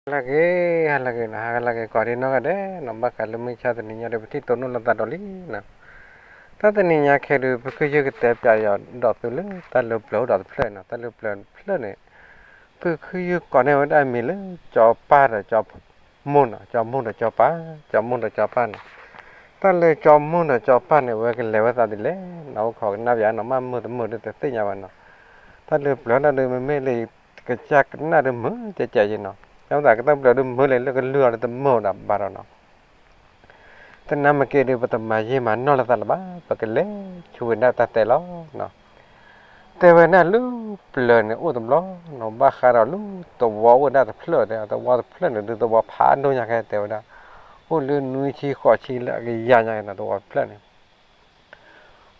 ဟါလၢအဂ့ၤ ဟါလၢအဂ့ၤနီၤ, ဟါလၢအဂ့ၤ ကိးဒံနီၢ်ဂၤဒဲးနီၤ, ဘၣ်ဃးလၢမုၢ်ဆါတနံၤညါဒီး ပထံၣ်တိၢ်နီၣ်လိာ်သးဒီးလံနီၤ. တၢ်တနံၤညါခဲဒုး ပခုယုၢ်ကတဲပၠးယီၤဒီးသုလၢ တၢ်လၢပျၢၤအိၣ်ဒီးတဖျၢၣ်နီၤ, တၢ်လၢပျၢၤတဖျၢၣ်န့ၣ် ပခုယုၢ်ကိးန့ၢ်ဝဲဒၣ်အမံၤလၢ ကၠီၤပၢ်ဒီးကၠီၤမိၢ်နီၤ, ကၠီၤမိၢ်ဒီးကၠီၤပၢ်, ကၠီၤမိၢ်ဒီးကၠီၤပၢ်န့ၣ်, တၢ်လၢကၠီၤမိၢ်ဒီးကၠီၤပၢ်န့ၣ် အဝဲကလဲၤဝဲသးဒ်လဲၣ်နီၤ, အိၣ်ခိးကနၣ်ပၠးနီၤ, မ့ၢ်မုာ်တမုာ်ဒုးတသ့ၣ်ညါဘၣ်နီၤ. တၢ်လၢပျၢၤလီၤဒုး မ့မ့ၢ်လၢ ကစၢ်ကနၣ်ဒုးမုာ်ကဲကဲယဲနီၤ, ယဝဲသးကတၢၢ်ပျၢၤဒုးမုာ်လံ လၢကလုၢ်အီၤဒုးတမုာ်ဒၣ်ဘၣ်ဒီးနီၤ. တနၤမ့ၢ်က့ၤဒုး ပတမၤယံာ်မၤနီၢ်လိာ်သးလၢၤဘၣ်, ပကလဲၤဆူဝဲဒၣ်တၢ်တဲလီၤနီၤ. တဲဝဲဒၣ်လၢပျၢၤန့ၣ်အိၣ်တဘျီနီၤ, ဘၣ်ဃးဒီးလၢသဝီအိၣ်ဝဲဒၣ်တဖျၢၣ်တဲ, သဝီတဖျၢၣ်န့ၣ်ဒုးသဝီဖးဒိၣ်ညါခဲတဲဝဲဒၣ်, အိၣ်လၢနွံဆံဃိးဆံလၢအကယၤညါနီၤ, သဝီတဖျၢၣ်န့ၣ်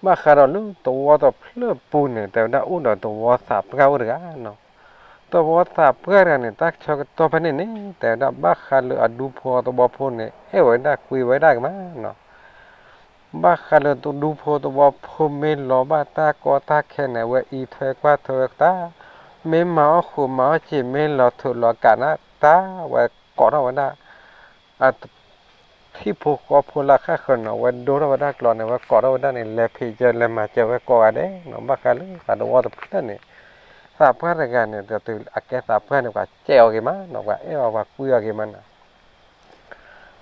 ဘၣ်ဃးဒီးလၢသဝီတဖျၢၣ်ပူၤန့ၣ် တဲဝဲဒၣ်အိၣ်ဒီးသဝီသးပှၢ်အိၣ်တဂၤနီၤ. သဝီသးပှၢ်တဂၤန့ၣ် တၢ်ဆၢကတီၢ်ဖဲန့ၣ်န့ၣ် တဲဝဲဒၣ်ဘၣ်ဃးလၢအဒူဖိသဝီဖိန့ၣ် အဲၣ်ဝဲဒၣ်ကွံဝဲဒၣ်ကမးနီၤ. ဘၣ်ဃးလၢဒူဖိသဝီဖိမ့ၢ်လီၤဘၣ်တၢ်ကီတၢ်ခဲန့ၣ် အဝဲအံးထွဲကွၢ်ထွဲဝဲတၢ်, မ့ၢ်မၤအီၣ်ဃုာ်မၤအီၣ်စ့ၢ် မ့ၢ်လီၤထုးလီၤကးနၢ်တၢ် ဝဲကိးထီၣ်ဝဲဒၣ် အ ထံဖိဃီဖိလၢဃၣ်ဃၢၤနီၤ, ဝဲဒိထီၣ်ဝဲဒၣ်ကျိာ်န့ၣ် ဝဲကိးထီၣ်ဝဲဒၣ်န့ၣ် လဲၤဖံးကၢလဲၤမၤစၢၤဝဲကိးဂၤဒဲးနီၤ. ဘၣ်ဃးလၢသဝီတဖျၢၣ်န့ၣ် သးပှၢ်တဂၤန့ၣ် ဒီးတုၤအကဲသးပှၢ်န့ၣ် ပှၤကဲအီၤဂ့ၤမးနီၤ, ပှၤအဲၣ်အီၤပှၤကွံအီၤဂ့ၤမးနီၤ.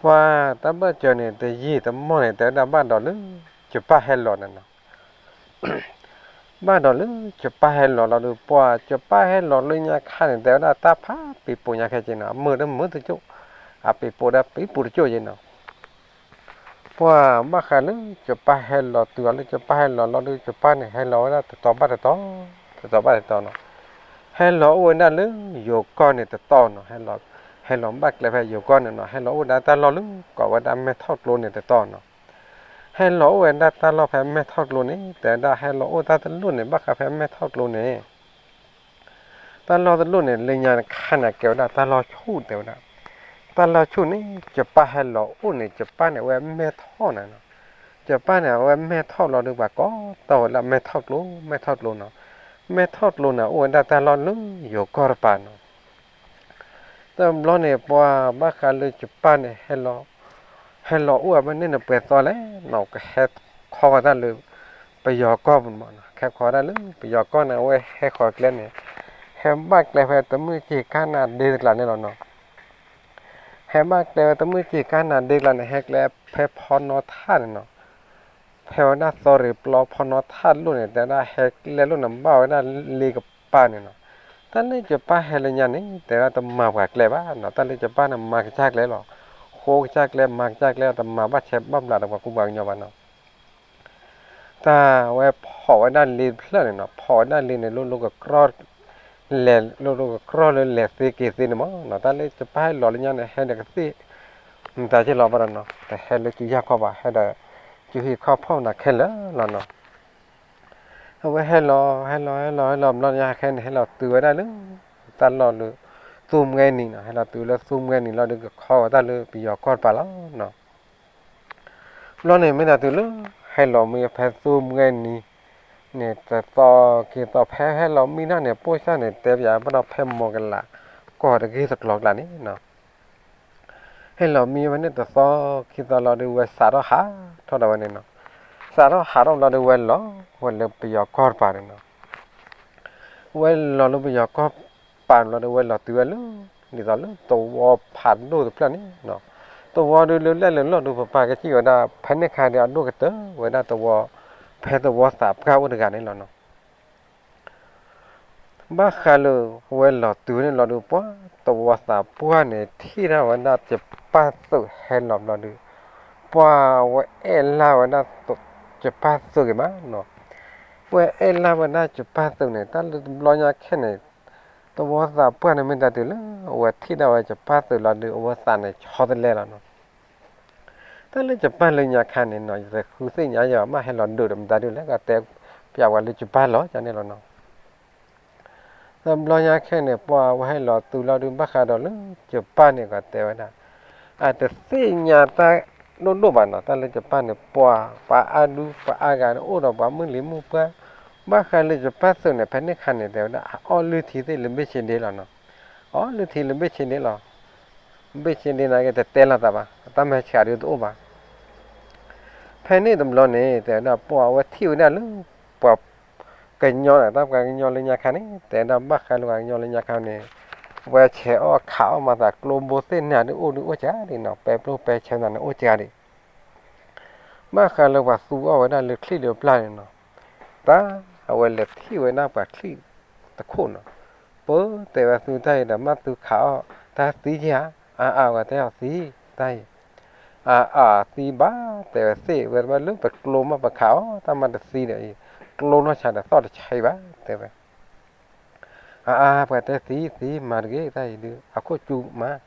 ပှၤတၢ်ဘၢၣ်စၢၤန့ၣ် တယံာ်တမီၢ်န့ၣ် တဲဝဲဒၣ်ဘၣ်ဒီးလၢ ကၠီၤပၢ်ဟဲလီၤန့ၣ်နီၤ. ဘၣ်ဒီးလၢကၠီၤပၢ်ဟဲလီၤလီၤဒုး ပှၤကၠီၤပၢ်ဟဲလီၤလၢညါခါန့ၣ် တဲဝဲဒၣ်တၢ်ဖးပံၤပိာ်ညါခဲက့နီၤ, အမုာ်တမုာ်တကၠိၢ်, အပံၤပိာ်ဒၣ်ပံၤပိာ်တကၠိၢ်က့နီၤ. ပှၤဘၣ်ဃးလၢကၠီၤပၢ်ဟဲလီၤတုၤအီၤလၢကၠီၤပၢ်ဟဲလီၤလီၤဒုး ကၠီၤပၢ်န့ၣ် ဟဲလီၤဝဲဒၣ်တတီၤဘၣ်တတီၤ, တတီၤဘၣ်တတီၤနီၤ. ဟဲလီၤအိၣ်ဝဲဒၣ်လၢယိၤကီၢ်န့ၣ်တတီၤနီၤ, ဟဲလီၤဘၣ်ကျဲဖဲယိၤကီၢ်န့ၣ်နီၤ, ဟဲလီၤအိၣ်ဝဲဒၣ်တၢ်လီၢ်လၢကိးဝဲဒၣ်မဲၢ်ထီၣ်ကျိန့ၣ်တတီၤနီၤ. ဟဲလီၤအိၣ်ဝဲဒၣ်တၢ်လီၢ်ဖဲမဲၢ်ထီၣ်ကျိန့ၣ် တဲဝဲဒၣ်ဟဲလီၤအိၣ်တၢ်တလိၣ်န့ၣ် ဘၣ်ဃးဖဲမဲၢ်ထီၣ်ကျိန့ၣ် တၢ်လီၢ်တလိၣ်န့ၣ် လၢညါခါန့ၣ် ကဲဝဲဒၣ်တၢ်လီၢ်ဆူၣ်တဲဝဲဒၣ်. တၢ်လီၢ်ဆူၣ်န့ၣ် ကၠီၤပၢ်ဟဲလီၤအိၣ်န့ၣ် ကၠီၤပၢ်န့ၣ်အဝဲမဲၢ်ထီၣ်န့ၣ်နီၤ. ကၠီၤပၢ်န့ၣ် အဝဲမဲၢ်ထီၣ်လီၤဒုး ပှၤကိးတီၢ်ဝဲလၢမဲၢ်ထီၣ်ကျိ မဲၢ်ထီၣ်ကျိနီၤ. မဲၢ်ထီၣ်ကျိန့ၣ် အိၣ်ဝဲဒၣ်တၢ်လီၢ်လၢယိၤကီၢ်တပၤနီၤ. တဘျီန့ၣ် ပှၤဘၣ်ဃးလၢကၠီၤပၢ်န့ၣ် ဟဲလီၤအိၣ်ဝဲဖဲန့ၣ်န့ၣ် ပှဲၤသီလဲၣ်နီၤ, ကဟဲခီဃီၤတၢ်လၢပယီၤကီၢ်ပူၤမးနီၤ. ဟဲခီတၢ်လၢပယီၤကီၢ်န့ၣ် အဝဲဟဲဃီၤကျဲန့ၣ် ဟဲဘၣ်ကျဲဖဲတမုၢ်ကၠံၣ်ကၢ်နၤဒ့တကျးန့ၣ်လီၤနီၤ. ဟဲဘၣ်ကျဲဝဲတမုၢ်ကၠံၣ်ကၢ်နၤဒ့တကျးန့ၣ် ဟဲကျဲဖဲဖီနီထၣ်န့ၣ်နီၤ. ဖဲဝဲဒၣ်သီရ့ၤပျီဖီနီထၣ်လိၣ်န့ၣ် တဲဝဲဒၣ်ဟဲကျဲလိၣ်န့ၣ် ဘၣ်ဝဲဒၣ်လ့ကပၤန့ၣ်နီၤ. တၢ်လၢကၠီၤပၢ်ဟဲလၢညါန့ၣ် တဲဝဲဒၣ်တမၤပှၤကျဲဘၣ်နီၤ. တၢ်လၢကၠီၤပၢ်န့ၣ် မၤကစၢ်ကျဲလီၤ. ဃိကစၢ်ကျဲ မၤကစၢ်ကျဲ တမၤဘၣ်ဆဲးဘၣ်ဘျးဒီးပှၤကူပှၤကညီဘၣ်နီၤ. တၢ်ဝဲဖီၣ်ဝဲဒၣ်လ့တဖျၢၣ်န့ၣ်နီၤ, ဖီၣ်ဝဲဒၣ်လ့န့ၣ် လိၣ်လိၣ်ကကြၢၢ် လဲၤလိၣ်လိၣ်ကကြၢၢ်လၢလဲၤသ့က့ၤသ့န့ၣ်မးနီၤ. တၢ်လၢကၠီၤပၢ်ဟဲလီၤလၢညါန့ၣ် ဟဲဒီးကသ့ၣ် မတၤက့ၤလီၤဘၣ်ဒီးနီၤ, တဟဲလၢကၠူယၢ်ခီၣ်ဘၣ်, ဟဲဒီးကၠူဟံၣ်ခီၣ်ဖီၣ်မတၤခဲလၢာ်လီၤနီၤ. အဝဲဟဲလီၤ ဟဲလီၤ ဟဲလီၤ ဟဲလီၤဘျီညါခဲန့ၣ် ဟဲလီၤတုၤဝဲဒၣ်လၢ တၢ်လီၢ်လၢ သူမွဲနံၤနီၤ, ဟဲလီၤတုၤလၢသူမွဲနံၤလီၤဒုး ကခီဝဲတၢ်လၢပယီၤကီၢ်တပၤလီၤနီၤ. ဘျီန့ၣ် မ့ၢ်တၢ်တုၤလၢ ဟဲလီၤမ့ၢ်ဖဲသူမွဲနံၤန့ၣ် တသီခံသီ ဖဲဟဲလီၤမံဒၣ်န့ၣ် ပိၢ်စၢ်န့ၣ် တဲပၠးဘၣ်ဒီးဖဲမီၤကလး ကီၢ်တဂ့ၢ်တကျီၤကျါန့ၣ်နီၤ. ဟဲလီၤမံဝဲန့ၣ်တသီခံသီလီၤဒုး ဝဲစးထီၣ်ဟးထီၣ်ဒီးဝဲန့ၣ်နီၤ. စးထီၣ်ဟးထီၣ်ဘျီဒုး ဝဲလီၤဝဲလၢပယီၤကီၢ်တပၤန့ၣ်နီၤ. ဝဲလီၤလၢပယီၤကီၢ်ပၤဘျီဒုး ဝဲလီၤတုၤဝဲလၢ ဒ်သိးလၢသဝီဖးဒိၣ်တဖျၢၣ်န့ၣ်နီၤ. သဝီဒုးလၢလဲၣ်လၢလီၢ်ဒုး ပပၢ်ကစံၣ်ဝဲဒၣ် ဖဲန့ၣ်ခါဒုး အဒိၣ်ကတၢၢ်ဝဲဒၣ်သဝီ ဖဲသဝီသးပှၢ်အိၣ်တဂၤန့ၣ်လီၤနီၤ. ဘၣ်ဃးလၢ ဝဲလီၤတုၤန့ၣ်လီၤဒုး ပှၤသဝီသးပှၢ်န့ၣ် ထံၣ်ဒၣ်ဝဲဒၣ်ကၠီၤပၢ်သုးဟဲလီၤဘျီဒုး ပှၤဝဲအဲၣ်လၢ်ဝဲဒၣ်ကၠီၤပၢ်သုးဂ့ၤမးနီၤ. ပှၤအဲၣ်လၢ်ဝဲဒၣ်ကၠီၤပၢ်သုးန့ၣ် တၢ်လၢတဘျီညါခဲန့ၣ် သဝီသးပှၢ်န့ၣ် မ့ၢ်တၢ်တုၤလၢ အဝဲထံၣ်ဒၣ်ဝဲကၠီၤပၢ်သုးလီၤဒုး အဝဲသးန့ၣ်ဆီတလဲလီၤနီၤ. တၢ်လၢကၠီၤပၢ်လၢညါခါန့ၣ်နီၤ ယတဃုသ့ၣ်ညါယၤ မ့ၢ်ဟဲလီၤဒုးဒီးမတၤဒုးလဲၣ် ကတဲပၠးဝဲလၢကၠီၤပၢ်လီၤကန့ၣ်လီၤနီၤ. တဘျီညါခဲန့ၣ် ပှၤဝဲဟဲလီၤတုၤလီၤဒုး ဘၣ်ဃးဒီးလၢကၠီၤပၢ်န့ၣ် ကတဲဝဲဒၣ် အတသ့ၣ်ညါတၢ်ဒိၣ်ဒိၣ်ဘၣ်နီၤ. တၢ်လၢကၠီၤပၢ်န့ၣ် ပှၤပှၤအါဒူပှၤအါဂၤန့ၣ် အိၣ်ဒီးပှၤမုၢ်လံၤမုၢ်ပှၢ် ဘၣ်ဃးလၢကၠီၤပၢ်သုးန့ၣ် ဖဲန့ၣ်ခါန့ၣ် တဲဝဲဒၣ် အအီၣ်လုၢ်ထံသ့ၣ်လၢဘ့ၣ်ဆ့ဒ့လီၤနီၤ. အီၣ်လုၢ်ထံလၢဘ့ၣ်ဆ့ဒ့လီၤ. ဘ့ၣ်ဆ့ဒ့နာ်က့ တတဲလိာ်သးဘၣ်, တၢ်မၤဆှးဒုးတအိၣ်ဘၣ်. ဖဲန့ၣ်တဘျီန့ၣ် တဲဝဲဒၣ် ပှၤအဝဲထံၣ်ဝဲဒၣ်လၢ ပှၤကညီန့ၣ် တၢ်ပှၤကညီလၢညါခါန့ၣ် တဲဝဲဒၣ် ဘၣ်ဃးလၢပှၤကညီလၢညါခါန့ၣ် ဝဲဆဲးအီၣ်ခးအီၣ်မၤသး ကျိဘိသ့ၣ်နၤဒုးအိၣ်ဒုးအိၣ်စှၤဒံးနီၤ, ပဲပျိပဲဆဲးနၤန့ၣ်အိၣ်စှၤဒံး ဘၣ်ဃးလၢပှၤသူအီၣ်ဝဲဒၣ်လၢချံၣ်လၢပျၢ်န့ၣ်နီၤ, တၢ်အဝဲလဲၤထံၣ်ဝဲဒၣ်ပှၤချံၣ်တခိၣ်နီၤ, ပတဲဝဲသုတၢ်အံၤဒီး မ့ၢ်သုခးအီၣ် တၢ်သံဧါ, အါအါဝဲတဲအီၤသံ, တၢ်အံၤ, အါအါသံဘၣ်, တဲဝဲသ့ၣ်ဝဲတဘၣ်လၢပကျိမ့ၢ်ပခးအီၣ် တၢ်မၤတသံဒီးအံၤ, ကျိနီၢ်ဆါဒီးသီၣ်တဆံဘၣ်, တဲဝဲ အါအါ ပှၤတဲသံသံမၤတဂ့ၤ တၢ်အံၤဒုး အခိၣ်ကၠူမး,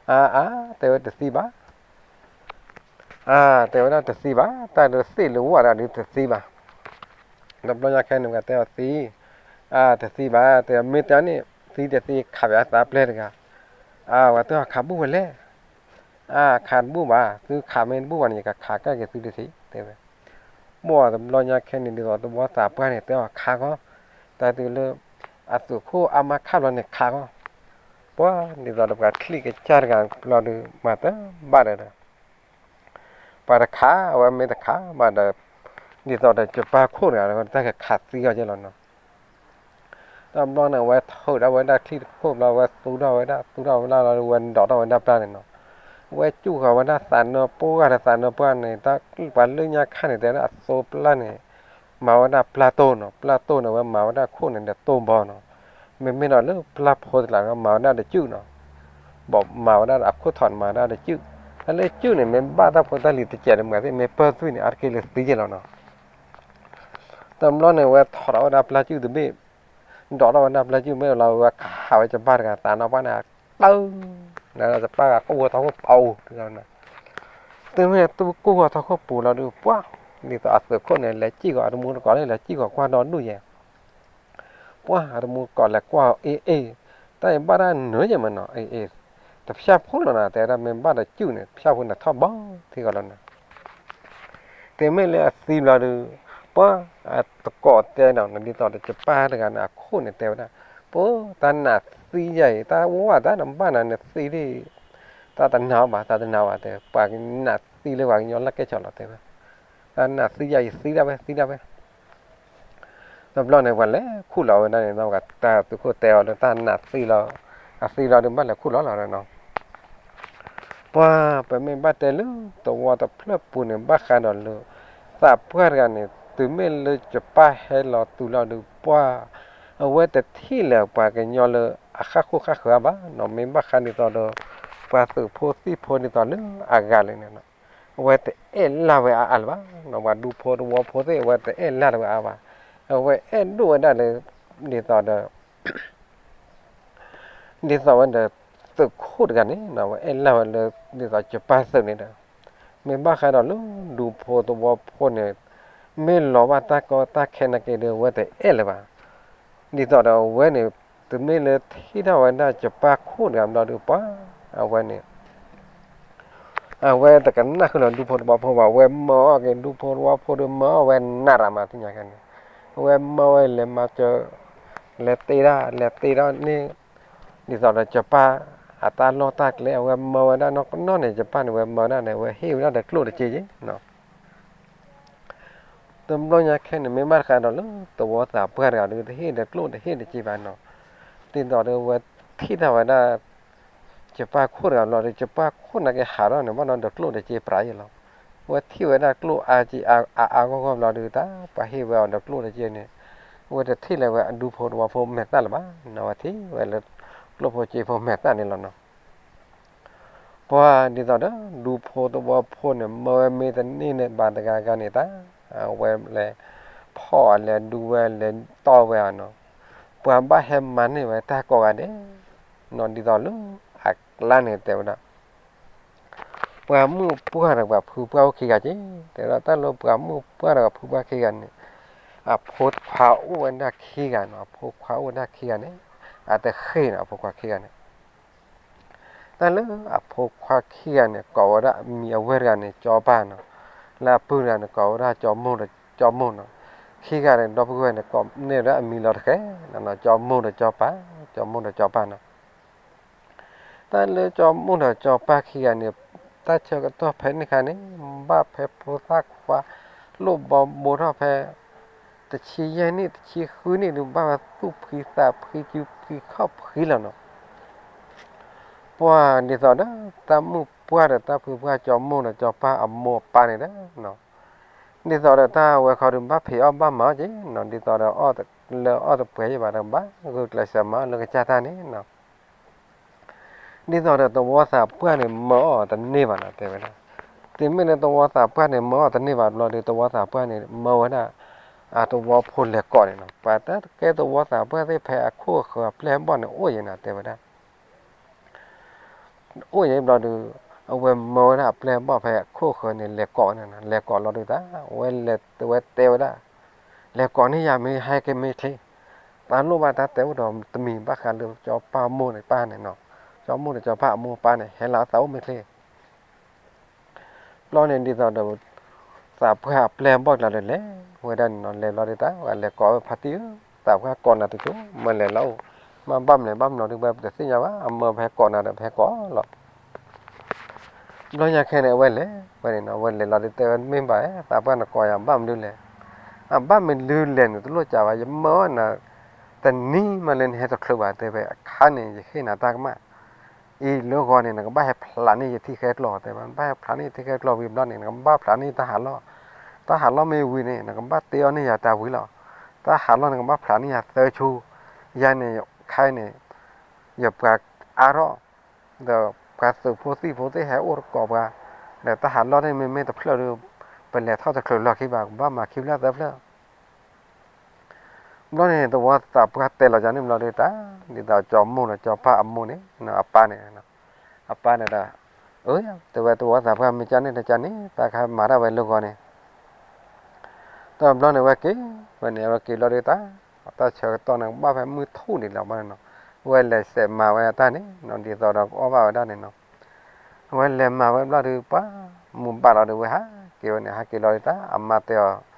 အါအါ တဲဝဲတသံဘၣ်, အါ တဲဝဲဒၣ်တသံဘၣ်, တၢ်ဒုးသ့ၣ်လၢဝဲဒၣ်ဒုးတသံဘၣ်, တဘျီညါခဲန့ၣ် ပှၤတဲအီၤသံ, အါ တသံဘၣ်, တဲမ့ၢ်တဲန့ၣ် သံတသံခးပသးပျဲၢ်တဂၤ, အါ ပှၤတဲအီၤခးဘူၣ်ဝဲလဲၣ် အါ ခးတဘူၣ်ဘၣ်, သုခးမ့ၢ်တဘူၣ်ဘၣ်န့ၣ် ယကခးကၢ်က့ၤသုတသ့ တဲဝဲ, ဘၣ်တဘျီညါခဲန့ၣ် ဒ်သိးသဝီသးပှၢ်န့ၣ် တဲအီၤခးခီ, တၢ်တုၤလၢ အသုးခိၣ်အါမးခးဘျီန့ၣ်ခးခီ, ပှၤဒ်သိးဒီးပှၤချံၣ်ကစၢ်တဂၤဘျီဒုး မၤတဘၣ်ဒီး ပှၤတခး အဝဲမ့ၢ်တခးဘၣ်ဒီး ဒ်သိးဒီးယပၢ်ခိၣ်တဂၤ တၢ်ကခးသံအီၤကဲလီၤနီၤ. တဘျီန့ၣ် အဝဲထုးထီၣ်ဝဲဒၣ်ချံၣ်တခိၣ်ဘျီ အဝဲသူထီၣ်ဝဲဒၣ် သူထီၣ်ဝဲဒၣ်လီၤ ဝဲဒိးထီၣ်ဝဲဒၣ်ပျၢ်န့ၣ်နီၤ. အဝဲစူၢ်ဃီၤဝဲဒၣ်သးနၢပှၢ်ဒီးသးနၢပှၢ်န့ၣ် တၢ်ပှၤလၢညါခါန့ၣ် တဲဝဲဒၣ်အသိပျၢ်န့ၣ် မၤဝဲဒၣ်ပျၢ်တိၢ်နီၤ. ပျၢ်တိၢ်န့ၣ် အဝဲမၤဝဲဒၣ်ခိၣ်န့ၣ်ဒီးတိၢ်ဘီနီၤ. မ့မ့ၢ်ဒီးလၢပျၢ်ဖိတကျါန့ၣ် မၤဝဲဒၣ်တစုၣ်နီၤ. ဘၣ်မၤဝဲဒၣ်အခိၣ်ထီၣ်န့ၣ် မၤဝဲဒၣ်တစုၣ်. တၢ်လၢစုၣ်န့ၣ် မ့ၢ်ဘၣ်တၢ်ဖိတၢ်လံၤတစဲးတမုာ်သ့ၣ် မ့ၢ်ပၢၢ်သွံၣ်န့ၣ် အါတက့ၢ်လၢသံယဲၢ်လီၤနီၤ. တဘျီန့ၣ် အဝဲထီၣ်ထီၣ်ဝဲဒၣ်ပျၢ်စုၣ်တဘ့ၣ်, ဒိးထီၣ်ဝဲဒၣ်ပျၢ်စုၣ်မ့ၢ်လီၤ အဝဲခးဝဲယပၢ်တဂၤ သးနၢပှၢ်န့ၣ် တၢ် ယပၢ်ဂၤကိၢ်ဂီၤထီၣ်ခိၣ်ပူၤ, တုၤမ့ၢ်သူကိၢ်ဂီၤထီၣ်ခိၣ်ပူၤလီၤဒုး ပှၤ ဒ်သိးအသုးခိၣ်န့ၣ် လဲၤစံၣ်ဃီၤအတမူတကိးလၢ လဲၤစံၣ်ဃီၤကွၢ်ဒီဒူၣ်ယဲၢ် ပှၤအတမူတကိးလဲၤကွၢ်အီၤ အ့ၣ်အ့ၣ်, တၢ်အံၤဘၣ်တၢ်နၢယဲၢ်မးနီၤ, အ့ၣ်အ့ၣ်, တဖၠၣ်ဖိလီၤနီၤ, တဲဝဲဒၣ်မ့ၢ်ဘၣ်တစုၣ်န့ၣ် တဖၠၣ်ဖိန့ၣ်ထီၣ်ဘီထံဂီၤလီၤနီၤ. တုၤမ့ၢ်လၢအသံဘျီဒုး ပှၤအတကိးတဲနီၤ ဒ်သိးဒီးယပၢ်တဂၤန့ၣ် အခိၣ်န့ၣ်တဲဝဲဒၣ်, ပှၤတၢ်နးသံယဲၢ်အံၤ တၢ်ဝဲတၢ်နဘၣ်နၤ နသံဒ် တၢ်တနာ်အီၤဘၣ် တၢ်တနာ်ဘၣ်တဲ ပှၤကနးသံလၢပှၤကညီလၢကဲဆီၣ်လီၤတဲဝဲ, တၢ်နးသံယဲၢ်အံၤ သံဒၣ်ဝဲ သံဒၣ်ဝဲ တဘျီန့ၣ် ပှၤလဲၤခူၣ်လီၤဝဲဒၣ်န့ၣ် တၢ်သုးခိၣ်တဲအီၤလၢတၢ်နးသံလီၤ, အသံလီၤဒုးဘၣ်လဲၤခူၣ်လီၤလီၤနီၤ. ပှၤပမ့ၢ်ဘၣ်တဲလၢသဝီတဖျၢၣ်ပူၤန့ၣ် ဘၣ်ဃးဒီးလၢ သးပှၢ်တဂၤန့ၣ် တုၤမ့ၢ်လၢယပၢ်ဟဲလီၤတုၤလီၤဒုး ပှၤ အဝဲတထံၣ်လၢၤပှၤကညီလၢအဃၣ်ဃိၣ်ဃၣ်ဃၢၤဘၣ်နီၤ, မ့ၢ်ဘၣ်ဃးဒ်သိးဒီး ပှၤသုးဖိသံၣ်ဖိဒ်သိးလၢအဂၤလၢန့ၣ် အဝဲတအဲၣ်လၢ်ဝဲအါအါလၢၤဘၣ်နီၤ, ပှၤဒူဖိသဝီဖိသ့ၣ် အဝဲတအဲၣ်လၢ်ဝဲအါဘၣ်, အဝဲအဲၣ်ဒိၣ်ဝဲဒၣ်လၢ ဒ်သိးဒီး ဒ်သိးဝဲဒီး သုးခိၣ်တဂၤန့ၣ် အဝဲအဲၣ်လၢ်ဝဲလၢ ဒ်သိးယပၢ်သုးန့ၣ်ဒီး မ့ၢ်ဘၣ်ဃးဒီးလၢဒူဖိသဝီဖိန့ၣ် မ့ၢ်လီၤဘၣ်တၢ်ကီတၢ်ခဲနာ်က့ဒီး အဝဲတအဲၣ်လၢၤဘၣ်. ဒ်သိးဒီးအဝဲန့ၣ် တုၤမ့ၢ်လၢထံၣ်ထီၣ်ဝဲဒၣ်ယပၢ်ခိၣ်တဂၤဘျီဒုး ပှၤ အဝဲန့ၣ် အဝဲတကနၣ်ဃုာ်လီၤဒူဖိသဝီဖိဘၣ်, အဝဲမၢအီၣ်က့ၤဒူဖိသဝီဖိဒီး မၢအီၣ်ဝဲနးရၤမးသ့ၣ်ညါခဲန့ၣ်, အဝဲမၢဝဲလဲၤမၤစၢၤ လဲၤတ့ဒၣ် လဲၤတ့ဒၣ်န့ၣ် ဒ်သိးဒီးယပၢ်အတၢ်လီၢ်တၢ်ကျဲ အဝဲမၢဝဲဒၣ်နီၢ်ကနီၢ်န့ၣ် ယပၢ်န့ၣ် အဝဲမၢဒၣ်န့ၣ် အဝဲဟ့ၣ်ဝဲဒၣ်ဒီးကျိၣ်တက့ၢ်က့ၢ်နီၤ. တဘျီညါခဲန့ၣ် မ့ၢ်ဘၣ်ဃးဒီးလၢသဝီသးပှၢ်တဂၤဒီး တဟ့ၣ်ဒီးကျိၣ်တဟ့ၣ်တက့ၢ်ဘၣ်နီၤ. ဒ်သိးဒီးအဝဲထံၣ်ထီၣ်ဝဲဒၣ် ယပၢ်ခိၣ်တဂၤဘျီဒီး ယပၢ်ခိၣ်နာ်က့ဟးထီၣ်န့ၣ် ဘၣ်ဒီးကျိၣ်တက့ၢ်ပြးယဲၢ်လီၤ. အဝဲထံၣ်ဝဲဒၣ်ကျိၣ်အါက့အါအါဂီၢ်ဂီၢ်ဘျီဒီး တၢ်ပှၤဟ့ၣ်ဝဲအီၤဒီးကျိၣ်တက့ၢ်န့ၣ် အဝဲတထံၣ်လၢၤဝဲအဒူဖိသဝီဖိမဲာ်သၣ်လၢၤဘၣ်နီၤ, အဝဲထံၣ်ဝဲလၢကျိၣ်ဖိစ့ဖိမဲာ်သၣ်န့ၣ်လီၤနီၤ. ပှၤဒ်သိးဒီး ဒူဖိသဝီဖိန့ၣ် မၢဝဲမ့ၢ်တန့ၢ်န့ၣ်ဘၣ်တဂၤဂၤန့ၣ်တၢ် အဝဲလဲၤဖီၣ်လဲၤဒူဝဲလဲၤတီၢ်ဝဲအီၤနီၤ. ပှၤဘၣ်ဟဲမၤန့ၢ်ဝဲတၢ်ကိးဂၤဒဲးနီၤ, ဒ်သိးလၢအကျါန့ၣ်တဲဝဲဒၣ် ပှၤမုၣ်ပှၢ်ဒီးပှၤဖုပှၢ်အိၣ်ခံဂၤက့ၤ, တဲဝဲဒၣ်တၢ်လၢပှၤမုၣ်ပှၢ်ဒီးပှၤဖုပှၢ်ခံဂၤန့ၣ် အဖိခွါအိၣ်ဝဲဒၣ်ခံဂၤနီၤ, အဖိခွါအိၣ်ဝဲဒၣ်ခံဂၤန့ၣ် အတဃ့ၢ်နီၤ အဖိခွါခံဂၤန့ၣ် တၢ်လၢအဖိခွါခံဂၤန့ၣ် ကိးဝဲဒၣ်အမံၤအဝဲၢ်တဂၤန့ၣ် ကၠီပၢ်နီၤ, လၢအပုၢ်တဂၤန့ၣ် ကိးဝဲဒၣ်ကၠီမိၢ်ဒီးကၠီမိၢ်နီၤ, ခံဂၤန့ၣ် ဒီပုၢ်ဝဲၢ်န့ၣ် ကိးန့ၢ်ဝဲဒၣ်အမံၤလီၤတဃဲနီၤ, ကၠီမိၢ်ဒီးကၠီပၢ်, ကၠီမိၢ်ဒီးကၠီပၢ်နီၤ. တၢ်လၢကၠီမိၢ်ဒီးကၠီပၢ်ခံဂၤန့ၣ်, တၢ်ဆၢကတီၢ်ဖဲန့ၣ်ခါန့ၣ် ဘၣ်ဖဲဖိသၣ်ခွါ လိၣ်ဘီဘိထီၣ်ဖဲ တဆံယဲၢ်နံၣ် တဆံဃုနံၣ်ဒုး ဘၣ်ဝဲသူၣ်ဖှံသးဖှံ စုဖှံခီၣ်ဖှံလီၤနီၤ. ပှၤဒ်သိးဒီး တၢ်မုၣ်ပှၢ်ဒီးတၢ်ဖုပှၢ်ကၠီမိၢ်ဒီးကၠီပၢ်အမိၢ်အပၢ်န့ၣ်ဒီး ဒ်သိးဒီးတၢ်ဝဲခီဒုး ဘၣ်ဖံးအီၣ်ဘၣ်မၤအီၣ်က့ၤနီၤ, ဒ်သိးဒီး လၢအီၣ်တပှဲၤယဲၢ်ဘၣ်ဒီး ဘၣ်ဂုာ်ကျဲးစၢးမၤအီၣ်လၢကစၢ်တၢ်န့ၣ်နီၤ. ဒ်သိးဒီးသဝီသးပှၢ်န့ၣ် မၢအီၣ်တန့ၢ်ဘၣ်နီၤ တဲဝဲဒၣ်. တုၤမ့ၢ်လၢသဝီသးပှၢ်န့ၣ် မၢအီၣ်တန့ၢ်ဘၣ်ဘျီဒီး သဝီသးပှၢ်န့ၣ် မၢဝဲဒၣ် အသဝီဖိလဲၤကိးန့ၣ်နီၤ. ပှၤတၢ်ကဲသဝီသးပှၢ်သ့ၣ်ဖဲအခိၣ်အဃၢၤအပျဲၢ်အဘီၣ်န့ၣ် အိၣ်ယဲၢ်နီၤ တဲဝဲဒၣ်. အိၣ်ယဲၢ်ဘျီဒီး အဝဲမၢဝဲဒၣ်အပျဲၢ်အဘီၣ်ဖဲအခိၣ်အဃၢၤန့ၣ် လဲၤကိးန့ၣ်နီၤ. လဲၤကိးလီၤဒုးတၢ် ဝဲလဲၤဝဲတဲဝဲဒၣ်, လဲၤကိးန့ၢ်ယၤမ့ၢ်ဟဲက့ၤမ့ၢ်ချ့, တၢ်လိၣ်ဘၣ်တၢ်တဲအိၣ်ဒီးတမံၤဘၣ်ဃးလၢကၠီပၢ်မိၢ်န့ၣ်ပၢ်န့ၣ်နီၤ, ကၠီမိၢ်ဒီးကၠီပၢ်အမိၢ်အပၢ်န့ၣ် ဟဲလီၤအသးအိၣ်မ့ၢ်ချ့ ဘျီန့ၣ်ဒ်သိးဒီး သးပှၢ်အပျဲၢ်အဘီၣ်ကျါဒီးလဲၤဝဲဒၣ်န့ၣ်နီၤ, လဲၤဘျီဒုးတၢ် ဝဲလဲၤကိးဝဲဖါတံၢ်ဧၢ, သးပှၢ်ကိးနၤတကၠိ မၢလဲၤလီၤအိၣ်, မ့ၢ်ဘၣ်မနုၤဘၣ်မနုၤဒုး ဝဲတသ့ၣ်ညါဘၣ်, အမၢဖဲကိးနၤဒီးဖဲကိးလီၤ. ဘျီညါခဲန့ၣ် အဝဲလဲၤဝဲန့ၣ်နီၤ, အဝဲလဲၤလီၤဒုးတဲဝဲ မ့ၢ်ဘၣ်ဧၢ, သးပှၢ်နကိးယၤဘၣ်မနုၤလဲၣ်, အဘၣ်မနုၤလဲၣ်န့ၣ် တလိၣ်ကးဘၣ်, ယမၢနၤ တနံၤမးလၢနဟဲတချုးဘၣ် တဲဝဲ, အခါန့ၣ် ယဟ့ၣ်နၤတၢ်ကမၣ် အံၤလၢဂီၤန့ၣ် နကဘၣ်ဟဲဖျးန့ၢ်ယထံၣ်ဃဲကျိး တဲဝဲ, နဘၣ်ဟဲဖျးန့ၢ်ယထံၣ်ဃဲကျိးဝံၤဘျီန့ၣ် နကဘၣ်ဖျးန့ၢ်တၢ်ဟးလီၢ်, တၢ်ဟးလီၢ်မ့ၢ်ဝံၤန့ၣ် နကဘၣ်တ့အီၣ်န့ၢ်ယၤတၢ်ဝံၤလီၤ, တၢ်ဟးလီၢ်န့ၣ် နကဘၣ်ဖျးန့ၢ်ယၤသၢဆူ, ယၤန့ၣ် ခဲအံၤန့ၣ် ယပှၤအါထီၣ် ဒီးပှၤသုးဖိသံၣ်ဖိသ့ၣ်ဟဲအိၣ်တကိးပှၤ, ဒီးတၢ်ဟးလီၢ်န့ၣ်မ့မ့ၢ်တဖျၢၣ်ဒီး ပလဲၤထီၣ်တချုးလီၢ်ခံဘၣ်, ကဘၣ်မၤခံဖျၢၣ်သၢဖျၢၣ် ဘျီန့ၣ် သဝီသးပှၢ်တဲလီၤယၤန့ၣ်ဘျီဒုးတၢ်, ဒ်သိးကၠီမိၢ်ဒီးကၠီပၢ်အမိၢ်န့ၣ် အပၢ်န့ၣ်, အပၢ်န့ၣ်ဒီး, အၢ တဲဝဲ သဝီသးပှၢ်မ့ၢ်ကန့ၣ်တကန့ၣ် တၢ်ခါမၤတၢ်ဝဲလၢဂီၤန့ၣ် တဘျီန့ၣ် အဝဲက့ၤဝဲန့ၣ် အဝဲက့ၤဘျီဒုးတၢ်, တၢ်ဆၢကတီၢ်န့ၣ် ကဘၣ်ဖဲမုၢ်ထူၣ်ဒံးလီၤဘၣ်န့ၣ်နီၤ, အဝဲလဲၤစဲးမၤဝဲအတၢ်န့ၣ်နီၤ, ဒ်သိးဒီးကအီၣ်ဘၣ်ဝဲဒၣ်န့ၣ်နီၤ, အဝဲလဲၤမၤဝဲဘျီဒုး ပှၤမုၢ်ဘၣ်လီၤဒုး ဝဲဟးက့ၤဝဲန့ၣ် ဟးက့ၤလီၤဒုးတၢ် အမါတဲအီၤ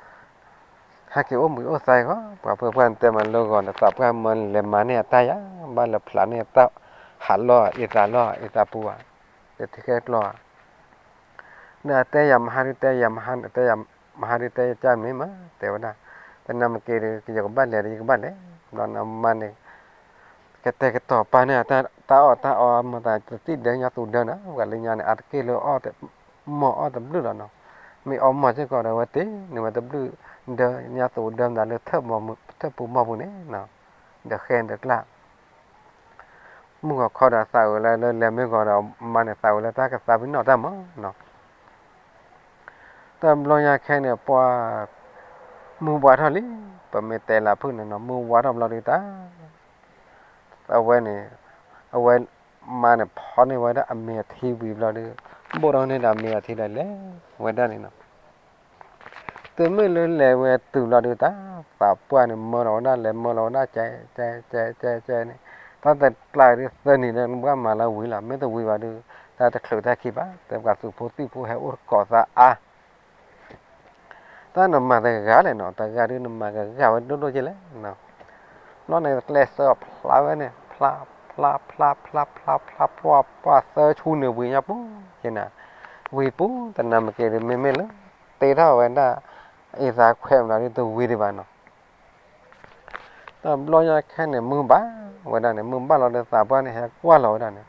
ဟဲက့ၤအိၣ်ဘှံးအိၣ်သါအံၤဃီ, ပှၤဖုပှၢ်နတဲမးလၢဂီၤန့ၣ် သးပှၢ်မၢလဲၤမၤန့ၢ်အတၢ်ယၤ, ဘၣ်လဲၤဖျးန့ၢ်တၢ်ဟးလီၢ် အ့ၣ်သးလီၢ် အ့ၣ်သးပူၤဧါ, တထံၣ်ဃဲကျိးဧါ ဒီးအတဲယၤမဟါဒုးတဲယၤမဟါ, တဲယၤမဟါဒုးတဲယၤကၢ်မ့ၢ်မး တဲဝဲဒၣ်, တနၤမ့ၢ်က့ၤဒီး ယကဘၣ်လဲၤဒီးယကဘၣ်လဲၤ, ဘျီန့ၣ်အမါန့ၣ် ကတဲာ်ကတီၤပာ်န့ၢ်အတၢ်အီၣ်တၢ်အီ မၤသးတသံၣ်ဒၢညါသူဒၢနီၤ, ပှၤလၢညါန့ၣ် အါတက့ၢ်လၢအီၣ်တ, မီၢ်အီၣ်တဘျုးလီၤနီၤ, မ့ၢ်အီၣ်မီၢ်စ့ၢ်ကီးဒီး အဝဲတ့ၢ်န့ၢ်ဝဲတဘျုးဒၢညါသူဒၢမၤသးလၢ ထၢၣ်ပူၤမီၢ်ပူၤန့ၣ်နီၤ, ဒီးဃဲဒီးကျၢ် မုၢ်ဂီၤခီဒီးသးဝံၤလၢ လၢလဲၤမ့ၢ်ဂီၤဒီး အမါန့ၣ်သးဝံၤလၢတၢ်ကသးပ့ၤနီၣ်တၢ်မးနီၤ, တဘျီညါခဲန့ၣ် ပှၤမုၢ်ဝါထီၣ်လံ, ပမ့ၢ်တဲလၢဖုၣ်န့ၣ်နီၤ မုၢ်ဝါထီၣ်ဘျီဒုးတၢ် အဝဲန့ၣ်, အဝဲမါန့ၣ်ဖီၣ်န့ၢ်ဝဲဒၣ်အမ့ၤအထံဝံၤဘျီဒီး, ဘိၣ်ထီၣ်န့ၢ်ဒီးအမ့ၤအထံဒီးလဲၤဝဲဒၣ်န့ၣ်နီၤ, တုၤမ့ၢ်လၢလဲၤဝဲတုၤလီၤဒုးတၢ်, သးပှၢ်န့ၣ်မၢလီၤဝဲဒၣ် လဲၤမၢလီၤဝဲဒၣ် ကဲ, ကဲ, ကဲ, ကဲန့ၣ်, တၢ်တကျါဒုးသၢနံၤလၢ နဘၣ်မၤလၢဝံၤလီၤ, မ့ၢ်တဝံၤဘၣ်ဒုး တၢ်တချုးတၢ်ခံဘၣ်, တဲပှၤသုးဖိသံၣ်ဖိဟဲအိၣ်တကိးသးအါ တၢ်နမၤတဂၤလဲၣ်နီၤ, တဂၤဒုးနမၤကဂၤဝဲဒိၣ်ဒိၣ်က့လဲၣ်, ဘျီန့ၣ်ကျဲးစၢးဖျါဝဲန့ၣ် ဖျါ, ဖျါ, ဖျါ, ဖျါ, ဖျါ, ဖျါ, ဖျါ, ဖျါသၢဆူန့ၣ်ဝံၤညါပူၤ, က့နၤ, ဝံၤပူၤ တနၤမ့ၢ်က့ၤဒုး မ့မ့ၢ်လၢ တ့ထီၣ်ဝဲဒၣ် အ့ၣ်သးခွဲးမနုၤဒုးတဝံၤဒံးဘၣ်နီၤ တဘျီညါခဲန့ၣ် မုၢ်ဘၣ်ဝဲဒၣ်န့ၣ်, မုၢ်ဘၣ်လီၤဒီးသးပှၢ်န့ၣ် ဟဲကွၢ်လီၤဝဲဒၣ်န့ၣ်,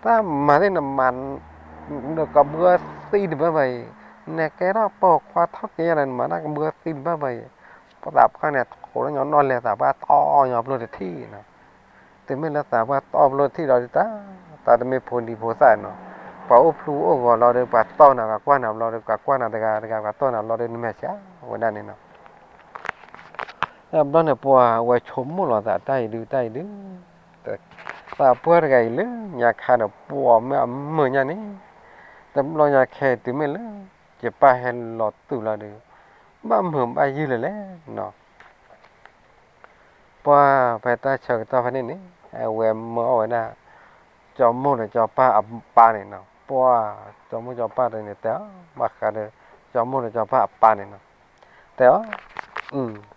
တၢ်မၤသ့ၣ်နမၤ ဒီးကဘှၢသံတဘၣ်ဘၣ်အံၤ, နကဲထီၣ်ပိာ်ခွါထီၣ်က့ၤယၤဒီး နမၤတၢ်ကဘှၢသံတဘၣ်ဘၣ်အံၤ, ပသးပှၢ်န့ၣ် ထိးလၢညီနီၢ်လဲၤသးပှၢ်တီၢ်ညီပျိတထံၣ်နီၤ, တုၤမ့ၢ်လၢသးပှၢ်တီၢ်ပျိတထံၣ်ဒီးဒုးတၢ်, တၢ်တမ့ၢ်ဖိဒံဖိသၣ်နီၤ, ပှၤအိၣ်ဖျူအိၣ်ဂီၤလီၤဒီး ပှၤတီၢ်နၤ ပှၤကွၢ်နၤဘျီဒီး ပှၤကွၢ်နၤတဂၤတဂၤ ပှၤတီၢ်နၤဘျီဒီး နမဲာ်ဆှးဝဲဒၣ်န့ၣ်နီၤ တဘျီန့ၣ် ပှၤဝဲဆိကမိၣ်လီၤသးတၢ်အံၤဒုး တၢ်အံၤဒုး, သးပှၢ်တဂၤအံၤလၢညါခါဒီး ပှၤမ့ၢ်အမုာ်ညါန့ၣ်, တဘျီညါခဲတုၤမ့ၢ်လၢ ယပၢ်ဟဲလီၤတုၤလီၤဒီး ဘၣ်မုာ်ဘၣ်ယုၢ်လၢၤလဲၣ်နီၤ, ပှၤဖဲတၢ်ဆၢကတီၢ်ဖဲန့ၣ်န့ၣ် အဝဲမၢအီၣ်ဝဲဒၣ် ကၠီမိၢ်ဒီးကၠီပၢ်အပၢ်န့ၣ်နီၤ, ပှၤ ကၠီမိၢ်ကၠီပၢ်တန့ၣ်တဲအီၤ ဘၣ်ဃးဒီး ကၠီမိၢ်ဒီးကၠီပၢ်အပၢ်န့ၣ်နီၤ, တဲအီၤ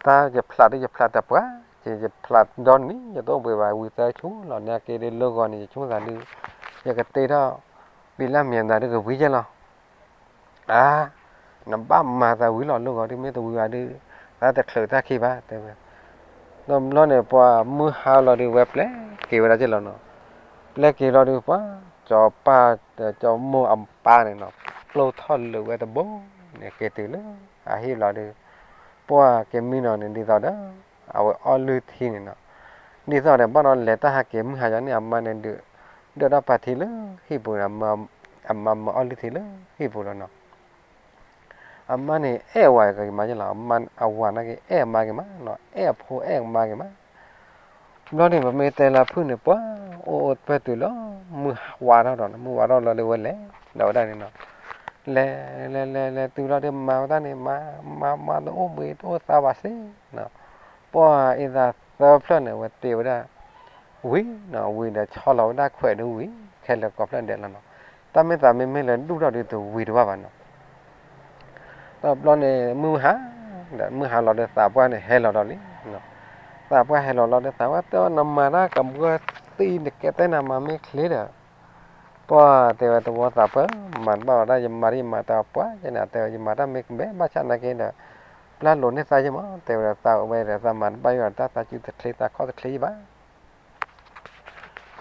တၢ်ယဖျးဒုးယဖျးတပှၢ် ယဖျးဒီနံၤ ယတအိၣ်ဘှံးဘၣ် ဝံၤသၢဆူလီၤ နာ်က့ဒုး လၢဂီၤန့ၣ် ယဆိသးဒုး ယကတ့ထီၣ် ပံၤလၢမံၤသးဒုး ကဝံၤယဲလီၤ. အါ, နဘၣ်မၤသးဝံၤလီၤ လၢဂီၤဒုး မ့ၢ်တဝံၤဘၣ်ဒုး သးတချုးတၢ်ခံဘၣ် တဲဝဲ. တဘျီန့ၣ် ပှၤမုၢ်ဟါလီၤဒုး ဝဲပျဲက့ၤဝဲဒၣ်က့လီၤနီၤ. ပျဲက့ၤလီၤဒုး ပှၤ ကၠီၤပၢ် ကၠီၤမိၢ်အပၢ်န့ၣ်နီၤ ပျိထီၣ်လၢာ်ဝဲတဘိန့ၣ် က့ၤတုၤလၢအဟံၣ်ဘျီဒုး ပှၤက့ၤမံနီၤန့ၣ် ဒ်သိးဒီး အဝဲအီၣ်လုၢ်ထံန့ၣ်နီၤ. ဒ်သိးဒီး ဘၣ်ဒီးလဲၤတၢ်ဟးက့ၤမုၢ်ဟါယီၤန့ၣ် အမါန့ၣ်ဒုး ဒၢၣ်ထီၣ်ပာ်ထံလၢဟံၣ်ပူၤန့ၣ် အမါမၤအီၣ်လုၢ်ထံလၢဟံၣ်ပူၤလီၤနီၤ. အမါန့ၣ်အဲၣ်ဝၤက့ၤမးလီၤ. အဝၤနာ်က့ အဲၣ်အမါက့ၤမးနီၤ, အဲၣ်အဖိအဲၣ်အမါက့ၤမး. ဘျီန့ၣ် ပမ့ၢ်တဲလၢဖုၣ်န့ၣ် ပှၤအိၣ်အိၣ်ပၢၢ်တုၤလီၤ မုၢ်ဝါထီၣ်ဒီး မုၢ်ဝါထီၣ်လီၤဒုး ဝဲလဲၤဒီးဝဲဒၣ်န့ၣ်နီၤ. လဲၤလဲၤလဲၤလဲၤတုၤလီၤဒုး မၤဝဲဒၣ်န့ၣ် မၤမၤမၤတအိၣ်ဘှံးတအိၣ်သါဘၣ်စ့ၢ်နီၤ. ပှၤအံသးသၢဖျၢၣ်န့ၣ် အဝဲတ့ဝဲဒၣ် ဝံၤနီၤ, ဝံၤဒီးဆီလီၤဝဲဒၣ်ခွဲးဒုးဝံၤ ခဲလၢာ်ကိးဖျၢၣ်ဒဲးလီၤနီၤ. တၢ်မ့ၢ်သးမ့မ့ၢ်လၢဒူၣ်ထီၣ်ဒုးတဝံၤတဘၣ်ဘၣ်နီၤ. တဘျီန့ၣ် မုၢ်ဟါ, ဒီးမုၢ်ဟါလီၤဒီးသးပှၢ်န့ၣ်ဟဲလီၤဒီးလံ. သးပှၢ်ဟဲလီၤလီၤဒီး သးပှၢ်တဲအီၤ နမၤတၢ်ကဘှၢသံနကဲတဲနၤမၤမ့ၢ်ချ့ဒီး ပှၤတဲဝဲ တဝီသးပှၢ် မၤတဘၣ်ဝဲဒၣ် ယမၤတၢ်ယမၤတၢ်ပှၢ်ယဲန့ၣ် တဲဝဲ ယမၤတၢ်မ့ၢ်ကဘဲဘၣ်ဆၣ်နာ်က့ဒီး ပျၢ်လိာ်န့ၢ်သးယဲမး တဲဝဲဒီး သးဝဲဒီး သးမၤတဘၣ်ယဲဒီး တၢ်သးစုတချ့ သးခီၣ်တချ့ယဲဘၣ်.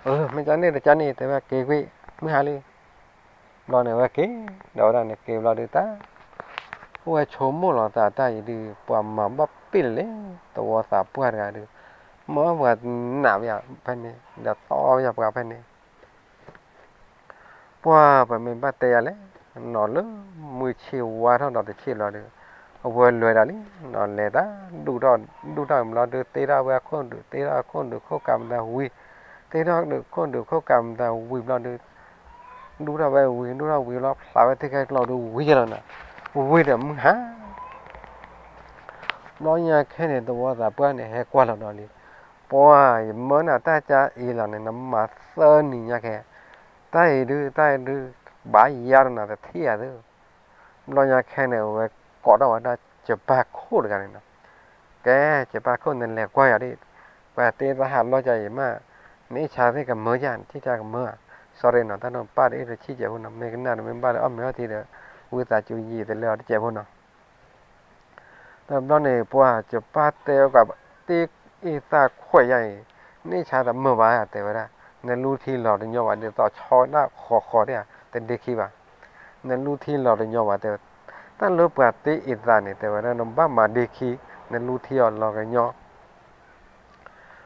အၢ မ့ၢ်ကန့ၣ်တကန့ၣ် တဲဝဲ က့ၤကွံာ် မုၢ်ဟါလံ. ဘျီန့ၣ် အဝဲက့ၤဒီးဝဲဒၣ်န့ၣ် က့ၤဘျီဒုး တၢ် အိၣ်ဝဲဆိကမိၣ်လီၤသးတၢ်အံၤဒုး ပှၤမၤဘၣ်ပ့ၢ်လၢလဲၣ် တဝီသးပှၢ်တဂၤဒုး မၤပှၤနးဝဲယၤဖဲန့ၣ် ဒီးသီၣ်ဝဲယၤပှၤဖဲန့ၣ် ပှၤပမ့ၢ်ဘၣ်တဲယၤလဲၣ်, နီၤလၢမုၢ်ဆ့ၣ်ဝါထီၣ်ဒီးတဆ့ၣ်ဘျီဒီး အဝဲလဲၤဒီးလံ, နီၤလဲၤတၢ် ဒူၣ်ထီၣ် ဒူၣ်ထီၣ်ဘျီဒီး တ့ထီၣ်ဝဲအခိၣ်ဒုး တ့ထီၣ်အခိၣ်ဒုးခိၣ်ကးမတၤဝံၤ, တ့ထီၣ်ခိၣ်ဒုးခိၣ်ကးမတၤဝံၤဘျီဒီး ဒူၣ်ထီၣ်ဝဲဝံၤ ဒူၣ်ထီၣ်ဝံၤလီၤ ဖျးဝဲထံခဲကျိးဒီးဝံၤယဲလီၤနီၤ, ဝံၤဒီးမုၢ်ဟါ ဘျီညါခဲန့ၣ် တဝီသးပှၢ်န့ၣ် ဟဲကွၢ်လီၤဒီးလံ, ပှၤယမၢနၤတၢ်ကါအံၤလီၤန့ၣ် နမၤသၢနံၤညါခဲ, တၢ်အံၤဒုး တၢ်အံၤဒုး ဘၣ်ယါဒီးနၤတထံၣ်ဧါသ့, ဘျီညါခဲန့ၣ် အဝဲကိးထီၣ်ဝဲဒၣ် ကၠပၢ်ခိၣ်တဂၤန့ၣ်နီၤ, ကဲ ကၠပၢ်ခိၣ်နလဲၤကွၢ်ယၤဒ်, ပှၤတ့တၢ်ဟးလီၢ်ကါအံၤမး, နအ့ၣ်ဆါသ့ၣ်ကမၢယၤ နထံၣ်ကါကမၢဧါ, sorry နီၤ တၢ်နီၢ်ပၢ်တအ့ၣ်တဆံၣ်ကဲးဖိနီၤ မ့ၢ်ကနၣ်ဒီးမ့ၢ်ဘၣ်လၢအီၣ်မ့ၤအီထံဒီး ဝံသးစူၤယံာ်တလၢအီၤတကဲးဖိနီၤ တဘျီန့ၣ် ပှၤကၠပၢ်တဲအီၤ တ့အ့ၣ်သၣ်ခွဲးယါအံၤ, နအ့ၣ်ဆါတမၢဘၣ် တဲဝဲဒၣ်, နလူထံလီၤတညီဘၣ် ဒ်သိးဆီဒၣ်ဃီဃီဒၣ်ဧါ တဒ့ခံဘၣ်, နလူထံလီၤတညီဘၣ် တဲဝဲ, တၢ်လၢပှၤတ့အ့ၣ်သၣ်န့ၣ် တဲဝဲဒၣ် နဘၣ်မၤဒ့ခံ, နလူထံအီၤလီၤကညီ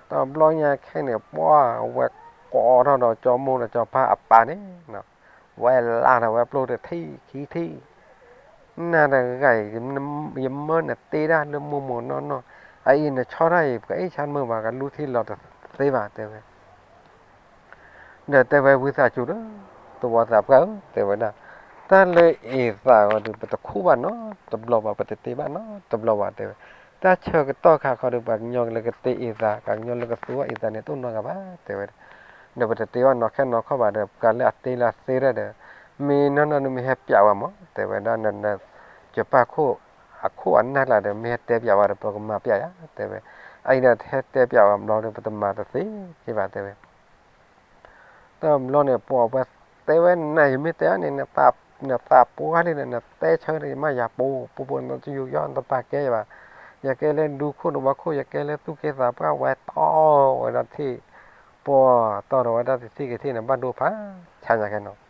တဘျီညါခဲန့ၣ် ပှၤဝဲကိးထီၣ်ဒီးကၠီမိၢ်ဒီးကၠီပၢ်အပၢ်န့ၣ်, ဝဲလါထီၣ်ဝဲပျိတထံၣ်ခံထံၣ်, နၤတဂၤအံၤ ယမၢနတ့ဒၣ်လၢမိၢ်မိၢ်နီၢ်နီၢ်, အအံၤနဆီဒၣ်အံၤ ပှၤအ့ၣ်ဆါမၢဘၣ် ကလူထံလီၤတသ့ဘၣ် တဲဝဲ ဒီးတဲဝဲ ဝံသးစူၤဒီး တဝီသးပှၢ်ဧၢ တဲဝဲဒၣ်, တၢ်လၢအ့ၣ်သၣ်ဂီၤဒီး ပတခူၣ်ဘၣ်နီတဘျီဘၣ် ပတတ့ဘၣ်နီတဘျီဘၣ် တဲဝဲ, တၢ်ဆၢကတီၢ်ခါခီဒီး ပှၤကညီလၢကတ့အ့ၣ်သၣ် ပှၤကညီလၢကသူအ့ၣ်သၣ်န့ၣ် တအိၣ်နီတဂၤဘၣ် တဲဝဲ, ဒီးပတတ့ဘၣ်နီၢ်ခဲနီၢ်ခီဘၣ်ဒီး ပှၤလၢအတ့လၢအသ့ရဲၣ်ဒီး မ့ၢ်နီၢ်နီၢ်န့ၣ်မ့ၢ်ဟဲပျးဝဲမး တဲဝဲဒၣ်, ကၠပၢ်ခိၣ် အခိၣ်အနၢ်ကျါဒီး မ့ၢ်ဟဲတဲပျးဝဲဒီး ပကမၤပျးယၤ တဲဝဲ, အအံၤဒီးဟဲတဲပျးဝဲဘျီဒီး ပတမၤတသ့က့ဘၣ် တဲဝဲ တဘျီန့ၣ် ပှၤပှၤတဲဝဲ နၤယမ့ၢ်တဲအီၤန့ၣ် နသးပှၢ်လံဒီး နတဲဆၢဒီး ယမ့ၢ်ယၤပိာ်ပိာ်ပိာ် နတယူးယီၣ် နတပာ်ကဲယၤဘၣ်, ယကဲလၢဒူခိၣ်ဒူဘီခိၣ် ယကဲလၢသူၣ်က့သးပှၢ် ဝဲတီၢ်ဝဲဒၣ်ထံၣ်, ပှၤတီၢ်ဒီးဝဲဒၣ်တထံၣ်ကထံၣ်န့ၣ် ဘၣ်ဒိဖးဆါညါခဲနီၤ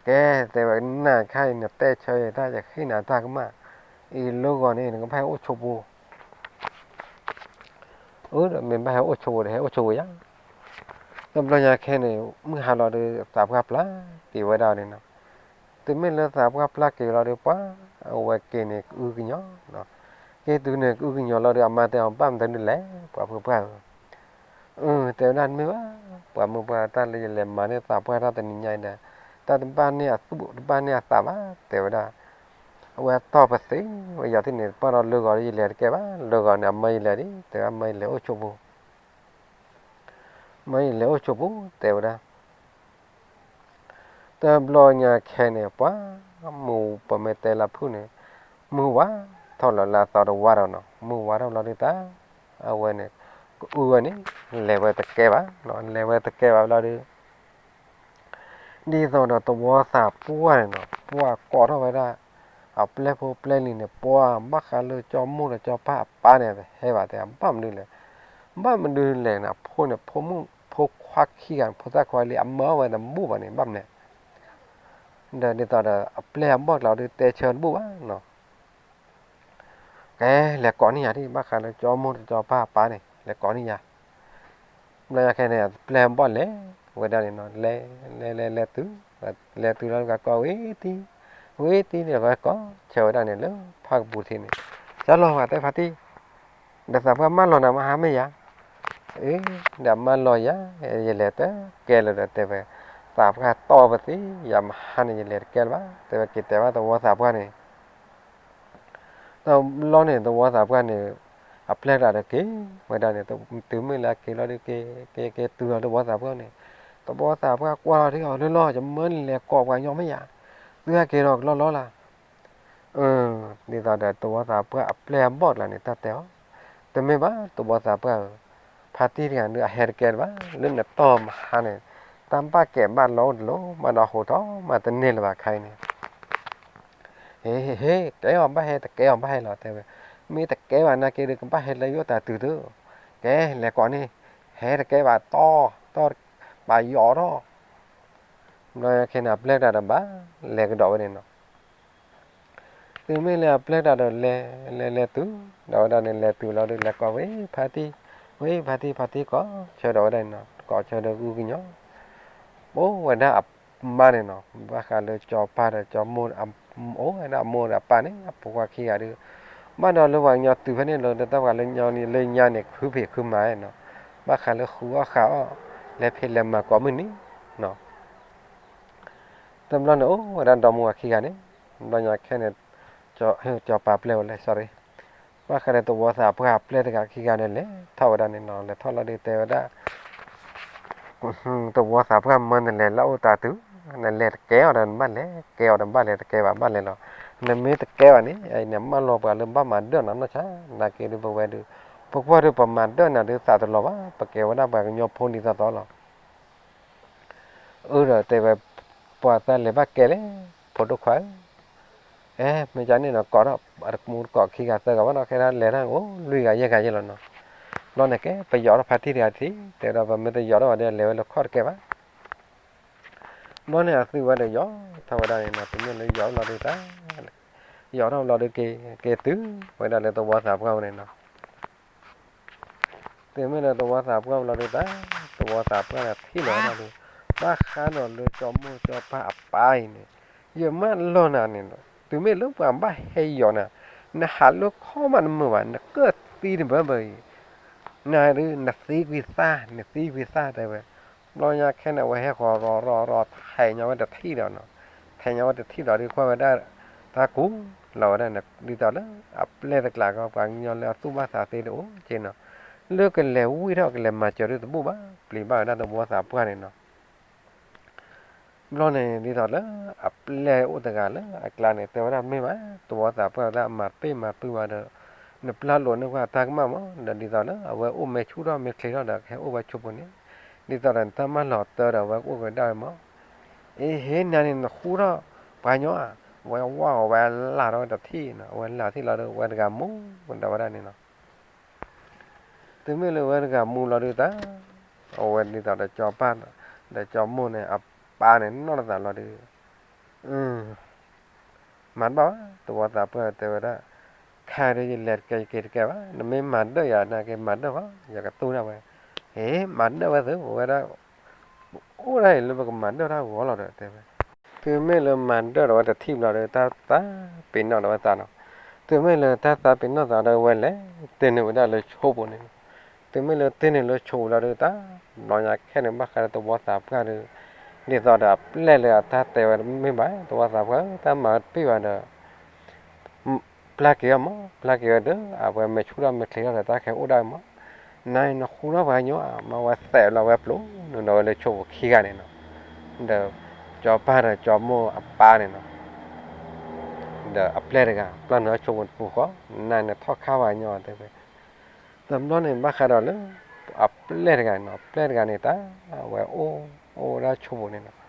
ကဲ တဲဝဲ နၤခါအံၤ နတဲဆၢယတၢ် ယဃ့နၤတၢ်ကမၣ်, အံၤလၢဂီၤန့ၣ် နကဘၣ်ဟဲအိၣ်ဆိးပူၤ, အၢ ဒီးမ့ၢ်ဘၣ်ဟဲအိၣ်ဆိးပူၤဒီး ဟဲအိၣ်ဆိးပူၤယၤ, တဘျီညါခဲန့ၣ် မုၢ်ဟါလီၤဒီး သးပှၢ်ပျၢ်က့ၤဝဲဒၣ်န့ၣ်နီၤ, တမ့ၢ်လၢသးပှၢ်ပျၢ်က့ၤလီၤဒီး ပှၤ အဝဲက့ၤန့ၣ်ကအုကညီနီၤ, က့ၤတုၤန့ၣ်ကအုကညီလီၤဒီး အမါတဲအီၤ ဘၣ်မနုၤဒ်လဲၣ် ပှၤဖိပှၢ်ဧၢ အၢ တဲဝဲဒၣ် တမ့ၢ်ဘၣ်, ပှၤမုၢ်ပှၢ်တၢ်လၢယလဲၤမၤန့ၢ်သးပှၢ်တၢ်တနံၤညါအံၤဒီး တၢ်တဘၣ်န့ၢ်အသူၣ်တဘၣ်န့ၢ်အသးဘၣ် တဲဝဲဒၣ်, အဝဲတီၢ်ပသ့ဝဲယၤသ့ၣ်န့ၣ် ပှၢ်ဒီးလၢဂီၤဒီးယလဲၤတကဲဘၣ်, လၢဂီၤန့ၣ် အမၢယလဲၤဒ် တဲဝဲ အမၢယလဲၤအိၣ်ဆိးပူၤ, မၢယလဲၤအိၣ်ဆိးပူၤ တဲဝဲဒၣ် တဘျီညါခဲန့ၣ် ပှၤ မုၢ်ပမ့ၢ်တဲလၢဖုၣ်န့ၣ် မုၢ်ဝါထီၣ်လီၤလၢအသီတဝါဒီးနီၤ, မုၢ်ဝါထီၣ်လီၤဒုးတၢ် အဝဲန့ၣ် ကအုဝဲန့ၣ် လဲၤဝဲတကဲဘၣ်, လဲၤဝဲတကဲဘၣ်ဘျီဒီး ဒ်သိးဒီးသဝီသးပှၢ်န့ၣ်နီၤ ပှၤကိးထီၣ်ဝဲဒၣ် အပျဲၢ်ဖိပျဲၢ်လံၤန့ၣ် ပှၤဘၣ်ဃးလၢကၠီမိၢ်ဒီးကၠီပၢ်အပၢ်န့ၣ် ဟဲဘၣ်တဲ ဘၣ်မနုၤလဲၣ်, ဘၣ်မနုၤလဲၣ်န့ၣ် အဖိန့ၣ် ဖိမုၣ်ဖိခွါခံဂၤန့ၣ် ဖိသၣ်ခွါလံ အမၢဝဲတဘူၣ်ဘၣ်န့ၣ် ဘၣ်မနုၤလဲၣ်. ဒီးဒ်သိးဒီး အပျဲၢ်အဘီၣ်ကျါဒီး တဲဆၢတဘူၣ်ဘၣ်နီၤ ကဲ လဲၤကိးန့ၢ်ယၤဒ် ဘၣ်ဃးလၢကၠီမိၢ်ဒီးကၠီပၢ်အပၢ်န့ၣ် လဲၤကိးန့ၢ်ယၤ. ဘျီညါခဲန့ၣ် ပျဲၢ်ဘီၣ်လဲၤဝဲဒၣ်န့ၣ်နီၤ လဲၤ လဲၤ လဲၤ လဲၤတုၤ, လဲၤတုၤလီၤတဂၤကိးဝံၤတံၢ်, ဝံၤတံၢ်န့ၣ် ဝဲကိးဆၢဝဲဒၣ်န့ၣ်လၢဖၣ်ကပူၤထံးန့ၣ်, ကၠီလီၤဂာ်တဲဖါတံၢ်, ဒီးသးပှၢ်မၢလီၤနၤမဟါမ့ၢ်ယၤ, အ့ ဒီးမၢလီၤယၤ, ယလဲၤတကဲလၢၤဒီးတဲဝဲ, သးပှၢ်တီၢ်ပသ့ ယမဟါန့ၣ် ယလဲၤတကဲလၢၤဘၣ် တဲဝဲက့ၤတဲဘၣ်သဝီသးပှၢ်န့ၣ် တဘျီန့ၣ် သဝီသးပှၢ်န့ၣ် အပျဲၢ်တဂၤဒီးက့ၤဝဲဒၣ်န့ၣ် တုၤမ့ၢ်လၢအက့ၤလီၤဒီးက့ၤ က့ၤ က့ၤတုၤလီၤသဝီသးပှၢ်န့ၣ်, သဝီသးပှၢ်ကွၢ်လီၤဒ်အီၤလၢလီၤ ယမၢန့ၣ်လဲၤကိးပှၤကညီမ့ၢ်ယၤ, သုဟဲက့ၤဒီးကလီလီလၢ်, ဒ်သိးဒီးသဝီသးပှၢ်အပျဲၢ်အဘီၣ်ကျါန့ၣ် တၢ်တဲအီၤ, တမ့ၢ်ဘၣ်သဝီသးပှၢ်ဧၢ, ဖါတံၢ်တဂၤဒုးအဟဲတကဲလၢၤဘၣ် လၢနတီၢ်မဟါန့ၣ်, တၢ်ဘၣ်ကဲးဘၣ်လီအိၣ်တလိၣ် မၤဒီးဟိးထီၣ်မၤတန့ၢ်လၢၤဘၣ်ခါအံၤန့ၣ် ဟ့ ဟ့ ဟ့ ကဲအီၤဘၣ်ဟဲ တကဲအီၤဘၣ်ဟဲလီၤ တဲဝဲ, မ့ၢ်တကဲဘၣ်နာ်က့ဒီး ကဘၣ်ဟဲလၢယအိၣ်တၢ်တုၤသု, ကဲ လဲၤကိးန့ၢ်, ဟဲတကဲဘၣ်တီၢ် တီၢ် ဘၣ်ယိးထီၣ်, ဘျီခဲန့ၣ် အပျဲၢ်တၢ်ဒီးဘၣ် လဲၤကဒီးဝဲန့ၣ်နီၤ တုၤမ့ၢ်လၢအပျဲၢ်တၢ်ဒီးလဲၤ လဲၤ လဲၤတုၤ, ဒီးဝဲဒၣ်န့ၣ် လဲၤတုၤလီၤဒီး လဲၤကိးဝဲ ဖါတံၢ်, ဝဲ ဖါတံၢ် ဖါတံၢ်ကိးဆၢဒီးဝဲဒၣ်န့ၣ်နီၤ ကိးဆၢဒီးဂုၢ်ကညီ, အိၣ်ဝဲဒၣ်အမါန့ၣ်နီၤ ဘၣ်ဃးလၢကၠီပၢ်ဒီးကၠီမိၢ်, အိၣ်ဝဲဒၣ်အမိၢ်ဒီးအပၢ်န့ၣ် အဖိခွါခံဂၤဒီး, ဘၣ်ဒီးလၢပှၤကညီတုၤဖဲန့ၣ်လီၤ ဒီးတၢ်ပှၤလၢညီန့ၣ် လၢညါန့ၣ် ကဟုဖံးခုမၤနီၤ, ဘၣ်ဃးလၢဃုအီၣ်ဃုအီၣ် လဲၤဖံးလဲၤမၤကိးမုၢ်နံၤနီၤ တဘျီန့ၣ် အိၣ်ဝဲဒၣ်ဒီမါဝၤခံဂၤန့ၣ်, ဘျီညါခဲန့ၣ် ကၠီပၢ်ပျဲၢ်ဝဲလဲၣ် sorry, ဘၣ်ဃးဒီးသဝီသးပှၢ်အပျဲၢ်တဂၤခံဂၤန့ၣ် လဲၤထီၣ်ဝဲဒၣ်န့ၣ်နီၤ လဲၤထီၣ်လီၤဒီးတဲဝဲဒၣ်, သဝီသးပှၢ်မၢနလဲၤလၢအအိၣ်တၢ်တုၤ, နလဲၤတကဲအီၤဒီးနဘၣ်လဲၤ, ကဲအီၤဒီးဘၣ်လဲၤ တကဲဘၣ်ဘၣ်လဲၤလီၤ, နမ့ၢ်တကဲဘၣ်န့ၣ် အံၤန့ၣ် မၢလီၤပှၤလၢဘၣ်မၤဒၢၣ်နၤနီၢ်ဆါ, နာ်က့ဒီးပဝဲဒီး, ပကွၢ်ဒီးပမၤဒၢၣ်နၤဒီးသးတလီၤဘၣ် ပကဲဝဲဒၣ်ပှၤကညီဖိဒ်သိးသိးလီၤ အၢဒီးတဲဝဲ, ပှၤသးလဲၤဘၣ်ကဲလဲၣ်, ဖိဒိၣ်ခွါဧၢ, အဲ မ့ၢ်ကန့ၣ်ဒီးကိးထီၣ်အတမူတကိးခံဂၤသၢဂၤဘၣ်နီၤ ခဲဒၣ်လဲၤထီၣ်အိၣ်လွံၢ်ဂၤယဲၢ်ဂၤယဲၢ်လီၤနီၤ, ဘျီန့ၣ်ကဲ ပယီၤထီၣ်ဖါတံၢ်တဂၤတထံၣ် တဲဒီးပမ့ၢ်တယီၤထီၣ်ဘၣ်ဒီးလဲၤဝဲလၢခီၣ်တကဲဘၣ် ဘျီန့ၣ်အသုဝဲဒီးယီၤထီၣ်ဝဲဒၣ်န့ၣ်နီၤ တုၤမ့ၢ်လၢယီၤလီၤဒုးတၢ်, ယီၤထီၣ်လီၤဒုးက့ၤ က့ၤတုၤဝဲဒၣ်လၢသဝီသးပှၢ်ဝဲန့ၣ်နီၤ တုၤမ့ၢ်လၢသဝီသးပှၢ်လီၤဒုးတၢ်, သဝီသးပှၢ်န့ၣ်ထံၣ်လီၤဝဲဒၣ်ဒီး, ဘၣ်ဃးဒီးလၢကၠီမိၢ်ကၠီပၢ်အပၢ်အံၤန့ၣ်, ယမၢလီၤနၤန့ၣ်ဒီး တုၤမ့ၢ်လၢပှၤဘၣ်ဟဲယီၤနၤ, နဟးလၢခီၣ်မးတမုာ်ဘၣ် နကၢၣ်သံတဘၢဘၢအံၤ, နဒုးနသံကွံာ်သၣ် နသံကွံာ်သၣ်တဲဝဲ, ဘျီညါခဲန့ၣ် အဝဲဟဲဃီၤရီၤရီၤရီၤ ထဲးညီဝဲတထံၣ်ဒီးနီၤ, ထဲးညီဝဲတထံၣ်ဒီးဒုးကွၢ်ဝဲဒၣ်, တၢ်ကူၣ်လီၤဝဲဒၣ်န့ၣ် ဒ်သိးလၢအပျဲၢ်တကျါကီ ပှၤကညီလၢအသူၣ်ဘၣ်သးသ့တအိၣ်က့နီၤ, လၢကလဲၤဝံၣ်ထီၣ်ကလဲၤမၤစၢၤဒုးတဘူၣ်ဘၣ် ပျံၤဘၣ်ဝဲဒၣ်သဝီသးပှၢ်န့ၣ်နီၤ ဘျီန့ၣ် ဒ်သိးလၢအပျဲၢ်အိၣ်တဂၤလၢအကျါန့ၣ် တဲဝဲဒၣ်မ့ၢ်ဘၣ် သဝီသးပှၢ်ဝဲဒၣ်မၤတပ့ၢ်မၤပုၢ်ဘၣ်ဒီး, နပျၢ်လိာ်န့ၢ်ပှၤတၢ်ကမၣ်မး ဒီးဒ်သိးလၢအဝဲအိၣ်မဲာ်ဆူၣ်ထီၣ်မဲာ်ချ့ထီၣ်ဒီးကဟဲအိၣ်ဝဲဆိပူၤန့ၣ်, ဒ်သိးဒီးနတၢ်မၢလီၤတၢ်ဒီးအဝဲကအိၣ်ကဒါဝဲမး, အ့ဟ့နၤန့ၣ်နဃူထီၣ်ပှၤကညီဧါ, အဝဲဝၢ်အီၤဝဲလၢ်ထီၣ်ဝဲတထံၣ်နီၤ အဝဲလၢ်ထံၣ်လီၤဒီးဝဲတဂၤမူဒီးဝဲဒၣ်န့ၣ်နီၤ တုၤမ့ၢ်လၢဝဲတဂၤမူလီၤဒုးတၢ်, အဝဲဒ်သိးဒီးကၠီပၢ်, ဒီးကၠီမိၢ်န့ၣ် အပၢ်န့ၣ်နီၢ်တသးလီၤဒုး, မၤတဘၣ်ဘၣ်, သဝီသးပှၢ်တဲဝဲဒၣ်, ခဲဒုးယလဲၤတကဲယက့ၤတကဲဘၣ်, နမ့ၢ်မၤဒၢၣ်ယၤနာ်က့မၤဒၢၣ်ဘၣ်, ယကတူၢ်ဒၣ်ဝဲ, ဟ့ မၤဒၢၣ်ဝဲသု ဝဲဒၣ်, အိၣ်ဒၣ်အံၤလၢပကမၤဒၢၣ်တၢ်ဂီၤလီၤဒီးတဲဝဲ တုၤမ့ၢ်လၢမၤဒၢၣ်ဒီးဝဲတထံၣ်ဘျီဒီး တၢ်သးပ့ၤနီၣ်ဒီးဝဲသးနီၤ, တုၤမ့ၢ်လၢတၢ်သးပ့ၤနီၣ်သးဒီးဝဲလဲၤတ့ၢ်န့ၢ်ဝဲဒၣ်လၢဆိပူၤန့ၣ်, တုၤမ့ၢ်လၢတ့ၢ်န့ၢ်လၢဆိပူၤလီၤဒီးတၢ်, ဘျီညါခဲန့ၣ်ဘၣ်ဃးဒီးသဝီသးပှၢ်ဒီး, ဒ်သိးဒီးအပျဲၢ်လၢအတၢ်တဲဝဲမ့ၢ်ဘၣ် သဝီသးပှၢ်ဧၢ တၢ်မၤတပ့ၢ်ဘၣ်ဒီး ပျၢ်က့ၤအီၤမး, ပျၢ်က့ၤအီၤဒီး အဝဲမဲာ်ဆူၣ်ထီၣ်မဲာ်ချ့ထီၣ်ဒီးတၢ်ကဟဲအိၣ်ဒၣ်မး, နၤအံၤနဃူထီၣ်ပှၤကညီဧါ, မ့ၢ်ဝဲသဲးလီၤဝဲပျိၤနုာ်လီၤဝဲလၢဆိပူၤခံဂၤန့ၣ်နီၤ, ဒီးကၠီပၢ်ဒီးကၠီမိၢ်အပၢ်န့ၣ်နီၤ, ဒီးအပျဲၢ်တဂၤ ပျၢ်နုာ်လီၤဆိပူၤတပူၤဃီ, နၤနထီၣ်ခါပှၤကညီဧါတဲဝဲ, တဘျီန့ၣ် ဘၣ်ဃးဒီးလၢ အပျဲၢ်တဂၤန့ၣ်နီၤ, ပျဲၢ်တဂၤန့ၣ် တၢ်ဝဲအိၣ် အိၣ်ဝဲဒၣ်ဆိးပူၤန့ၣ်နီၤ,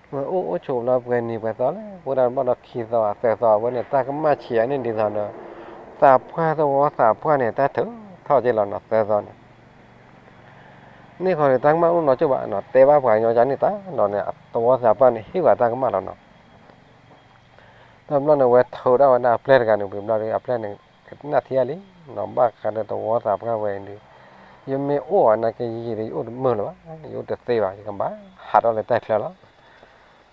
ဝဲအိၣ်အိၣ်ဆိးပူၤလီၤ ပှဲၤနံၤပှဲၤသီလၢ အိၣ်ဒၣ်တဘျီဒီးခံသီသၢသီ အဝဲန့ၣ် တၢ်ကမၣ်ဆံးအန့ၣ်ဒ်သိးဒီး သးပှၢ်သဝီသးပှၢ်န့ၣ် တၢ်ထုးထီၣ်က့လီၤနီၤ သၢသီန့ၣ် န့ၣ်ဃီဒီး တၢ်ကမၣ်အိၣ်နီတစိၢ်ဘၣ်နီၤ, တဲဘၣ်ပှၤကညီန့ၢ်တၢ်လီၤန့ၣ် သဝီသးပှၢ်န့ၣ် ဟ့ၣ်ဝဲတၢ်ကမၣ်လီၤနီၤ. တဘျီန့ၣ် ဝဲထုးဒၣ်ဝဲဒၣ်အပျဲၢ်တဂၤန့ၣ် ဝံၤဘျီဒီး အပျဲၢ်န့ၣ် ကနၣ်ထံအါလံနီၤ, ဘၣ်ဃးဒီးသဝီသးပှၢ်ဝဲအံၤဒီး ယမ့ၢ်အိၣ်အီၤနာ်က့ယံာ်ဒီး ယအိၣ်တမုာ်လၢၤဘၣ်, ယအိၣ်တသ့ဘၣ်, ယကဘၣ်ဟးထီၣ်လၢတၢ်ချၢလီၤ.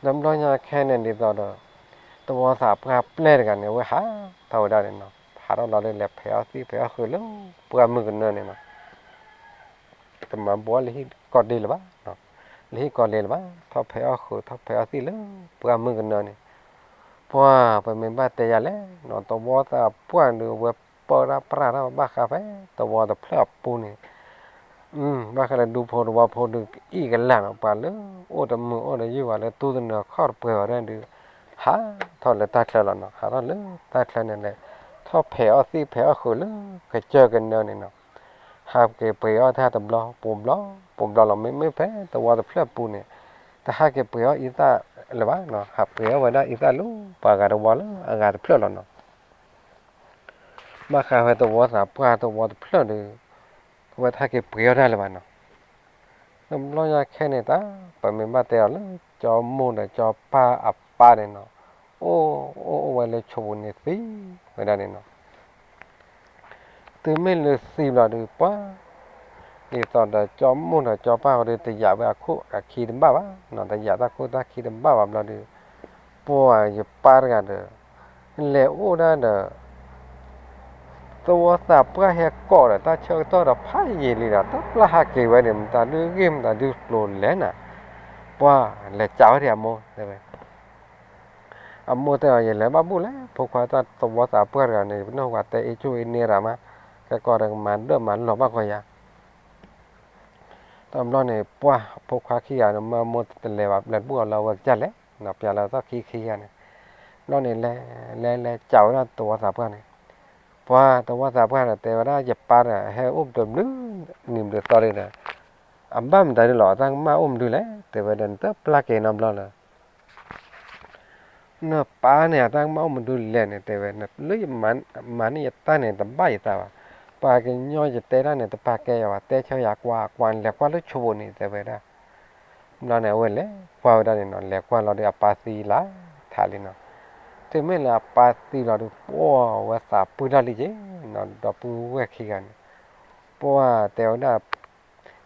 တဘျီညါခဲန့ၣ်ဒ်သိးဒီး သဝီသးပှၢ်ပျဲၢ်တဂၤန့ၣ် အဝဲဟးထီၣ်ဝဲဒၣ်န့ၣ်နီၤ, ဟးထီၣ်လီၤဒီး လဲၤဖဲးအီၣ်သံၣ်ဖဲးအီၣ်ဃုာ်လၢ ပှၢ်မုၢ်ကနၢန့ၣ်နီၤ တမၤဘှီလၢဟံၣ်ကီၢ်ဒ့လၢၤဘၣ်, လၢဟံၣ်ကီၢ်လ့လၢၤဘၣ်, ထီၣ်ဖဲးအီၣ်ဃုာ် ထီၣ်ဖဲးအီၣ်သံၣ်လၢ ပှၢ်မုၢ်ကနၢန့ၣ်, ပှၢ်ပမ့ၢ်ဘၣ်တဲယၤလဲၣ်နီၤ, သဝီသးပှၢ်ဒီး ဝဲပၢတၢ်ပြးတၢ်ဘၣ်ဃးဖဲ သဝီတဖျၢၣ်အပူၤန့ၣ် ဘၣ်ဃးလၢဒူဖိသဝီဖိဒီး ကအံၣ်ကလၢ်နီၤ, ပှၤလၢအိၣ်တမုာ်အိၣ်တယုၢ် ပှၤလၢတူၢ်တနၢၤခီၣ်တပှဲၤဝဲဒၣ်ဒီး ဟးထီၣ်လၢတၢ်ချၢလီၤနီၤ, ဟးထီၣ်လၢတၢ်ချၢန့ၣ်လဲၣ်, ထီၣ်ဖဲးအီၣ်သံၣ်ဖဲးအီၣ်ဃုာ်လၢ ကစၢၢ်ကနၢန့ၣ်နီၤ, ဟးက့ၤပှ့ၤအီၣ်တၢ်တဘျီ ပူၤဘျီ ပူၤဘျီလီၤ, မ့မ့ၢ်ဖဲသဝီတဖျၢၣ်ပူၤန့ၣ် တဟးက့ၤပှ့ၤအီၣ်အံသၣ်လၢၤဘၣ်နီၤ, ဟးပှ့ၤအီၣ်ဝဲဒၣ်အံသၣ်လၢ ပှၤဂၤတဝီလၢအဂၤတဖျၢၣ်လီၤနီၤ. ဘၣ်ဃးဝဲသဝီသးပှၢ်သဝီတဖျၢၣ်ဒီး အဝဲတဟးက့ၤပှ့ၤအီၣ်တၢ်လၢၤဘၣ်နီၤ. တဘျီညါခဲန့ၣ်တၢ် ပမ့ၢ်ဘၣ်တဲအီၤလၢ ကၠီမိၢ်ဒီးကၠီပၢ်အပၢ်န့ၣ်နီၤ, အိၣ်အိၣ်အိၣ်ဝဲလၢဆိးပူၤန့ၣ်သံဝဲဒၣ်န့ၣ်နီၤ. တုၤမ့ၢ်လၢသံဘျီဒီး ပှၤ ဒ်သိးဒီးကၠီမိၢ်ဒီးကၠီပၢ်ဃီဒီး တယာ်ဝဲအခိၣ်အခံတဘၣ်ဘၣ်နီၤ, တယာ်တၢ်ခိၣ်တၢ်ခံတဘၣ်ဘၣ်ဘျီဒီး ပှၤယပၢ်တဂၤဒီး လဲၤအိၣ်ဒၣ်ဒီး သဝီသးပှၢ်ဟဲကိးဒီး တၢ်ဆၢကတီၢ်ဒီးဖးယံာ်လံဒီး တၢ်ပျၢ်ဟးက့ၤဝဲန့ၣ် မတၤဒုးဂ့ၢ်မတၤဒုးကျိၤလဲၣ်နၤ, ပှၤလဲၤကးဝဲဒၣ်အမိၢ်တဲဝဲ အမိၢ်တဲအီၤ ယလဲၤဘၣ်ဘူၣ်လဲၣ်, ဖိခွါတၢ်သဝီသးပှၢ်တဂၤန့ၣ် ပနီၢ်ဝၤတဲအ့ၣ်ကၠိအ့ၣ်န့ၢ်ရၤမး, ကဲကီးဒီးကမၤဒၢၣ်မၤလီၤဘၣ်ကီးယၤ. တဘျီန့ၣ် ပှၤဖိခွါခံဂၤန့ၣ် မၢမိၢ်တလဲၤဘၣ် ပျဲတဘူၣ်အီၤလၢအဝဲကစၢ်လဲၣ်, ပျဲလၢသီၣ်ခံခံဂၤန့ၣ်, ဘျီန့ၣ်လဲၤ လဲၤလဲၤကးဝဲဒၣ်သဝီသးပှၢ်န့ၣ်, ပှၤသဝီသးပှၢ်ဒီးတဲဝဲဒၣ် ယပၢ်ဒီး ဟဲအိၣ်ဘျုးဘျုး နံၤဘျုးသီဒံးဒီး အဘၣ်မတၤဒုးလီၤ အတၢ်ကမၣ်အိၣ်မနုၤလဲၣ်, တဲဝဲဒီး နတပျၢ်က့ၤနီတဘျီလၢ နပၢ်န့ၣ် အတၢ်ကမၣ်အိၣ်မနုၤလဲၣ်န့ၣ် တဲဝဲ လၢယမၤန့ၢ်ယတၢ်န့ၣ် တဘၣ်ယသးဘၣ်, ပှၤကညီယတဲတၢ်န့ၣ် တပာ်ကဲယၤဘၣ်, တဲဆၢယၤကွၢ်ကွၢ် လဲၤကွၢ်လၢဆိးပူၤန့ၣ် တဲဝဲဒၣ်. ဘျီန့ၣ် အဝဲလဲၤကွၢ်ဝဲဒၣ်န့ၣ်နီၤ, လဲၤကွၢ်လီၤဒီး အပၢ်သံလၢထးလံနီၤ. တုၤမ့ၢ်လၢအပၢ်သံလီၤဒီး ပှၤဝဲသးပှၢ်တၢ်လံက့ၤနီၤ, ဒီပုၢ်ဝဲၢ်ခံဂၤန့ၣ် ပှၤတဲဝဲဒၣ် က့ၤ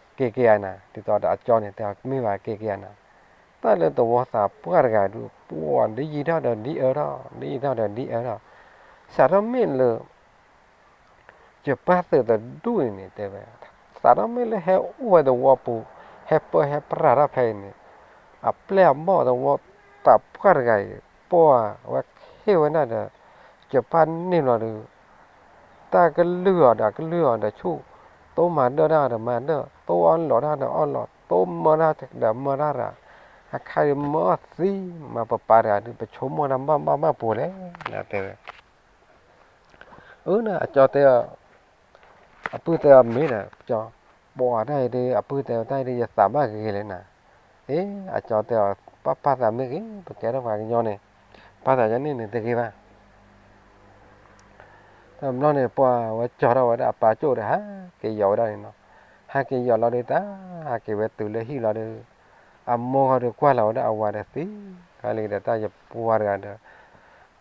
က့ၤဧါနၤ, ဒ်သိးဒီးအကၠီန့ၣ် တဲအီၤ မ့ၢ်ဘၣ် က့ၤက့ၤဧါနၤ, တၢ်လၢသဝီသးပှၢ်တဂၤဒုး ပှၤဒ်ယံာ်ထီၣ်ဒီးဒ်အၢထီၣ်, ဒ်ယံာ်ထီၣ်ဒီးဒ်အၢထီၣ်, စးထီၣ်မ့ၢ်လၢ ယပၢ်သုးတဒူၣ်အံၤန့ၣ် တဲဝဲ, စးထီၣ်မ့ၢ်လၢဟဲအိၣ်ဝဲသဝီပူၤ ဟဲပၢဟဲပြးထီၣ်ဖဲအံၤန့ၣ်, အပျဲၢ်အဘီၣ်သဝီသးပှၢ်တဂၤအံၤ ပှၤဝဲဟ့ၣ်ဝဲဒၣ်ဒီး ယပၢ်န့ၢ်ဘျီဒီး တၢ်ကလုၢ်အီၤဒီးအကလုၢ်အီၤဒီးဆူၣ်, တိၢ်မၤဒၢၣ်တၢ်ဒီးမၤဒၢၣ်, တိၢ်အီၣ်လီၤတၢ်ဒီးအီၣ်လီၤ, တိၢ်မၢတၢ်ဒီးမၢတၢ်ရၤ, အခါဒီးမၢအီၣ်သံ, မၤပပၢ်တဂၤဒုး ပဆိကမိၣ်တၢ်ဘၣ်ဘၣ်ဘၣ်ပူၤလဲၣ်, တဲဝဲ. အၢ အကၠီတဲအီၤ, အပုၢ်တဲအီၤမ့ၢ်ဒီး ကၠီ, ပှၤတၢ်အံၤဒုး အပုၢ်တဲတၢ်အံၤဒုး ယသးဘၣ်ဂ့ၤဂ့ၤလဲၣ်နၤ. အ့ အကၠီတဲအီၤ ပၢ်ပၢ်သးမ့ၢ်ဂ့ၤ ပကဲထီၣ်ပှၤကညီန့ၣ် ပၢ်သးကန့ၣ်န့ၣ်တဂ့ၤဘၣ်. တဘျီန့ၣ် ပှၤဝဲကၠီထီၣ်ဝဲဒၣ်အပၢ်ကၠိၣ်ဒီး ဟးက့ၤယီၤဝဲဒၣ်န့ၣ်နီၤ. ဟးက့ၤယီၤလီၤဒီးတၢ် ဟးက့ၤဝဲတုၤလၢဟံၣ်လီၤဒီး အမိၢ်ဃီဒီးကွၢ်လီၤဝဲဒၣ်အဝၤဒီးသံ, ဟါလံဒီးတၢ်ယပှၤတဂၤဒီး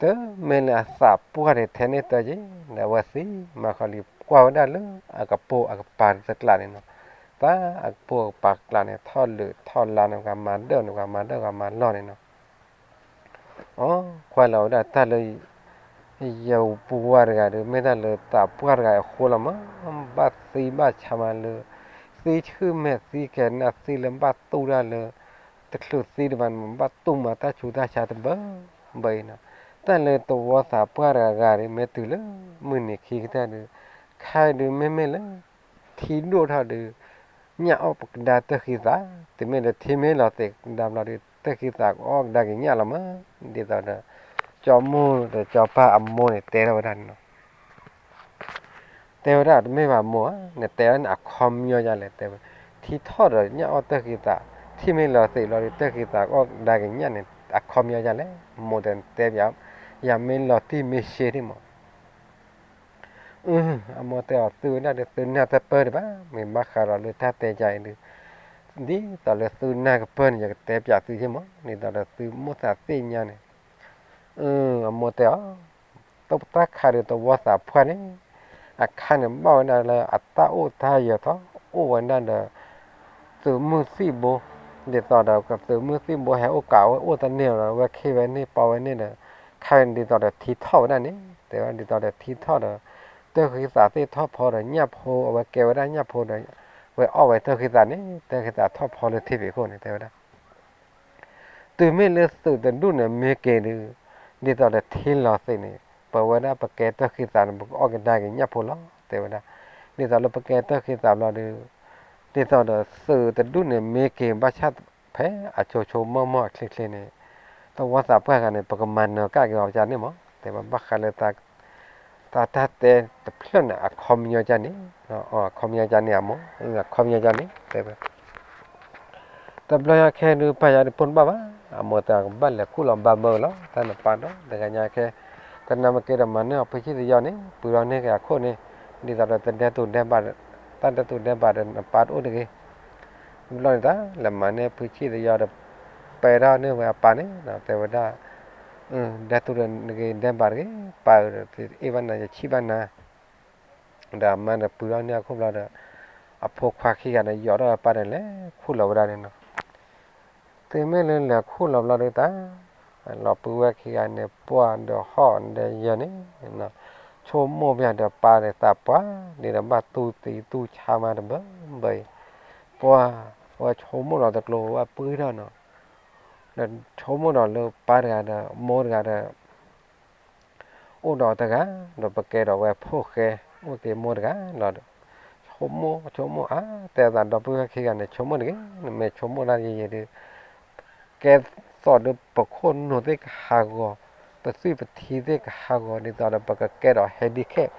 တမ့ၢ်လၢအသးပှၢ်ဒီးထဲန့ၣ်တၢ်က့ၤ ဒီးအဝဲသံမၤဃီလံ ကွၢ်ဝဲဒၣ်လၢအကပိာ်အကပၤတကျးန့ၣ်နီၤ. တၢ်အကပိာ်အကပၤတကျးန့ၣ် ထီၣ်လုာ်ထီၣ်လါန့ၣ် ပှၤမၤဒၢၣ်န့ၣ် ပှၤမၤဒၢၣ်ပှၤမၤလီၢ်န့ၣ်နီၤ. အိ ကွၢ်လီၤဝဲဒၣ်တၢ်လၢ ယပှၤတဂၤဒီး မ့ၢ်တၢ်လၢသးပှၢ်တဂၤအဃိလီၤမး, ဘၣ်သံဘၣ်ဆါမးလၢ သံဆူၣ်မဲာ်သံကဲၤနၢ်သံလၢဘၣ်တူၢ်တၢ်လၢ တချုးသံတဘၣ်န့ၣ် ဘၣ်တူၢ်မၤတၢ်ဆူးတၢ်ဆါတဘၢဘၢအံၤနီၤ. တၢ်လၢသဝီသးပှၢ်တဂၤဂၤဒီး မ့ၢ်တုၤလၢမုၢ်နံၤခံကတၢၢ်ဒီး ခါဒုးမ့မ့ၢ်လၢ ထံဒိၣ်ထီၣ်ဒီး ညၣ်အီၣ်ပကဒါတၢ်ဃံသး, တမ့ၢ်လၢထံမ့ၢ်လီၤသ့ၣ်ကဒါဘျီဒီး တၢ်ဃံသးကအီၣ်ကဒါက့ၤညၣ်လီၤမး, ဒ်သိးဒီး ကၠီမိၢ်ဒီးကၠီပၢ်အမိၢ်န့ၣ်တဲထီၣ်ဝဲဒၣ်န့ၣ်နီၤ. တဲဝဲဒၣ်တမ့ၢ်ဘၣ်မိၢ်ဧၢ, နတဲဝဲဒၣ်န့ၣ်အခီပညီဒ်လဲၣ် တဲဝဲ, ထံထီၣ်ဒီးညၣ်အီၣ်တၢၢ်ဃံသး, ထံၣ်မ့ၢ်လီၤသ့ၣ်ဘျီဒီး တၢၢ်ဃံသးအီၣ်ကဒါက့ၤညၣ်န့ၣ် အခီပညီဒ်လဲၣ်, မိၢ်တဲတဲပၠး, ယၤမ့ၢ်လီၤတံၢ်မ့ၢ်ရှဲဒံးမး အမိၢ်တဲအီၤ သုဝဲဒၣ်ဒီးသုနၢ်တပၢၢ်ဒံးဘၣ်, မ့ၢ်ဘၣ်ဃးဒီးလၢတၢ်တဲယၤအံၤဒီး, ဒ်သိးလၢသုနၢ်ကပၢၢ်န့ၣ် ယကတဲပၠးသုယ့ၢ်မး, ဒ်သိးဒီးသုမိၢ်သးသ့ၣ်ညါန့ၣ်, အမိၢ်တဲအီၤ, တၢ်ခါဒီးသဝီသးပှၢ်န့ၣ်, အခါန့ၣ်ဘၣ်ဝဲဒၣ်လၢအတၢ်အိၣ်တၢ်ယၢၤထီၣ်, အိၣ်ဝဲဒၣ်ဒီး သုးမုၢ်သံၣ်ဘိ, ဒ်သိးဒီးသုးမုၢ်သံၣ်ဘိဟဲအိၣ်ကးဝဲအိၣ်တန့ၢ်ဒီး ဝဲခ့ဝဲန့ၢ်ပီဝဲန့ၢ်ဒီး, ခါဒ်သိးဒီးထံထီၣ်ဝဲဒၣ်န့ၣ်, တဲဝဲဒၣ်ဒ်သိးဒီးထံထီၣ်ဒီး, တၢၢ်ဃံသးသ့ၣ်ထီၣ်ဖီဒီးညၣ်ဖိအဝဲကဲဝဲဒၣ်ညၣ်ဖိဒီး, ဝဲအီၣ်ဝဲတၢၢ်ဃံသးန့ၣ် တၢၢ်ဃံသးထီၣ်ဖီလၢထံဖံးခိၣ်န့ၣ် တဲဝဲဒၣ် တုၤမ့ၢ်လၢသုးတဒူၣ်န့ၣ်မ့ၢ်က့ၤဒီး, ဒ်သိးဒီးထံလီၤသ့ၣ်န့ၣ် ပဝဲဒၣ်ပကဲတၢၢ်ဃံသးန့ၣ် ပကအီၣ်ကဒါက့ၤညၣ်ဖိလီၤ တဲဝဲဒၣ်. ဒ်သိးလၢပကဲတၢၢ်ဃံသးဘျီဒီး, ဒ်သိးဒီးသုးတဒူၣ်န့ၣ်မ့ၢ်က့ၤဘၣ်ဆၣ်ဖဲအဆိဆိမိၢ်မိၢ်အချ့ချ့န့ၣ်, သဝီသးပှၢ်ဂၤန့ၣ် ပကမၤနၢၤကဒါက့ၤအီၤကန့ၣ်မး တဲဝဲဘၣ်ဃးလၢ တၢ်တၢ်တဲတဖျၢၣ်န့ၣ် အခီပညီကန့ၣ်, အခီပညီကန့ၣ်အမိၢ်, အခီပညီကန့ၣ် တဲဝဲ တဘျီညါခဲဒုးပာ်ယၤဒုးပိၢ်တဘၣ်ဘၣ်, အမိၢ်တဲအီၤကဘၣ်လဲၤခူၣ်လီၤဘၣ်ဘၢလီၤ တၢ်နပၢ်ဒီးတဂၤညါခဲ, တနၢ်မ့ၢ်က့ၤဒီးမၤန့ၢ်အီၤဖုဆံၣ်သယီန့ၣ် ပှ့ၤထီၣ်န့ၢ်က့ၤအခိၣ်န့ၣ်, ဒ်သိးဒီးတဒဲတူၢ်ဒဲးဘၣ်, တၢ်ဒဲတူၢ်ဒဲးဘၣ်ဒီးနပၢ်တအိၣ်တဂ့ၤ, ဘျီန့ၣ်တၢ်လဲၤမၤန့ၢ်ဖုဆံၣ်သယီဒီး, ပှ့ၤထီၣ်န့ၢ်ဝဲအပၢ်န့ၣ် တဲဝဲဒၣ်, ဒဲတူၢ်တဂ့ၤဒဲးဘၣ်တဂ့ၤ ပၢ်ဧၢဒီး အ့ၣ်ဘၣ်နၤယဆံၣ်ဘၣ်နၤ ဒီးအမါဒီးပှ့ၤထီၣ်န့ၢ်အခိၣ်ဘျီဒီး, အဖိခွါခံဂၤဒီးယိးထီၣ်ဝဲပၢ်ဒီး လဲၤခူၣ်လီၤဝဲဒၣ်န့ၣ်နီၤ, တုၤမ့ၢ်လၢလဲၤခူၣ်လီၤဘျီဒီးတၢ်, လီၤပှ့ၤဝဲခံဂၤန့ၣ် ပှၢ်ဒီးဟီၣ်ဒီးယၢၤန့ၣ်, ဆိကမိၣ်ပၠးဒီးပၢ်ဒီးသးပှၢ်, ဒ်ဒီးဘၣ်တူၢ်သံတူၢ်ဆါမးတဘၣ်ဘၣ်အံၤ, ပှၢ်, ဝဲဆိကမိၣ်ဒီးတကျိၤဝဲပှ့ၤထီၣ်နီၤ, ဒီးဆိကမိၣ်ဒီးလၢပၢ်တဂၤဒီး မိၢ်တဂၤဒီး အိၣ်ဒီးတဂၤ, ဒီးပကဲဒီးဝဲဖိၣ်ဃဲ, အိၣ်က့ၤမိၢ်တဂၤလီၤဒီး, ဆိကမိၣ်ဆိကမိၣ်အါ, တဲသးဒီပုၢ်ဝဲၢ်ခံဂၤန့ၣ် ဆိကမိၣ်တဂ့ၤ, နမ့ၢ်ဆိကမိၣ်တၢ်ယံာ်ယံာ်ဒီး, ကဲသိးဒီးပခိၣ်နူာ်သ့ၣ်ကဟးဂီၤ, ပသွံၣ်ပထံသ့ၣ်ကဟးဂီၤ ဒ်သိးဒီးပကကဲဒီး handicap,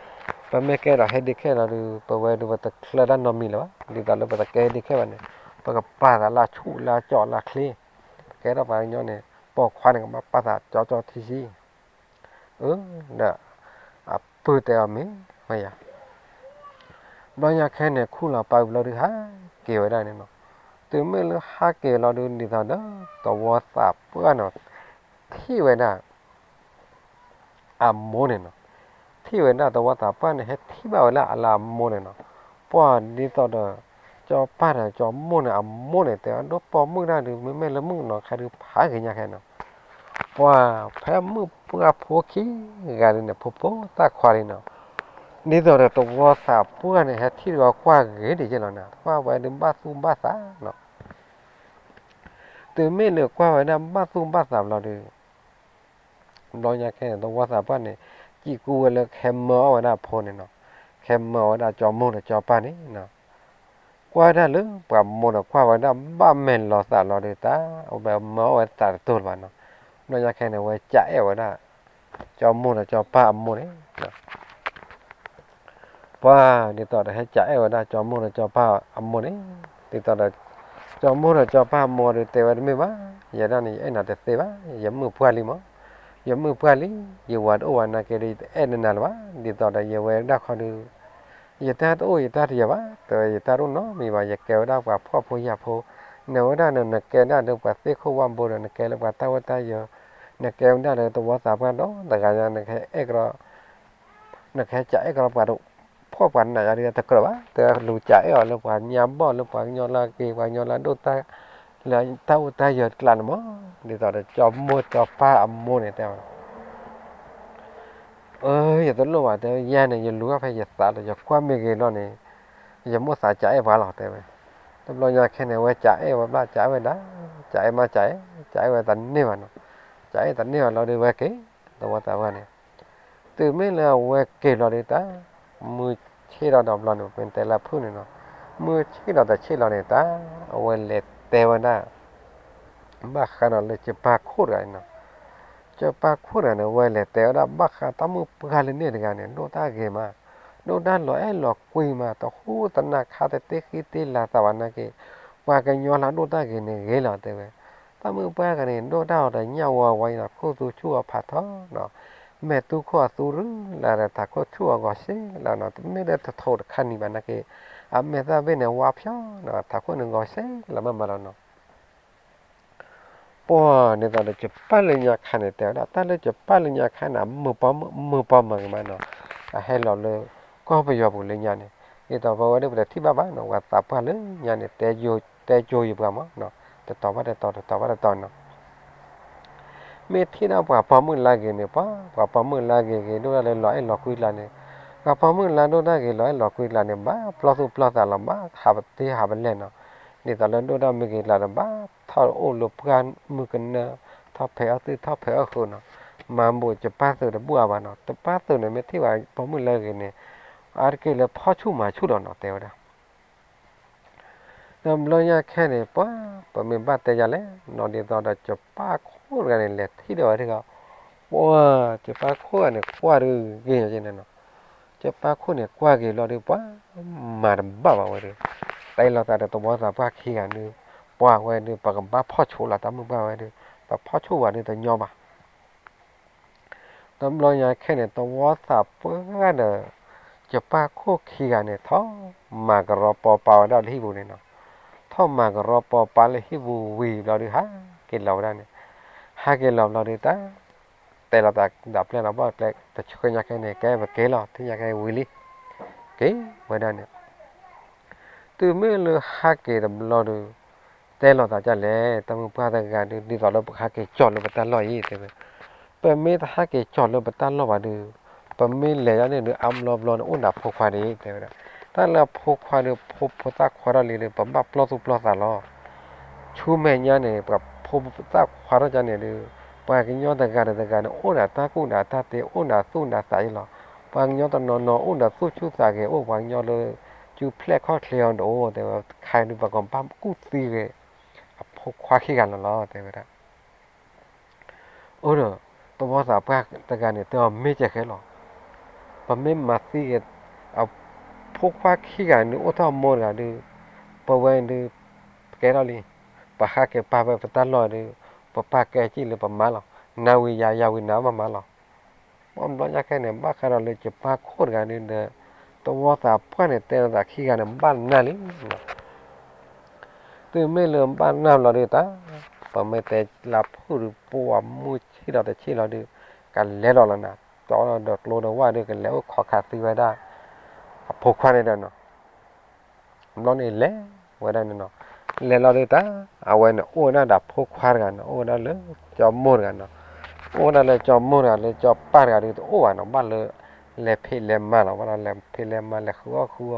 ပမ့ၢ်ကဲဒီး handicap လီၤဒီး ပဝဲဒီးပတချၢတၢ်နီတမံၤလၢၤဘၣ်, ဒ်သိးလၢပတကဲ handicap ဘၣ်န့ၣ်, ပကပာ်သးလၢဆူၣ်လၢကၠီလၢချ့, ပကဲထီၣ်ပှၤကညီန့ၣ်, ပိာ်ခွါန့ၣ်ကဘၣ်ပာ်သးကၠီကၠီထံဆံ, အၢ, ဒီး, အပုၢ်တဲအီၤမ့ၢ်, ဝဲယၤ ဘျီညါခဲန့ၣ် ခူၣ်လီၤပာ်ဝံၤဘျီဒုးဟးက့ၤဝဲဒၣ်န့ၣ်နီၤ, တုၤမ့ၢ်လၢဟးက့ၤလီၤဒုး ဒ်သိးဒီး သဝီသးပှၢ်န့ၣ်, ထံၣ်ဝဲဒၣ် အမိၢ်န့ၣ်နီၤ, ထံၣ်ဝဲဒၣ်သဝီသးပှၢ်န့ၣ် ဟဲထံၣ်ဘၣ်ဝဲဒၣ်အလၢအမိၢ်န့ၣ်နီၤ, ပှၢ်ဒ်သိးဒီး ကၠီပၢ်ဒီးကၠီမိၢ်န့ၣ် အမိၢ်န့ၣ် တဲဝဲဒၣ်ပိာ်မုၣ်တၢ်ဒုး မ့မ့ၢ်လၢမုၣ်ကနီၤခါဒုးဖးဂ့ၤညါခဲနီၤ, ပှၢ်ဖဲမုၣ်ပှၢ်ဖိခံဂၤဒုးန့ၣ် ဖိဖိသၣ်ခွါလံနီၤ, ဒ်သိးဒီးသဝီသးပှၢ်န့ၣ် ဟဲထံၣ်ဒီးကွၢ်ဂ့ၤဒံးက့လီၤနီၤ, ကွၢ်ဝဲဒုးဘၣ်သူၣ်ဘၣ်သးနီၤ တုၤမ့ၢ်လၢကွၢ်ဝဲဒၣ်ဘၣ်သူၣ်ဘၣ်သးဘျီဒီး, ဘျီညါခဲန့ၣ် သဝီသးပှၢ်န့ၣ် စံးကူဝဲလၢကဟဲမၢအီၣ်ဝဲဒၣ်အဖိန့ၣ်နီၤ, ကဟဲမၢအီၣ်ဝဲဒၣ်ကၠီမိၢ်ဒီးကၠီပၢ်န့ၣ်နီၤ, ကွၢ်ဒၣ်လၢပှၤမိၢ်ဒီးကွၢ်ဝဲဒၣ်ဘၣ်မဲာ်လီၤသးလီၤဒီး တၢ်အဝဲမၢအီၣ်ဝဲသးတတိၤလၢၤဘၣ်နီၤ, ဘျီညါခဲန့ၣ် ဝဲကးအဲၣ်ဝဲဒၣ် ကၠီမိၢ်ဒီးကၠီပၢ်အမိၢ်န့ၣ် ပှၤဒ်သိးဒီးဟဲကးအဲၣ်ဝဲဒၣ်ကၠီမိၢ်ဒီးကၠီပၢ်အမိၢ်န့ၣ်, ဒ်သိးဒီး ကၠီမိၢ်ဒီးကၠီပၢ်အမိၢ်ဒီးတဲဝဲတမ့ၢ်ဘၣ်, ယဲဒၣ်န့ၣ် ယအဲၣ်နၤတသ့ဘၣ်, ယမုၣ်ပှၢ်လံမး, ယမုၣ်ပှၢ်လံ, ယဝၤတအိၣ်ဝဲနာ်က့ဒီး ယတအဲၣ်နၤလၢၤဘၣ်, ဒ်သိးဒီးယဝဲဒၣ်ခီဒီး ယတၢ်တအိၣ်ယတၢ်တယၢၤဘၣ်, တဲဝဲယတၢ်တအိၣ်နီတမံၤဘၣ်, ယကဲဝဲဒၣ်ပှၤဖှီၣ်ဖိယာ်ဖိ, နဝဲဒၣ်န့ၣ် နကဲဒၣ်လၢပှၤသ့ၣ်ခိၣ်ဝၣ်ဘိဒီး နကဲလၢပှၤတၢ်အိၣ်တၢ်ယၢၤ, နကဲဝဲဒၣ်လၢသဝီသးပှၢ်ဒီးတဂၤညါ နကဟဲအဲၣ်ကဒီး နကဟဲကးအဲၣ်ကဒီးပှၤတဖှီၣ်ပှၤနးယၤဒ်တကြၢးဘၣ်, တဲလူၤကးအဲၣ်အီၤလၢပှၤညါဘီၣ်လၢပှၤကညီလၢအက့ၤ ပှၤကညီလၢအဒိၣ်တၢ် လၢတၢ်အိၣ်တၢ်ယၢၤတကျးန့ၣ်မး, ဒ်သိးဒီးကၠီမိၢ်ကၠီပၢ်အမိၢ်န့ၣ်တဲအီၤ အၢ ယတလိၣ်ဘၣ် တဲဝဲ ယၤန့ၣ် ယလူၤဘၣ်ဖဲယသးဒီး ယကွၢ်မ့ၢ်ဂ့ၤလီၤန့ၣ် ယမိၣ်သးကးအဲၣ်ပှၤလီၤ တဲဝဲ. တဘျီညါခဲန့ၣ် ဝဲကးအဲၣ်ဝဲဘျီ ကးအဲၣ်ဝဲဒၣ် ကးအဲၣ်မးကးအဲၣ် ကးအဲၣ်ဝဲတန့ၢ်ဘၣ်နီၤ. ကးအဲၣ်တန့ၢ်ဘၣ်လီၤဒီးဝဲက့ၤ သဝီသးပှၢ်န့ၣ် တုၤမ့ၢ်လၢအဝဲက့ၤလီၤဒီးတၢ် မုၢ်ဆ့ၣ်ထီၣ်ဒီးဘျီန့ၣ် ပတဲလၢဖုၣ်န့ၣ်နီၤ, မုၢ်ဆ့ၣ်ဒီးတဆ့ၣ်လီၤန့ၣ်တၢ် အဝဲလဲၤတဲဝဲဒၣ် ဘၣ်ဃးဒီးလၢစီၤပၤခိၣ်တဂၤန့ၣ်နီၤ. စီၤပၤခိၣ်တဂၤန့ၣ် အဝဲလဲၤတဲဝဲဒၣ်ဘၣ်ဃးတၢ်မုၣ်ပှၢ်လၢန့ၣ်တဂၤန့ၣ် ဒိၣ်တၢ်ဂ့ၤမး, ဒိၣ်တၢ်လီၤအဲၣ်လီၤကွံမး တဟူးတနၢ်ခါ တတ့ဃံတ့လၤသးဘၣ်နာ်က့, ပှၤကညီလၢအဒိၣ်တၢ်ဂ့ၤန့ၣ်ဂ့ၤလီၤတဲဝဲ, တၢ်မုၣ်ပှၢ်ဂၤန့ၣ် ဒိၣ်တၢ်အီၤဒီးညၣ်ဝါဝါအံၤနီၤ ခိၣ်သူဆူၣ်အီၤဖးထီနီၤ, မဲာ်တူၢ်ခိၣ်အသူရုၢ်လၢ်ဒီး ထးခိၣ်ဆူၣ်အီၤဂီၤစ့လီၤနီၤ တမ့ၢ်လၢတထိးတခါနံၤဘၣ်နာ်က့, အမဲာ်သၣ်ဘ့ၣ်န့ၣ်ဝါဖျီနီၤ ထးခိၣ်န့ၣ်ဂီၤစ့လီၤမးမးလီၤနီၤ ပှၤန့ၣ်သိးဒီး ယပၢ်လၢညါခါန့ၣ် တဲဝဲဒၣ် တၢ်လၢယပၢ်လၢညါခါန့ၣ် မုာ်ပီမုာ်ကမးနီၤ, အဟဲလီၤလၢ ကီၢ်ပယီၤပူၤလၢညါန့ၣ်, ဒ်သိးပဝဲဒၣ်ပတထံၣ်ဘၣ်ဘၣ်နီၤ ပှၤသးပှၢ်လၢညါန့ၣ် တဲကၠိယပှၤမးနီၤ, တတီၤဘၣ်တတီၤ တတီၤဘၣ်တတီၤနီၤ မ့ၢ်ထံၣ်ဒၣ်ပှၤပိာ်မုၣ်လၢဂ့ၤန့ၣ် ပှၤ ပှၤပိာ်မုၣ်လၢဂ့ၤဂ့ၤ ဒိၣ်ဒၣ်လၢလီၤအဲၣ်လီၤကွံကျါန့ၣ်, ပှၤပိာ်မုၣ်လၢဒိၣ်တၢ်ဂ့ၤလီၤအဲၣ်လီၤကွံကျါန့ၣ် ဘၣ်ပျီသူၣ်ပျီသးလီၤ ဘၣ်ဟးပတ့ဟးပလဲၢ်နီၤ, ဒ်သိးလၢဒိၣ်တၢ်မ့ၢ်ဂ့ၤကျါဒီး ဘၣ်ထီၣ်အိၣ်လၢပှၢ်မုၢ်ကနၢ ထီၣ်ဖဲးအီၣ်သ့ၣ်ထီၣ်ဖဲးအီၣ်ဃုာ်နီၤ, မၤဘူၣ်ယပၢ်သုးတဘူၣ်အါဘၣ်နီၤ, တပၢ်သုးန့ၣ် မ့ၢ်ထံၣ်ဘၣ်ပိာ်မုၣ်လၢဂ့ၤန့ၣ် အါတက့ၢ်လၢဖီၣ်ဆူၣ်မၤဆူၣ်လီၤနီၤ တဲဝဲဒၣ် တဘျီညါခဲန့ၣ် ပှၤ ပမ့ၢ်ဘၣ်တဲယၤလဲၣ်နီၤ ဒ်သိးဒီးယပၢ်ခိၣ်တဂၤန့ၣ် လဲၤထံၣ်ဒီးဝဲဒၣ်ဂီၢ်, ပှၤ ယပၢ်ခိၣ်တဂၤန့ၣ် ကွၢ်ဒုးဂ့ၤန့ၣ်နီၤ, ယပၢ်ခိၣ်န့ၣ် ကွၢ်က့ၤဘျီဒုး ပှၤ မၤတဘၣ်ဘၣ်ဝဲဒုး, တဲလိာ်သးဒီးသဝီသးပှၢ်ခံဂၤဒုး, ပှၤဝဲဒုး ပကဘၣ်ဖီၣ်ဆိးလီၤတၢ်မုၢ်ပှၢ်ဝဲဒုး, ပဖီၣ်ဆိးဝဲဒုးတညီဘၣ် တဘျီညါခဲန့ၣ် သဝီသးပှၢ်ဒီး ယပၢ်ခိၣ်ခံဂၤန့ၣ် ထီၣ်မၤကရီပီပာ်ဝဲဒၣ်လၢဟံၣ်ပူၤန့ၣ်နီၤ, ထီၣ်မၤကရီပီပာ်လၢဟံၣ်ပူၤဝံၤဘျီဒုး ဟးက့ၤလီၤဝဲဒၣ်န့ၣ်, ဟးက့ၤလီၤဘျီဒုးတၢ် တဲလိာ်သးဒီးပျဲၢ်လီၤဘီၣ်ကျဲ တဆှၢညါခဲန့ၣ် ကဲပက့ၤလီၤ ထံၣ်ညါခဲဝံၤလံ, က့ၤဝဲဒၣ်န့ၣ် တုၤမ့ၢ်လၢဟးက့ၤတဘျီဒုး တဲလိာ်သးဒ်လဲၣ် တၢ်မုၢ်ပှၢ်တဂၤဒုး ဒ်သိးလၢပဟးက့ၤကၠီၤလၢပတၢ်လီၢ်အံၤ တဲဝဲ, ပမ့ၢ်တဟးက့ၤကၠီၤလၢပတၢ်လီၢ်ဘၣ်ဒုး ပမ့ၢ်လဲၤဒၣ်န့ၣ်ဒုး အါဘျီဘျီန့ၣ် အိၣ်နၤဖိခွါဒံး တဲဝဲဒၣ်, တၢ်လၢအဖိခွါဒုး ဖိဖိသၣ်ခွါထီၣ်လံဒုး ပဘၣ်ပျီသူၣ်ပျီသးလီၤ ဆူမဲာ်ညါန့ၣ် ပှၤဖိသၣ်ခွါထီၣ်ကန့ၣ်ဒုး ပှၤကညီတဂၤဒီးတဂၤန့ၣ် အိၣ်ဒီးတၢ်ကူၣ်ဒီးတၢ်တ့ အိၣ်ဒီးသူၣ်ဒီးသးအံၤလီၤ. ပှၤကညီတနီၤနီၤ အိၣ်ဒီးသူၣ်ဆူၣ်သးဂဲၤ အိၣ်ပှၤကညီလၢ စုဖျဲၣ်ခီၣ်ချ့အီၤတအိၣ် တဲဝဲ တခါဒုး ပှၤကဘၣ်ကူၣ်သံဂဲၤ အဖိခွါခံဂၤလီၤလီၤ တဲဝဲဒၣ် အိၣ်ဒီး သဝီသးပှၢ်တဂၤန့ၣ် တဲအီၤမ့ၢ်ကဲခဲလီၤ. ပမ့ၢ်မၤသံဂ့ၤ အဖိခွါခံဂၤန့ၣ် အိၣ်ထီၣ်မိၢ်တဂၤဒုး ပဝဲဒုး ပကဲထီၣ်လံ. ပဟးက့ၤပာ်ဝဲပတၢ်လီၢ်ဒုး ပပာ်ကဲကံၣ်လၢပမါလီၤ. နၤဝံၤယၤ ယၤဝံၤနၤမးမးလီၤ. ဘၣ်ဘျီညါခဲန့ၣ် ဘၣ်ဃးဒီးလၢယပၢ်ခိၣ်တဂၤဒုးဒီး သဝီသးပှၢ်န့ၣ် တဲလိာ်သးခံဂၤန့ၣ် ဘၣ်နၢ်လံ တုၤမ့ၢ်လၢဘၣ်နၢ်ဘျီဒုးတၢ် ပမ့ၢ်တဲလၢဖုၣ်ဒုး ပှၤမုၢ်ဆ့ၣ်ဒီးတဆ့ၣ်လီၤဒုး ကလဲၤလီၤလီၤနၤ ကၠီဒီးကျိဒီးဝဲဒုး ကလဲၤအိၣ်ခိးခးသံဝဲဒၣ် အဖိခွါန့ၣ်ဒီးနီၤ ဘျီန့ၣ်လဲၤဝဲဒၣ်န့ၣ်နီၤ လဲၤလီၤဒုးတၢ် အဝဲန့ၣ်အိၣ်ဝဲဒၣ်ဒီးဖိခွါတဂၤနီၤ အိၣ်ဝဲဒၣ်လၢကၠီမိၢ်တဂၤနီၤ အိၣ်ဝဲဒၣ်လၢကၠီမိၢ်တဂၤ လၢကၠီပၢ်တဂၤဒုးတအိၣ်ဘၣ်နီၤ ဘၣ်လၢ လဲၤဖံးလဲၤမၤလီၤ ဘၣ်ဒီးလဲၤဖံးလဲၤမၤ လဲၤဃုအီၣ်ဃုအီ တၢ်တနံၤန့ၣ် ဘၣ်လၢကၠီမိၢ်ဃီဒုး အိၣ်ဘှံး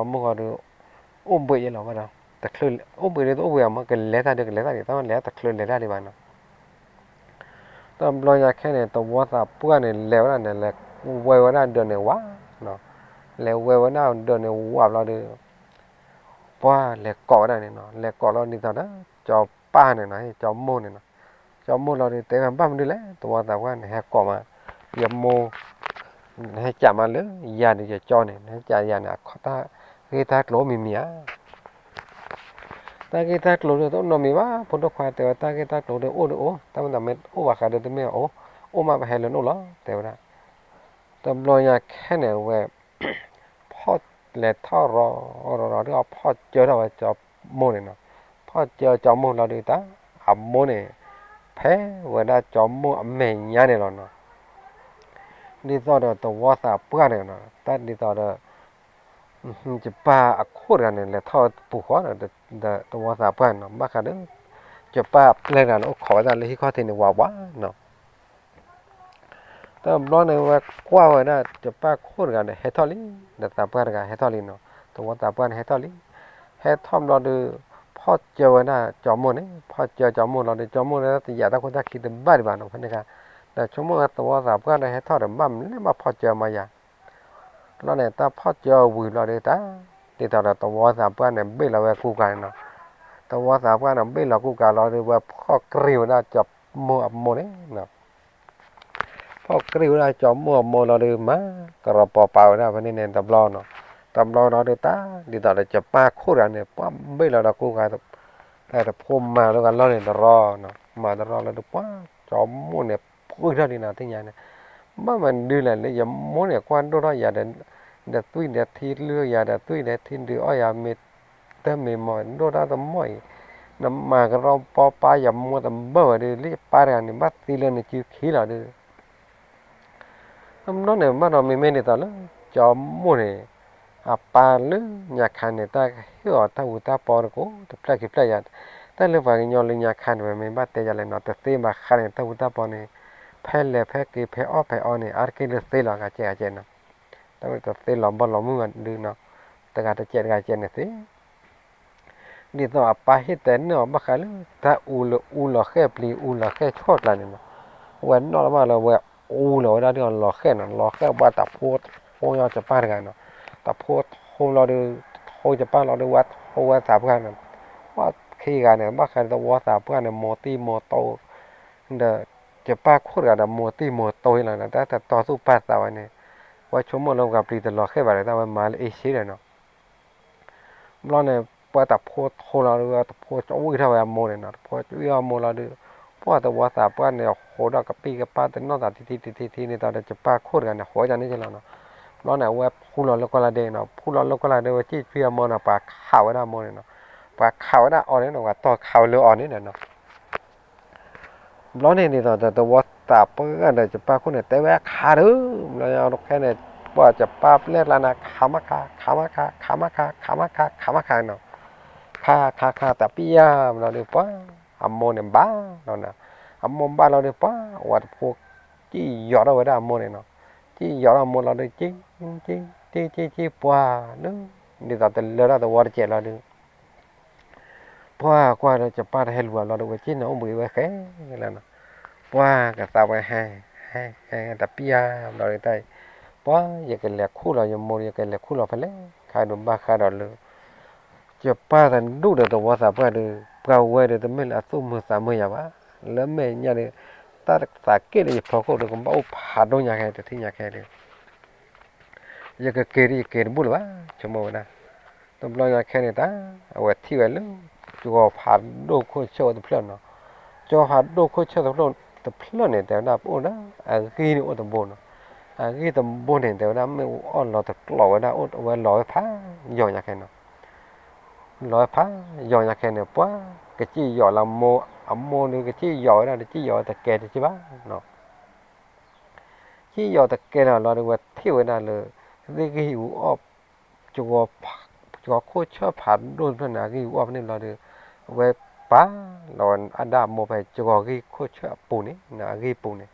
ယဲလီၤဝဲဒီး တချုးအိၣ်ဘှံးဒုးတအိၣ်ဘှံးအမ့ၢ် ကလဲၤတၢ်ဒုးကလဲၤတၢ်ဒံး တၢ်လဲၤတချုးလဲၤတၢ်ဒံးဘၣ်နီၤ တဘျီညါခဲန့ၣ် သဝီသးပှၢ်န့ၣ် လဲၤဝဲဒၣ်န့ၣ် လဲၤဝဲဝဲဒၣ်ဒၢးန့ၣ်ဝးနီၤ လဲၤဝဲဝဲဒၣ်ဒၢးန့ၣ်ဝးဘျီဒုး ပှၤလဲၤကိးဝဲဒၣ်န့ၣ်နီၤ လဲၤကိးလီၤဒ်သိးဒီး ကၠီပၢ်န့ၣ်နီၤ ကၠီမိၢ်န့ၣ်နီၤ ကၠီမိၢ်လီၤဒုး တဲဝဲဘၣ်မနုၤလဲၣ် သဝီသးပှၢ်န့ၣ် ဟဲကိးမး ယမိၢ် နဟဲကးမးလၢယၤဒီးယကၠီန့ၣ် နဟဲကးယၤန့ၣ် အခီၣ်တၢ်ဂ့ၢ်တၢ်ကျိၤမံၤမံၤဧါ တၢ်ဂ့ၢ်တၢ်ကျိၤဒုးတအိၣ်နီတမံၤဘၣ် ဖိဒိၣ်ခွါတဲဝဲ တၢ်ဂ့ၢ်တၢ်ကျိၤဒုးအိၣ်ဒုးအိၣ် တၢ်မ့ၢ်တၢ်မ့ၢ်အိၣ်ဘၣ်ဃးဒုးတမ့ၢ်အိၣ် အိၣ်မးပဟဲလၢနအိၣ်လီၤ တဲဝဲဒၣ် တဘျီညါခဲန့ၣ်ဝဲ ဖီၣ်လဲၤထီၣ်ရီၤရီၤရီၤဒုး အဖီၣ်စၢထီၣ်ဝဲကၠီမိၢ်န့ၣ်နီၤ ဖီၣ်စၢကၠီမိၢ်လီၤဒုးတၢ် အမိၢ်န့ၣ် ဖဲဝဲဒၣ်ကၠီမိၢ်အမဲာ်ညါန့ၣ်လီၤနီၤ ဒ်သိးဒီးသဝီသးပှၢ်န့ၣ်နီၤ တၢ်ဒ်သိးဒီး ယပၢ်အခိၣ်တဂၤန့ၣ် လဲၤထီၣ်ပူၤဃီဒီး သဝီသးပှၢ်နီၤ ဘၣ်ဃးဒီး ယပၢ်အပျဲၢ်တဂၤန့ၣ် အိၣ်ခိးဝဲဒၣ်လၢဟံၣ်ခီၣ်ထံးန့ၣ်ဝးဝးနီၤ တဘျီန့ၣ်ဝဲကွၢ်ဝဲဒၣ် ယပၢ်ခိၣ်တဂၤဒီးဟဲထီၣ်လံ ဒီးသးပှၢ်တဂၤဟဲထီၣ်လံနီၤ သဝီသးပှၢ်န့ၣ်ဟဲထီၣ်လံ ဟဲထီၣ်ဘျီဒီး ဖီၣ်စၢဝဲဒၣ်ကၠီမိၢ်န့ၣ် ဖီၣ်စၢကၠီမိၢ်လီၤဒီး ကၠီမိၢ်လၢတယာ်တၢ်ခိၣ်တၢ်ခံတဘၣ်ဒံးဘၣ်နီၤ ဖဲန့ၣ်ခါ ဒီးဆိကမိၣ်ဝဲသဝီသးပှၢ်ဒီးဟဲထီၣ်ဒီး ဘၣ်မနုၤလဲၣ်ဘၣ်ဖီၣ်စၢမၤယၤ ဘျီန့ၣ် တၢ်ဖီၣ်စၢဝံၤဘျီဒီးတၢ် ဒ်သိးဒီးသဝီသးပှၢ်န့ၣ် ဘ့ၣ်လီၤဝဲကူကၤန့ၣ်နီၤ သဝီသးပှၢ်န့ၣ် ဘ့ၣ်လီၤကူကၤလီၤဒီး ဝဲဖီၣ်ကြံဝဲဒၣ်ကၠီမိၢ်အမိၢ်န့ၣ်နီၤ ဖ အီၣ်ကြံၢ်ဝဲဒၣ်ကၠီမိၢ်အမိၢ်လီၤဒီး မၤကရီပီပာ်ဝဲဒၣ်ဖဲန့ၣ်န့ၣ်တဘျီနီၤ. တဘျီဒီးတၢ်ဒ်သိးဒီး ကၠပၢ်ခိၣ်တဂၤန့ၣ် ပှၤဘ့ၣ်လီၤဒီးကိးဂၤ တၢ်တဖိမၤလၢဂၤလီၢ်န့ၣ်တရီနီၤ, မၤတရီလီၤဒီး ပှၤကၠီမိၢ်န့ၣ် ဖှံထီၣ်ဒံးနီၤ သ့ၣ်ညါန့ၣ်, ဘၣ်မနုၤလဲၣ်လၢယမိၢ်န့ၣ် ကွၢ်ဒိၣ်ထီၣ်ယၤဒီး ဒီးသွံၣ်ဒီးထံလုၢ်ယၤဒီး သွံၣ်ဒီးထံဒုးအီၣ်ယၤမ့ၢ်တမ့ၢ်မီၢ် ဒိၣ်ထီၣ်တမီၢ်အံၤ, နမၤကရီပီပာ်ယမိၢ်တဘၣ်ဝဲဒီး လၢယပၢ်တဂၤန့ၣ် ဘၣ်သံလၢနစုခံလီၤဒီး အဘျီန့ၣ် ဘၣ်ဒီးမ့မ့ၢ်ဒ်သိးလၢ ကၠီမိၢ်န့ၣ် အပၢ်လၢညါခါန့ၣ် တၢ်ကဟ့ၣ်အီၤတၢ်အူတၢ်ပီတကိးတဖျၢၣ်ခံဖျၢၣ်ယၤ, တၢ်လၢပှၤကညီလၢညါခါန့ၣ် ပမ့ၢ်ဘၣ်တဲယၤလဲၣ်နီၤ တသ့ဘၣ်ဃးန့ၣ် တၢ်အူတၢ်ပီန့ၣ် ဖဲလဲၤဖဲက့ၤဖဲအီၣ်ဖဲအီန့ၣ် အါတက့ၢ်လၢသ့လီၤ ဂၤကဲဂၤကဲနီၤ, တၢ်ဝဲတသ့လီၤဘီလီၤမုၢ်မးဒုနီၤ, တဂၤတကဲးတဂၤကဲးန့ၣ်သ့ ဒ်သိးအပၢ်ဟ့ၣ်တဲန့ၢ်အီၤဘၣ်ဃးလၢ တၢ်အူလၢအူလီၤဃဲၣ်ပျံၤအူလီၤဃဲၣ်ဆီၣ်ကျါန့ၣ်နီၤ, အဝဲနီၣ်လၢ်ဘၣ်လၢအဝဲအူလီၤဝဲဒၣ်ဒ်အီၤလီၤဃဲၣ်နီၤ, လီၤဃဲၣ်ဝဲတဖိထိယီၤကၠပၢ်တဂၤနီၤ, တဖိထိလီၤဒီး ထိကၠပၢ်လီၤဒီး ဝဲထိဝဲသးပှၢ်န့ၣ်, ပှၤခံဂၤန့ၣ် ဘၣ်ဃးဒီးသဝီသးပှၢ်န့ၣ် မိၢ်တံၢ်မိၢ်တီ ဒီး ကၠပၢ်ခိၣ်တဂၤဒီးမိၢ်တံၢ်မိၢ်တီလီၤနီၤ, တၢ်တတီသူၣ်ပာ်သးဝဲန့ၣ်, ဝဲဆိကမိၣ်လၢပှၤပျံၤတလီၤဃဲၣ်ဘၣ်ဒီး တၢ်ဝဲမၤလၢအ့ၣ်ဆ့ဒီးနီၤ ဘျီန့ၣ် ပှၤတဖိထိလီၤဒီး တဖိကဝံၣ်ထီၣ်ဝဲအမိၢ်န့ၣ်နီၤ, တဖိကဝံၣ်အမိၢ်လီၤဒီး ပှၤသဝီသးပှၢ်န့ၣ် ဟိးဒီးကပံၢ်ကပၢ်တနီၣ်သးထံထံထံထံထံန့ၣ်ဒီး ကၠပၢ်ခိၣ်တဂၤန့ၣ် ဟိးဒ်န့ၣ်က့လီၤနီၤ, ဘျီန့ၣ် အဝဲဖူလီၤလၢကီၢ်လၢဒဲနီၤ, ဖူလီၤလၢကီၢ်လၢဒဲဝဲ ကံၣ်ထွံအမိၢ်န့ၣ် ပှၤခးဝဲဒၣ်အမိၢ်န့ၣ်နီၤ, ပှၤခးဝဲဒၣ်အီၤန့ၣ်နီၤ, ပှၤတီၢ်ခးဝဲလၢအီၤန့ၣ်နီၤ ဘျီန့ၣ်ဒ်သိးဒီး သဝီသးပှၢ်ဒီးကၠပၢ်ခိၣ်န့ၣ် တဲဝဲအခါဒီး ဘျီခဲန့ၣ် ပှၤကၠပၢ်ပျဲၢ်ကျါန့ၣ် ခးမးခး ခးမးခး ခးမးခး ခးမးခး ခးမးခးနီၤ, ခးခးခးတပျၢ်ယၤ ဘျီဒီးပှၤ အမိၢ်န့ၣ်ဘၣ်လီၤနီၤ, အမိၢ်ဘၣ်လီၤဒီးပှၤ ဝဲတဖိ ကံၣ်ယီၤထီၣ်ဝဲဒၣ်အမိၢ်န့ၣ်နီၤ, ကံၣ်ယီၤထီၣ်အမိၢ်လီၤဒီး ကံၣ်ကံၣ်ကံၣ်ကံၣ်ကံၣ်ပှၤလၢ ဒ်သိးတလၢထီၣ်သဝီတစဲးလီၤဒီး ပှၤကွၢ်ဒီးကၠပၢ်တဟဲလူၤဘၣ်ဘျီဒီး ဝဲက့ၤန့ၣ်အိၣ်ဘှံးဝဲဃဲလီၤနီၤ, ပှၤကသးဝဲဟဲ ဟဲ ဟဲတပျၢ်ဘျီဒီးတၢ်အံၤ, ပှၤယကလဲၤခူၣ်လီၤယမိၢ် ယကလဲၤခူၣ်လီၤဖဲလဲၣ် ခါဒိးဘၣ်ဃးဒီးလၢ ကၠပၢ်တဒူၣ်ဒီးသဝီသးပှၢ်ဒီး ပှၤဝဲဒီးတမ့ၢ်လၢအသူၣ်မုာ်သးမုာ်ယၤဘၣ်, လၢမဲာ်ညါဒီး တၢ်သးက့ၣ်လၢယဖီခိၣ်ဒီး ကဘၣ်အိၣ်ဖးဒိၣ်ညါခဲ တထံၣ်ညါခဲဒီး ယကက့ၤဒီးယက့ၤတဘူၣ်လၢၤဘၣ် ဆိကမိၣ်ဝဲဒၣ်, တဘျီညါခဲန့ၣ်တၢ် အဝဲထံၣ်ဝဲလၢ ကၠီၤဖးဒိၣ်ခိၣ်ဆၢၣ်အိၣ်တဖျၢၣ်နီၤ, ကၠီၤဖးဒိၣ်ခိၣ်ဆၢၣ်တဖျၢၣ် တဖျၢၣ်န့ၣ် တဲဝဲဒၣ်ပအိၣ်ဒီး အဂံၢ်န့ၣ်အိၣ်တဘိနီၤ, အဂံၢ်တဘိန့ၣ် တဲဝဲဒၣ်မ့ၣ်အူအီၣ်လီၤတကျိးဝဲဒၣ် အိၣ်ဝဲလီၤဝဲဖးယိာ်ညါခဲနီၤ, လီၤဝဲဖးယိာ်ညါခဲန့ၣ် ပှၤကစံၣ်ယီၤလၢမိၢ် အမိၢ်ဒီးကစံၣ်ယီၤဝဲဒၣ် တစံၣ်ယီၤဝဲတကဲတစံၣ်ဘၣ်နီၤ ကစံၣ်ယီၤတကဲလီၤလီၤဒီး ဝဲထံၣ်ဝဲဒၣ်လၢ သ့ၣ်ဂံၢ်အူအီၣ် ကဝီၤခိၣ်ဆၢၣ်ဖးဒိၣ်တဖျၢၣ်န့ၣ် အဂံၢ်အူအီၣ်ဖဲန့ၣ်ဘျီဒီး အဝဲပာ်လီၤဝဲဒၣ်အမိၢ်ဖဲကဝီၤဂံၢ်ခိၣ်ဆၢၣ်အပူၤန့ၣ် အဂံၢ်ပူၤန့ၣ်,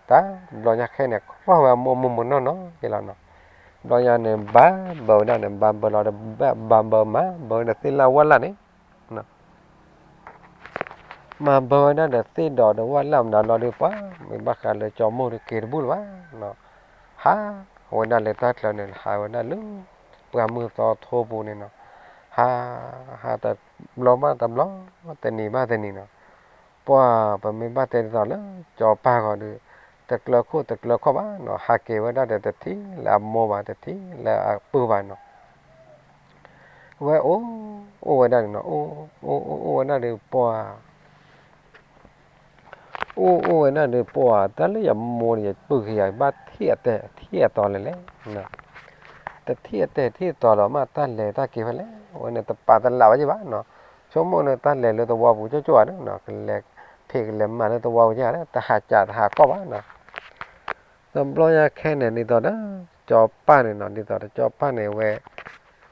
တၢ်ဘျီညါခဲန့ၣ် ကြၢးဝဲအမိၢ်မိၢ်မိၢ်နီၢ်နီၢ်က့လီၤနီၤ, ဘျီညါန့ၣ် ဘၣ်ဘၢဝဲဒၣ်န့ၣ် ဘၣ်ဘၢလီၤဒီး ဘၣ်ဘၢမၤဘၢဝဲဒီးသ့ၣ်လၢဝၣ်လၢ်န့ၣ် မၤဘၢဝဲဒၣ်ဒီးသ့ၣ်ဒီးဒီးဝၣ်လၢ်မတၤလီၤဒီး ပှၤမ့ၢ်ဘၣ်ဃးလၢကၠီၤမိၢ်ဒီးက့ၤတဘူၣ်လၢၤဘၣ်နီၤ, ဟးဝဲဒၣ်လၢတၢ်ချၢန့ၣ် ဟးဝဲဒၣ်လၢ ပှၢ်မုၢ်သီထိပူၤန့ၣ်နီၤ, ဟး ဟးတဘျီဘၣ်တဘျီ တနံၤဘၣ်တနံၤနီၤ, ပှၤပမ့ၢ်ဘၣ်တဲဒ်သိးလၢ ကၠီၤပၢ်ဂီၤဒီး တကျၢၤခိၣ်တကျၢၤခီၣ်ဘၣ်နီၤ, ဟးက့ၤဝဲဒၣ်ဒီးတထံၣ်လၢအမိၢ်ဘၣ် တထံၣ်လၢအပုၢ်ဘၣ်နီၤ ဝဲအိၣ် အိၣ်ဝဲဒၣ်န့ၣ်နီၤ, အိၣ် အိၣ် အိၣ်ဝဲဒၣ်ဒီးပှၤ အိၣ် အိၣ်ဝဲဒၣ်ဒီးပှၤ တၢ်လၢယမိၢ်ဒီးယပုၢ်က့ၤယၤ ဘၣ်ထံၣ်အတဲာ်ထံၣ်အတီၤလဲၣ်လဲၣ်, တထံၣ်အတဲာ်ထံၣ်အတီၤဒီးမ့ၢ်တၢ်လဲၤတၢ်က့ၤဖဲလဲၣ်, အဝဲန့ၣ်တပာ်တလးဝဲက့ၤဘၣ်နီၤ, ဆိကမိၣ်န့ၣ်တၢ်လဲၤလၢသဝီပူၤကၠိကၠိဧါန့ၣ်နီၤ, ကလဲၤဖံးကလဲၤမၤလၢသဝီပူၤက့ၤဧါ တဟးကးတဟးကီၢ်ဘၣ်နီၤ တဘျီညါခဲန့ၣ် ဒ်သိးဒီး ကၠီၤပၢ်န့ၣ်နီၤ, ဒ်သိးဒီးကၠီၤပၢ်န့ၣ်ဝဲ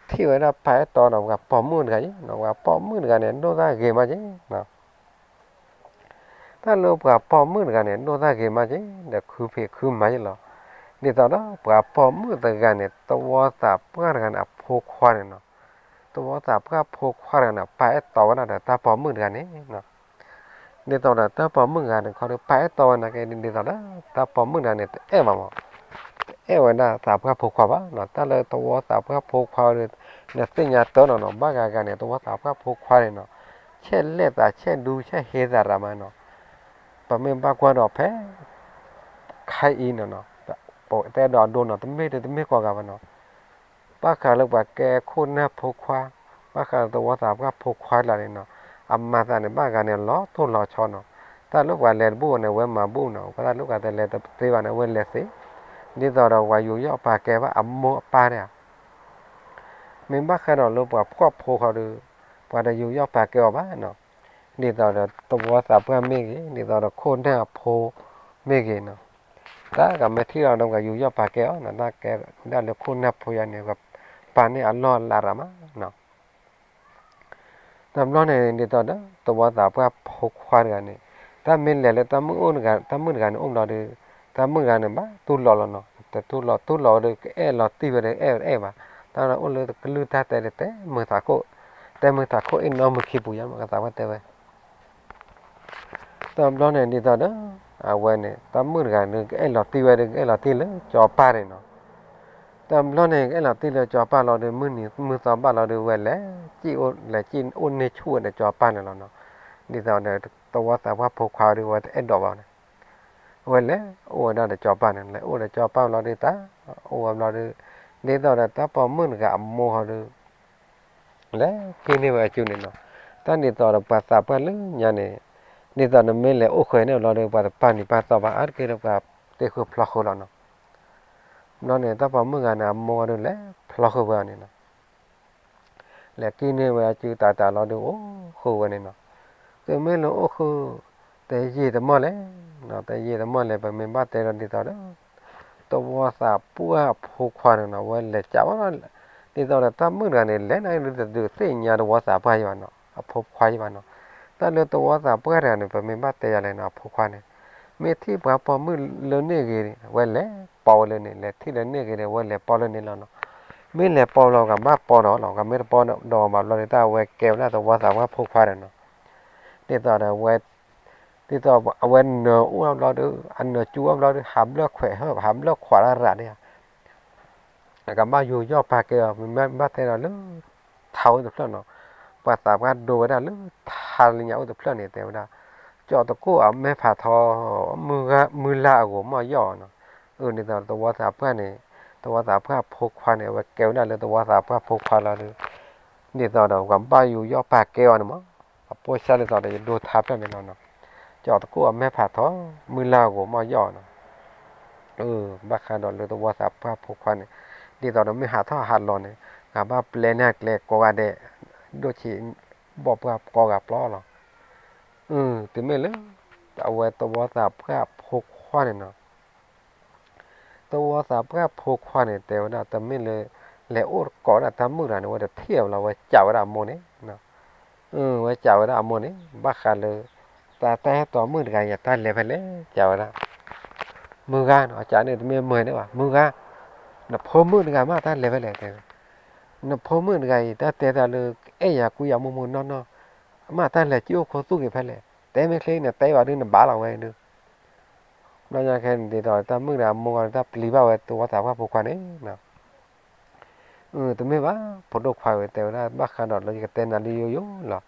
ထံၣ်ဝဲဒၣ်ပၢ်အဲၣ်တီဒီးပှၤပိာ်မုၣ်တဂၤအံၤနီၤ, ပှၤပိာ်မုၣ်တဂၤန့ၣ် ဒိၣ်တၢ်ဂ့ၤမးက့ၤနီၤ, တၢ်လၢပှၤပိာ်မုၣ်တဂၤန့ၣ် ဒိၣ်တၢ်ဂ့ၤမးက့ၤ ဒီးခုဖံးခုမၤက့ၤလီၤ, ဒ်သိးဒီးပှၤပိာ်မုၣ်တဂၤန့ၣ် သဝီသးပှၢ်တဂၤန့ၣ် အဖိခွါန့ၣ်နီၤ, သဝီသးပှၢ်ဖိခွါတဂၤန့ၣ် ပၢ်အဲၣ်တီဝဲဒၣ်ဒီးတၢ်ပိာ်မုၣ်တဂၤန့ၣ်နီၤ ဒ်သိးဒီးတၢ်ပိာ်မုၣ်တဂၤန့ၣ် ခီဒီးပၢ်အဲၣ်တီဝဲနာ်က့ ဒ်သိးဒီး တၢ်ပိာ်မုၣ်တဂၤန့ၣ် တအဲၣ်ဘၣ်မး, တအဲၣ်ဝဲဒၣ်သးပှၢ်ဖိခွါဘၣ်နီၤ, တၢ်လၢသဝီသးပှၢ်ဖိခွါဒီး နသ့ၣ်ညါတၢ်နီၤနီၤ, ဘၣ်ဂၤဂၤန့ၣ် သဝီသးပှၢ်ဖိခွါန့ၣ်နီၤ, ဆဲးလဲၣ်သးဆဲးဒူဆဲးဟ့သးရၤမးနီၤ, ပမ့ၢ်ဘၣ်ကွၢ်ဒီးဖဲ ခဲအံၤန့ၣ်နီၤ, ပတအဲၣ်ဒိးအဒိနီၤ, တမ့ၢ်တမ့ၢ်ကိးဂၤဘၣ်နီၤ. ဘၣ်ဃးလၢပှၤကဲခိၣ်နၢ်ဖိခွါ, ဘၣ်ဃးလၢသဝီသးပှၢ်ဖိခွါတဂၤန့ၣ်နီၤ, အမၤသးန့ၣ် ဘၣ်ဂၤန့ၣ် လီၤတိၢ်လီၤဆီနီၤ. တၢ်လၢပှၤလဲၤတဘူၣ်န့ၣ် အဝဲမၤဘူၣ်နီၤ, တၢ်လၢပှၤတလဲၤတသ့ဘၣ်န့ၣ် အဝဲလဲၤသ့, ဒ်သိးဒီးပှၤယူးယီၣ်ပာ်ကဲဘၣ်အမိၢ်အပၢ်တဂၤ မ့ၢ်ဘၣ်ဃးဒီးလၢပှၤဖှီၣ်ဖိဃီဒီး, ပှၤတယူးယီၣ်ပာ်ကဲအီၤဘၣ်နီၤ. ဒ်သိးဒီးသဝီသးပှၢ်မ့ၢ်ဂ့ၤ, ဒ်သိးဒီးခိၣ်နၢ်အဖိမ့ၢ်ဂ့ၤနီၤ, တၢ်ကမ့ၢ်ထံၣ်လီၤဒီးပှၤယူးယီၣ်ပာ်ကဲအီၤနီၤ, တၢ်ကဲဒၣ်လၢခိၣ်နၢ်ဖိယါန့ၣ် ပာ်န့ၢ်အလီၢ်အလၤရၤမးနီၤ. တဘျီန့ၣ် ဒ်သိးဒီးသဝီသးပှၢ်ဖိခွါတဂၤန့ၣ်, တၢ်မ့ၢ်လဲၤလၢတၢ်မုၣ်အိၣ်တဂၤ, တၢ်မုၣ်တဂၤန့ၣ်အိၣ်ဘျီဒီး, တၢ်မုၣ်တဂၤန့ၣ်ဘၣ်တူၢ်လိာ်လီၤနီၤ, တတူၢ်လိာ်, တူၢ်လိာ်ဝဲဒီး ကအဲၣ်လီၤတံၢ်ဝဲဒီး အဲၣ်ဝဲတအဲၣ်ဘၣ်, တၢ်အိၣ်လၢကလုၢ်တၢ်တဲဒီး တဲမုာ်သးခိၣ်, တဲမုာ်သးခိၣ်အ့ၣ်နီမုာ်ခံပူၤယါမး ကသးပှၢ်တဲဝဲ တဘျီန့ၣ်ဒ်သိးဒီး အဝဲန့ၣ် တၢ်မုၣ်တဂၤန့ၣ် ကအဲၣ်လီၤတံၢ်ဝဲဒီး ကအဲၣ်လီၤတံၢ်လၢကၠီၤပၢ်န့ၣ်နီၤ. တဘျီန့ၣ် ကအဲၣ်လီၤတံၢ်လၢကၠီၤပၢ်လီၤဒီး မုၢ်နံၤမုၢ်သီဘၣ်လီၤဒီး ဝဲလဲၤ, လဲၤကံၣ်အိၣ်န့ၢ်ဆူၣ်ဝဲဒီးကၠီၤပၢ်န့ၣ်လီၤနီၤ. ဒ်သိးဒီး သဝီသးပှၢ်ဖိခွါဒီး ဝဲတအဲၣ်ဒိးဘၣ်န့ၣ် ဝဲလဲၤအိၣ်ဝဲဒၣ်ဒီးကၠီၤပၢ်န့ၣ်, လဲၤအိၣ်ဒီးကၠီၤပၢ်ဘျီဒီး တၢ်အိၣ်ဝဲဘျီဒီး, ဒ်သိးဒီးတၢ်ပိာ်မုၣ်တဂၤအမိၢ်ဃီဒီး လဲၤက့ၤန့ၢ်ဝဲအစုန့ၣ်နီၤ. တၢ်ဒ်သိးဒီးပှၤသးပှၢ်လၢညါန့ၣ်, ဒ်သိးနမ့ၢ်လဲၤအိၣ်ဃုာ်န့ၣ်ဘျီဒီး ပှၤတပာ်နံၤပာ်သီဘၣ် အါတက့ၢ်ဒီးပှၤတ့ဃုာ်ဖျီဃုာ်လီၤနီၤ. ဘျီန့ၣ် တၢ်ပိာ်မုၣ်တဂၤန့ၣ် အမိၢ်ဃီဒီးလဲၤဖျီဃုာ်ဝဲအီၤန့ၣ်နီၤ. လဲၤက့ၤန့ၢ်ဝဲအစုတးတးလီၤဒီး အိၣ်ဃုာ်ဝဲန့ၣ်နီၤ. တုၤမ့ၢ်လၢအိၣ်ဃုာ် တယံာ်တမီၢ်လဲၣ်, တယံာ်တမီၢ်လဲၣ် ပမ့ၢ်ဘၣ်တဲဒီးဒ်သိးဒီး သဝီသးပှၢ်အဖိခွါန့ၣ်နီၤ အဝဲလဲၤကးဝဲ, ဒ်သိးဒီးတၢ်မုၣ်တဂၤန့ၣ် လဲၤန့ၣ်ဒုးတဒုးသ့ၣ်ညါသဝီသးပှၢ်ယဘၣ်နီၤ, အဖိခွါယဘၣ်နီၤ. တၢ်လၢသဝီသးပှၢ်တဂၤန့ၣ် ပမ့ၢ်ဘၣ်တဲယၤလဲၣ်နီၤ အဖိခွါန့ၣ် မ့ၢ်ထံၣ်ပှၤပိာ်မုၣ်လၢန့ၣ်ဂ့ၤန့ၣ် အဝဲလဲၤပိာ်ဝဲလၢန့ၣ်, လဲၤထံၣ်လၢန့ၣ်ဂ့ၤန့ၣ် အဝဲလဲၤပိာ်လၢန့ၣ်လီၤနီၤ. မ့ၢ်လဲၤပိာ်လီၤ ကဘၣ်ပိာ်ဒီးလီၤ, ကမ့ၢ်တပိာ်ဒီးဘၣ်ဘျီဒီး တၢ်အဝဲကဲဝဲဒၣ်သဝီသးပှၢ်ဖိခွါဒီးနီၤ. ဒ်သိးဒီးအဝဲ ဒ်သိးအဝဲနၢၤအိၣ်ဘျီဒီး အနၢၤကၠူအဘျီဒီး ဟးဘျၢၣ်ခွဲးဟၢၣ် ဟးဘျၢၣ်ခွးတၢ်ရၤန့ၣ်ဧါ ကဘၣ်ယူးယီၣ်ပာ်ကဲအီၤ မ့ၢ်ဘၣ်တဲဒီးလၢ ထါအိၣ်တဖျၢၣ်နီၤ, ပှၤသးပှၢ်ဒိဝဲဒၣ်လၢ ထါလၢညါအိၣ်တဖျၢၣ်န့ၣ် တဲဝဲဒၣ်, ကၠီၤတကိၣ်အမဲဖးထီ, မုၢ်လၢ်အဂီၤမီၢ်ယီၢ်နီၤ. အၢ ဒ်သိးသဝီသးပှၢ်န့ၣ် သဝီသးပှၢ်ဖိခွါန့ၣ် အဝဲကဲဝဲဒၣ်လၢသဝီသးပှၢ်ဖိခွါလီၤဒီး ဒ်သိးဒီးပှၤဘၣ်ယူးယီၣ်ပာ်ကဲအီၤန့ၣ်မး, အပိၢ်ဆၢဒ်သိးဒီးယဒိထါဖျၢၣ်န့ၣ်လီၤနီၤ, ကၠီၤတကိၣ်အမဲဖးထီ, မုၢ်လၢ်အဂီၤမီၢ်ယီၢ်နီၤ. အၢ ဘၣ်ဃးဒီးလၢသဝီသးပှၢ်ဖိခွါန့ၣ် ဒ်သိးဒီးမ့ၢ်ဟးထီၣ်ဟးလီၤန့ၣ် ကဘၣ်ပျဲန့ၢ်ကျဲကိးဂၤဒဲး, ဒိၣ်ဆံးဘီၣ်ပှၢ်ကိးဂၤပျီလီၤ. အၢ တုၤမ့ၢ်လၢ အဝဲသဝီသးပှၢ်ဖိခွါန့ၣ်နီၤ သဝီသးပှၢ်ဖိခွါန့ၣ် တဲဝဲဒၣ် တမ့ၢ်လၢ လဲၤအိၣ်ကိးဒၣ်တၢ်မုၣ်တဂၤန့ၣ် အဝဲတထံၣ်အီၤဘၣ်လီၤ, အဝဲကးဝဲဒၣ်အမိၢ်န့ၣ်, အဝဲကးဝဲဒၣ်အမိၢ်န့ၣ် ဘၣ်ဃးလၢ တၢ် တၢ်အဲၣ်တီမုၣ်တဂၤအံၤ တၢ်လဲၤဖဲလဲၣ် ကးဝဲဒၣ်, မုၢ်ဂၤနီၤ အကးန့ၣ် တမ့ၢ်မုၢ်န့ၣ်ဘၣ် မုၢ်ဂၤ, နဖိမုၣ်တဂၤမး တၢ်လဲၤဖဲလဲၣ် တဲဝဲ, နဖိမုၣ်တဂၤအံၤ တၢ်တဲတၢ်လၢ အဲၣ်ယၤကွံယၤမိၢ်မိၢ်နီၢ်နီၢ်, အမ့ၢ်တၢ်လဲၤကံၣ်အိၣ်ခိသူၣ်ဂ့ၤဖဲလဲၣ်, တဲမ့ၢ်ချ့ နတဲဘၣ်ဒုး နဘၣ်လီၤဝဲဒုး ဘျီညါခဲန့ၣ် ဒ်သိးတၢ်မုၣ်ဒီးအမိၢ်ဂၤဒီး တၢ်ပျံၤဘၣ်ဝဲသဝီသးပှၢ်ဖိခွါန့ၣ်, တမ့ၢ်ဘၣ် ဖိဒိၣ်ခွါဝဲ တဲဝဲဒၣ် ဘၣ်ဃးဒီးလၢယကတဲနၤလၢယိယိလီၤ,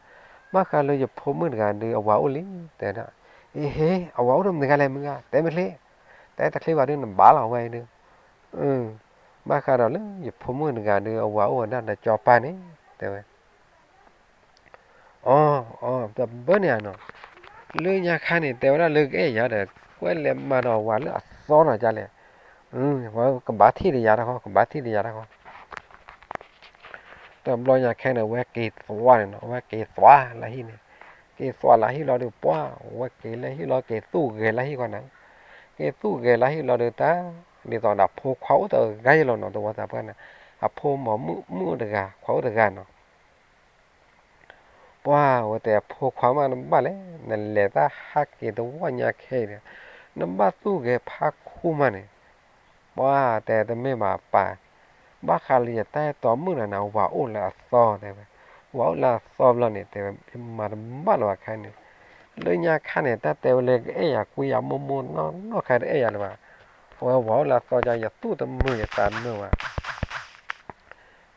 ဘၣ်ဃးလၢယဖိမုၣ်တဂၤဒုး အဝၤအိၣ်လံ တဲဝဲဒၣ်, အ့ဟ့ အဝၤအိၣ်ဒီးမတၤတဂၤလဲၣ် မုၢ်ဂၤ တဲမ့ၢ်ချ့, တဲတချ့ဘၣ်ဒုး နဘၣ်လီၤဝဲဒုး ဘၣ်ဃးဒီးလၢယဖိမုၣ်တဂၤဒီး အဝၤအိၣ်ဝဲဒၣ်ဒီးကၠီၤပၢ်န့ၣ် တဲဝဲ, အီ အီ တဘၣ်န့ၣ်ဧါနီၤ, လၢညါခါန့ၣ် တဲဝဲဒၣ်လၢကအဲၣ်ယၤဒီး ကွဲးလဲၤမၤဒီးဝၤလၢအသီနီၤ ကလဲၣ်, ဝဲကဘၣ်ထံၣ်ဒီးယၤတခီ ကဘၣ်ထံၣ်ဒီးယၤတခီ တဘျီညါခဲန့ၣ် အဝဲက့ၤသွါန့ၣ်နီၤ, အဝဲက့ၤသွါလၢဟံၣ်န့ၣ်, က့ၤသွါလၢဟံၣ်လီၤဒီး ပှၢ် အဝဲက့ၤလၢဟံၣ်လီၤ က့ၤသူၣ်ဂဲၤလၢဟံၣ်ဃီန့ၣ်, က့ၤသူၣ်ဂဲၤလၢဟံၣ်လီၤဒီး တၢ် ဒ်သိးဒီးအဖိခွါအိၣ်တဂၤယဲလီၤနီၤ သဝီသးပှၢ်န့ၣ်, အဖိမီၤမုၣ်အိၣ်တဂၤ ခွါအိၣ်တဂၤနီၤ ပှၢ် အဝဲတဲအဖိခွါမး နဘၣ်လဲၣ် နလဲၤတၢ်ဟးက့ၤတဝီညါခဲအံၤဒီး နဘၣ်သူၣ်ဂဲၤဖးခူမးန့ၣ်, ပှၢ် တဲတမ့ၢ်ဘၣ်ပၢ်, ဘၣ်ဃးလၢယတၢ်အဲၣ်တီမုၣ်တဂၤန့ၣ် ဝၤအိၣ်လၢအသီတဲဝဲ, ဝၤအိၣ်လၢအသီဘျီန့ၣ် တဲဝဲ ယမၤတဘၣ်လၢၤဘၣ်ခဲန့ၣ်, လၢညါခါန့ၣ် တၢ်တဲဝဲလၢကအဲၣ်ယၤကွံယၤမိၢ်မိၢ်နီၢ်နီၢ်ခါတအဲၣ်ယၤလၢၤဘၣ်, အဝဲဝၤအိၣ်လၢအသီကၠီ ယသူၣ်တမုာ်ယသးတမုာ်ဘၣ်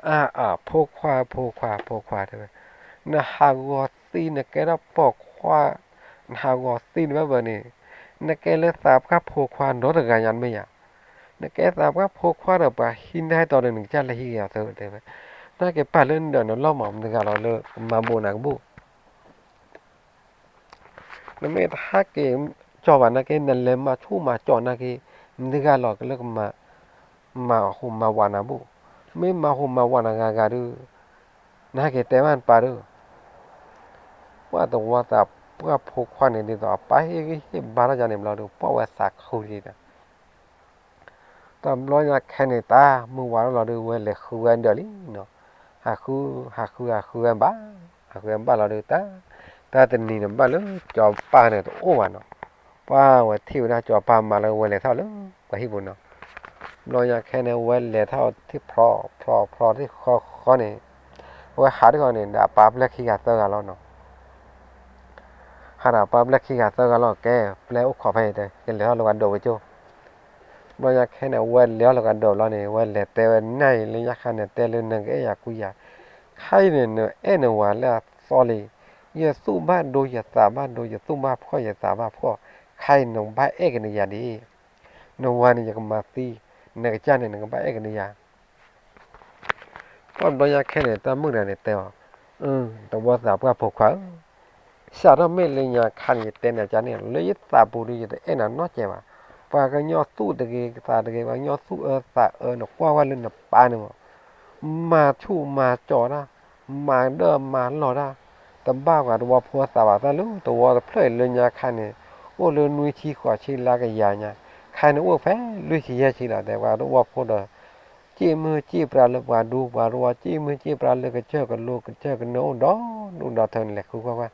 အါ အါ ဖိခွါ ဖိခွါ ဖိခွါ တဲဝဲ, နဟးဂီၤသံ နကဲထီၣ်ပိာ်ခွါ, နဟးဂီၤသံနဘၣ်ဘၣ်န့ၣ်, နကဲလၢသးပှၢ်ဖိခွါဒီတဂၤညါတမ့ၢ်ဧါ. နကဲသးပှၢ်ဖိခွါဒီးပှၤဟံးနၤဟဲတီဒီး နကစၢ်လဲၤဟံးက့ၤအီၤသၢတဲဝဲ, နဟဲက့ၤပာ်လၢနဒၢးနလီၢ်မး မတဂၤလီၤလၢကမၤဘိးနၤကဘူၣ် နမ့ၢ်တဟဲက့ၤကၠီဘၣ်နာ်က့ နလဲၤမၤဆူၣ်မၤကၠီနာ်က့ မတဂၤလီၤကလၢကမၤ မၤဟူးမၤဝးနၤဘူၣ်, မ့ၢ်မၤဟူးမၤဝးနၤဂၤဂၤဒီး နဟဲက့ၤတဲဘၣ်နပၢ်ဒီး ပှၤသဝီသးပှၢ်ဖိခွါန့ၣ် ဒ်သိးအပၢ်ဟ့ၣ်ဂံၢ်ဟ့ၣ်ဘါထီၣ်ယၤန့ၣ်ဘျီဒီး ပှၤဝဲသးခုက့ၤဒီး တဘျီညါခဲန့ၣ် တၢ်မုၢ်ဝါထီၣ်လီၤဒီး ဝဲလဲၤဃုဝဲဒၢးလံနီၤ, ဟးဃု ဟးဃု ဟးဃုဝဲဘၣ်, ဟးဃုဝဲဘၣ်လီၤဒီး တၢ် တၢ်တနံၤန့ၣ်ဘၣ်လၢ ကၠီၤပၢ်န့ၣ်တအိၣ်ဘၣ်နီၤ, ပှၤဝဲထံၣ်ဝဲဒၣ်ကၠီၤပၢ်မါလၢဝဲလဲၤထီၣ်လၢ ပှၤဟံၣ်ပူၤနီၤ, တဘျီညါခဲန့ၣ် ဝဲလဲၤထီၣ်ထံၣ်ဖျီ ဖျီ ဖျီထံၣ်ဃီဃီန့ၣ်, အဝဲဟးထံၣ်ဃီန့ၣ် ဒီးအပၢ်ပျဲၢ်ခံဂၤသၢဂၤလီၤနီၤ ဟးဒီးပၢ်ပျဲၢ်ခံဂၤသၢဂၤလီၤ ကဲ ပျဲၢ်အိၣ်ခိးဖဲအံၤတဲ ကလဲၤထီၣ်လၢကဒီးဝဲကၠိ, ဘျီညါခဲန့ၣ် ဝဲလဲၤထီၣ်လၢကဒီးလီၤန့ၣ် ဝဲလဲၤတဲဝဲနၢ်အံၤလၢညါခါန့ၣ် တဲလၢနကအဲၣ်ယၤကွံယၤ, ခါအံၤန့ၣ် နအဲၣ်နဝၤလၢအသီလံ, ယသူၣ်ဘၣ်ဒိယသးဘၣ်ဒိ ယသူၣ်ဘၣ်ဖှီၣ်ယသးဘၣ်ဖှီၣ်, ခါအံၤနကဘၣ်အဲၣ်က့ၤနယၤဒ်အံၤ, နဝၤန့ၣ်ယကမၤသံ, နကစၢ်န့ၣ် နကဘၣ်အဲၣ်က့ၤနယၤ ပှၤဘျီညါခဲန့ၣ် တၢ်မုၣ်တဂၤန့ၣ်တဲအီၤ, သဝီသးပှၢ်ဖိခွါဧၢ, စးထီၣ်မ့ၢ်လၢညါခါန့ၣ် ယတဲနၤကန့ၣ် လၢယသးပူၤဒီး ယတအဲၣ်နၤနီတစဲးဘၣ်, ပှၤကညီသူၣ်တဂ့ၤသးတဂ့ၤ ပှၤကညီသူၣ်အၢသးအၢန့ၣ် ကွၢ်ဝဲလၢနပၢ်န့ၣ်မး, မၤဆူၣ်မၤကၠီတၢ်, မၤဒၢမၤလီၤတၢ်, တဘၣ်ပှၤသဝီဖိသးဘၣ် တၢ်လၢသဝီတဖျၢၣ်အံၤလၢညါခါန့ၣ်, အိၣ်လၢနွံဆံဃိးဆံလၢကယၤညါ, ခါန့ၣ်အိၣ်ဖဲလွံၢ်ဆံယဲၢ်ဆံလီၤ တဲပှၤသဝီဖိဒီး စ့ၣ်မုၢ်စ့ၣ်ပြးလၢပှၤဒူပှၤရဝီ စ့ၣ်မုၢ်စ့ၣ်ပြးလၢကစၢၢ်ကလိကစၢၢ်ကနၢအိၣ်ဒီးဒူၣ်ဒီးထၢန့ၣ် လဲၤဃုကွၢ်ကွၢ်,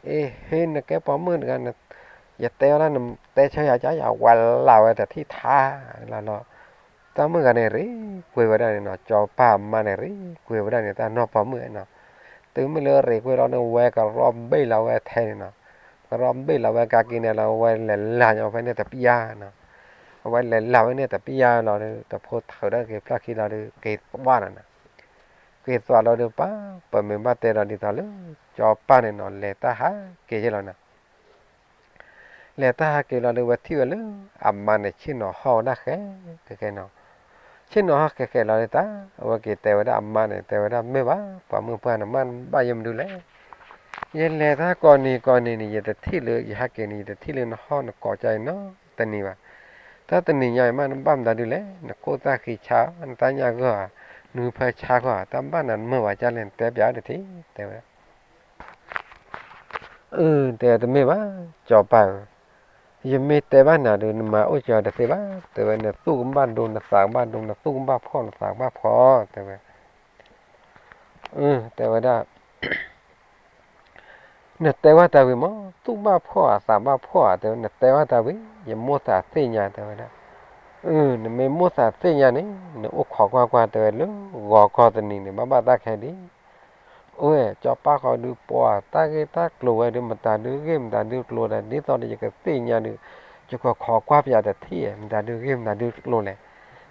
အ့ ဟ့ နကဲပိာ်မုၣ်တဂၤ, ယတဲဝဲဒၣ်နတဲဆၢယၤကယၤဝဲလၢဝဲတထံၣ်ထါလီၤလီၤ, တၢ်မုၣ်တဂၤန့ၣ်ရ့ကွံာ်ဝဲဒၣ်န့ၣ်နီၤ, ကၠီၤပၢ်အမါန့ၣ်ရ့ကွံာ်ဝဲဒၣ်န့ၣ် တၢ်နီၢ်ပိာ်မုၣ်နီၤ, တုၤမ့ၢ်လၢရ့ကွံာ်လီၤန့ၣ် ဝဲကရီဘ့ၣ်လီၤဝဲထဲန့ၣ်နီၤ, ကရီဘ့ၣ်လီၤဝဲကါက့ၤန့ၣ်လီၤ ဝဲလဲၤလၢ်ညီဖဲန့ၣ်တပျၢ်နီၤ, အဝဲလဲၤလၢ်ဝဲန့ၣ်တပျၢ်လီၤဒီး တဖိထၢဒၣ်က့ၤဖျၢၣ်ခံလီၤဒီး က့ၤသွါလီၤနီၤ, က့ၤသွါလီၤဒီးပၢ် ပမ့ၢ်ဘၣ်တဲဒီးဒ်သိးလၢ ကၠီၤပၢ်န့ၣ်နီၤ လဲၤတၢ်ဟးက့ၤယဲလီၤနီၤ လဲၤတၢ်ဟးက့ၤလီၤဒီး ဝဲထံၣ်ဝဲလၢ အမါန့ၣ် ဆ့ၣ်နီၤဟီၣ်ဝဲဒၣ်ဃဲဃဲနီၤ, ဆ့ၣ်နီၤဟီၣ်ဃဲဃဲလီၤဒီးတၢ် အဝဲက့ၤတဲဝဲဒၣ်အမါန့ၣ် တဲဝဲဒၣ်မ့ၢ်ဘၣ် ပှၤမုၣ်ပှၢ်နမါနဘၣ်ယဲမနုၤလဲၣ်, ယလဲၤတၢ်ကိးနံၤကိးနံၤန့ၣ် ယတထံၣ်လၢ ယဟးက့ၤန့ၣ် ယတထံၣ်လၢနဟီၣ်နကိးကါအံၤနီတနံၤဘၣ်, တၢ်တနံၤညါအံၤမး နဘၣ်မတၤဒုလဲၣ် နခိၣ်သၣ်ဃံဆါ နတၢ်ညၣ်ဂီၢ်ဧါ, နဖၢဆါဂီၢ်ဧါ, တၢ်ဘၣ်နၤနမုာ်ဘၣ်ကၢ်လဲၣ် နတဲပျးတထံၣ် တဲဝဲ အၢ တဲတမ့ၢ်ဘၣ် ကၠီၤပၢ်ဧၢ, ယမ့ၢ်တဲဘၣ်နၤဒီး နမၤအိၣ်ကၢၤတသ့ဘၣ် တဲဝဲ, နသူၣ်ကဘၣ်ဒိ နသးကဘၣ်ဒိ နသူၣ်ကဘၣ်ဖှီၣ် နသးကဘၣ်ဖှီၣ် တဲဝဲ, အၢ တဲဝဲဒၣ် နတဲဝဲတၢ်ဝံၤမး သူၣ်ဘၣ်ဖှီၣ်ဧါ သးဘၣ်ဖှီၣ်ဧါ တဲဝဲ, နတဲဝဲတၢ်ဝံၤ ယမိၣ်သးသ့ၣ်ညါ တဲဝဲဒၣ်, အၢ နမ့ၢ်မိၣ်သးသ့ၣ်ညါန့ၣ် နအိၣ်ခိးကွၢ်ကွၢ် တဲဝဲ, လၢဂီၤခီတနံၤန့ၣ် ဘၣ်ဘၣ်တၢ်ခဲဒ် အိၣ်ဝဲ ကၠီၤပၢ်ဃီဒုးပှၤတၢ်ဂ့ၢ်တၢ်ကျိၤဝဲဒုး မတၤဒုးဂ့ၢ်မတၤဒုးကျိၤဒီး ဒ်သိးဒီးယကသ့ၣ်ညါဒုး ယကခိးကွၢ်ပျးတထံၣ် မတၤဒုးဂ့ၢ်မတၤဒုးကျိၤလဲၣ်,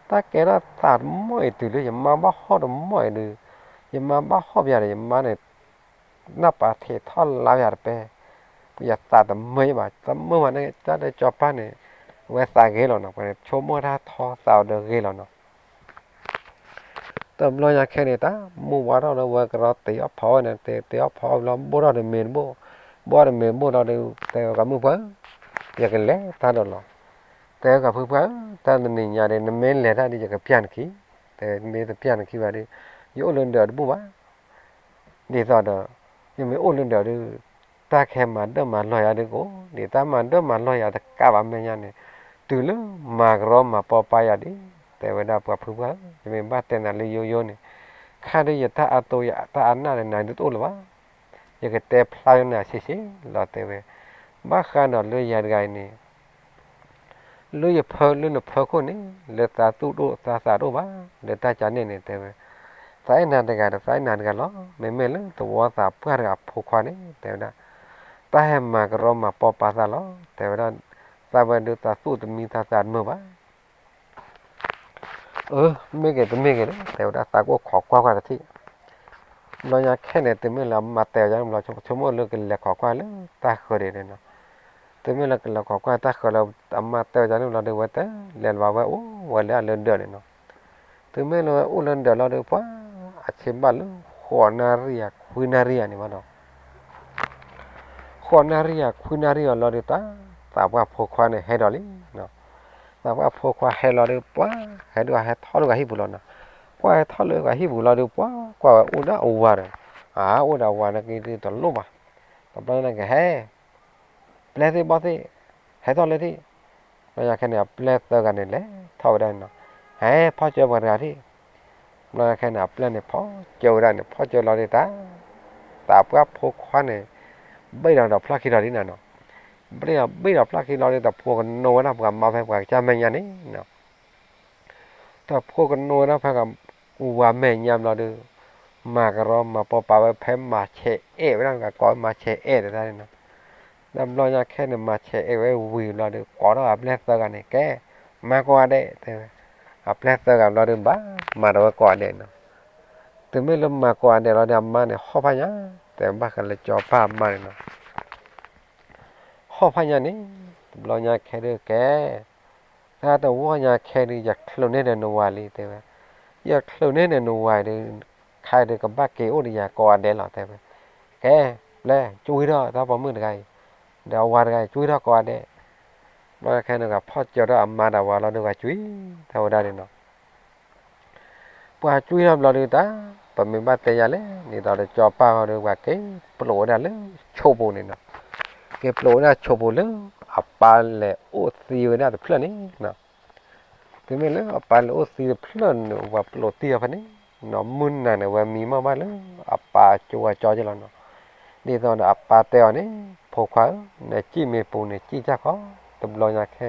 တၢ်ကဲထီၣ်သးတမီၢ်အံၤတုၤလၢယမါဘၣ်ဟီၣ်တမီၢ်အံၤဒုး, ယမါဘၣ်ဟီၣ်ပျးဒီး ယမါန့ၣ် နၢ်ပာ်ထံးထီၣ်လါပျးတပဲ, ယသးတမုာ်ဘၣ် တမုာ်ဘၣ်န့ၣ် တၢ်လၢကၠီၤပၢ်န့ၣ် အဝဲသးဂ့ၤလီၤနီၤ, ပှၤဆိကမိၣ်တၢ်ထီသးအီၤဒီးဂ့ၤလီၤနီၤ တဘျီညါခဲန့ၣ် တၢ်မုၢ်ဝါထီၣ်လၢဝဲကရီတ့အီၣ်ဖီဝဲန့ၣ် တ့တ့အီၣ်ဖီဝဲဘျီ ဘိၣ်ထီၣ်တမ့ၢ်တဘိၣ်, ဘိၣ်တမ့ၢ်တဘိၣ်လီၤဒီး တဲဝဲကီၤမုၣ်ပှၢ်ဧၢ, ယကလဲၤတၢ်ဒီးလီၤ, တဲဝဲကီၤဖုပှၢ်ဧၢ, တၢ်တနံၤညါဒီး နမ့ၢ်လဲၤတၢ်ဒီး ယကပျၢ်နခံ, တဲမ့ၢ်တပျၢ်နခံဘၣ်ဒီး ယအိၣ်လၢဒၢးတဘူၣ်ဘၣ် ဒ်သိးဒီး ယမ့ၢ်အိၣ်လၢဒၢးဒီး တၢ်ခဲမၤဒၢၣ်မၤလီၢ်ယၤဒုးကအိၣ်, ဒ်တၢ်မၤဒၢၣ်မၤလီၢ်ယၤတကးဘၣ်မဲာ်ညါန့ၣ်, တုၤလၢမၤကရီမၤပီပာ်ယၤဒ်, တဲဝဲဒၣ်ပှၤဖုပှၢ်ဧၢ, ယမ့ၢ်ဘၣ်တဲနၤလၢယိယိန့ၣ်, ခါဒုးယတၢ်အတိယတၢ်အနၢ်ဒီးနၤဒုးတအိၣ်လၢၤဘၣ်, ယကတဲဖျါယနၤဆံးဆံးလီၤ တဲဝဲ, ဘၣ်ဃးဒီးလၢယၤတဂၤအံၤန့ၣ် လၢယဖၢလၢနဖၢခိၣ်န့ၣ် လၢသးသူၣ်တအိၣ်သးသးတအိၣ်ဘၣ် လၢတၢ်ကန့ၣ်န့ၣ် တဲဝဲ, သးအဲၣ်နၤတဂၤဒီးသးအဲၣ်နၤတဂၤလီၤ, မ့မ့ၢ်လၢသဝီသးပှၢ်တဂၤအဖိခွါန့ၣ် တဲဝဲဒၣ်, တၢ်ဟဲမၤကရီမၤပီပာ်သးလီၤ တဲဝဲဒၣ်, သးဝဲဒုးသးသူၣ်တမံသးသးတမုာ်ဘၣ် အၢ မ့ၢ်ဂ့ၤတမ့ၢ်ဂ့ၤန့ၣ် တဲဝဲဒၣ် သးကအိၣ်ခိးကွၢ်ကွၢ်တထံၣ်, ဘျီညါခဲန့ၣ် တုၤမ့ၢ်လၢအမၤတဲအီၤယါန့ၣ်ဘျီ ဆိကမိၣ်လၢကလဲၤခိးကွၢ်လၢတၢ်ဃၢၤဒံးန့ၣ်နီၤ, တ တုၤမ့ၢ်လၢကလဲၤခိးကွၢ်တၢ်ဃၢၤလၢအမါတဲဝဲန့ၣ်လီၤဒီး ဝဲတလဲၤလၢၤဘၣ် ဝဲအိၣ်ဝဲလၢအလၢဒၢးန့ၣ်နီၤ. တုၤမ့ၢ်လၢဝဲအိၣ်လၢဒၢးလီၤဒီး ပှၤအဆံးဘၣ်လၢ ဃိးနၣ်ရံၣ်ဧါ ခွံနၣ်ရံၣ်ဧါန့ၣ်ဘၣ်ဒီး ဃိးနၣ်ရံၣ်ဧါ ခွံနၣ်ရံၣ်အလီၤဒီး တၢ်သးပှၢ်ဖိခွါန့ၣ်ဟဲဒီးလံနီၤ. သးပှၢ်ဖိခွါဟဲလီၤဒီး ပှၤဟဲဒိၣ်ဟဲထီၣ်လၢပှၤဟံၣ်ပူၤလီၤနီၤ. ပှၤဟဲထီၣ်လၢပှၤဟံၣ်ပူၤလီၤဒီး ပှၤကွၢ်ဝဲအိၣ်ဒီးအဝၤဒီး အအိၣ်ဒီးအဝၤန့ၣ်က့ၤဒုးတလိၣ်ဘၣ်. တဘျီန့ၣ်ကဟဲ ပျဲၢ်သ့ၣ်ဘီၣ်သ့ၣ် ဟဲထီၣ်လၢထံၣ်. ဘျီညါခဲန့ၣ် အပျဲၢ်သၢဂၤန့ၣ် လဲၤထီၣ်ဝဲဒၣ်န့ၣ်နီၤ. ဟဲဖီၣ်ကၠိပှၤတဂၤထံၣ်. ဘျီညါခဲန့ၣ် အပျဲၢ်န့ၣ် ဖီၣ်ကၠိဝဲဒၣ်န့ၣ် ဖီၣ်ကၠိလီၤဒီးတၢ် သးပှၢ်ဖိခွါန့ၣ် ဘ့ၣ်ဒီးဒီးဖျီၣ်ခံလီၤဒ်န့ၣ်နီၤ. ဘ့ၣ်ဒီးဘ့ၣ်ဒီးဖျီၣ်ခံလီၤဒီး တဖိကနိဝဲဒၣ်ပှၤမါဖဲပှၤကစၢ်မဲာ်ညါန့ၣ်နီၤ. တဖိကနိဝဲဒၣ်ဖဲကဝၤမဲာ်ညါဘျီဒီး မၤကရီမၤပိာ်ပာ်ဝဲဖဲမၤဆဲးအဲၣ်ဝဲဒၣ် ကိးဝဲမၤဆဲးအဲၣ်တဒၣ်န့ၣ်နီၤ. ဒီးဘျီညါခဲန့ၣ် မၤဆဲးအဲၣ်ဝဲဝံၤဘျီဒီး ကိးထီၣ်အပျဲၢ်သၢဂၤန့ၣ် ကဲ မၤကိးဂၤဒဲး တဲဝဲ. အပျဲၢ်သၢဂၤဘျီဒီး ဘၣ်မၤဒီးဝဲကိးဂၤဒဲးနီၤ. တုၤမ့ၢ်လၢမၤကိးဂၤဒဲးလီၤဒီး အမါန့ၣ် ဟီၣ်ဖးညါ တဲဘၣ်ဃးလၢစီၤပၢ်အမါန့ၣ်နီၤ. ဟီၣ်ဖးညါန့ၣ် တဘျီညါခဲဒုးကဲ တၢ်တဝီညါခဲဒုး ယချုးန့ၢ်ဒီးနဝၤလံ တဲဝဲ. ယချုးန့ၢ်ဒီးနဝၤဒီး ခဲဒုးကဘၣ်က့ၤအိၣ်ဒီးယၤကိးဂၤဒဲးလီၤ တဲဝဲ. ကဲ ပျဲၢ် ကွံထီၣ်တၢ်ပိာ်မုၣ်တဂၤအံၤ ဒီးအဝၤတဂၤအံၤ ကွံထီၣ်ကိးဂၤဒဲး. ဘျီခဲန့ၣ် ပှၤဖီၣ်ကၠိထီၣ်အမါဒီးဝၤလီၤဒီး ပှၤကွံထီၣ်ဝဲဒၣ်န့ၣ်နီၤ. ပှၤကွံထီၣ်ဘျီဒီးတၢ် ပမ့ၢ်ဘၣ်တဲယၤလဲၣ် ဒ်သိးဒီးစီၤပၢ်ဃီဒီး ပှၤက့ၤပျိးဝဲဒၣ်လၢဆိးပူၤန့ၣ်နီၤ. က့ၤပျိးဝဲဒၣ်ဆိးပူၤလၢ အပၢ်လဲၤအိၣ်သံဝဲဒၣ်တဖျၢၣ်န့ၣ်နီၤ. တုၤမ့ၢ်လၢအပၢ်လဲၤအိၣ်သံတဖျၢၣ်န့ၣ် ပှၤပျိးတံၢ်အီၤဖဲန့ၣ်နီၤ မုၢ်နၤန့ၣ် ဝဲမံမီၢ်ဘၣ်လၢအပၢ်အကၠိအကၠီက့လီၤနီၤ. ဒ်သိးဒီးအပၢ်တဲအီၤန့ၣ် ဖိခွါဧၢ, နစံၣ်မ့ၢ်ပူၤန့ၣ် စံၣ်တၢ်ခီ, တဘျီညါခဲ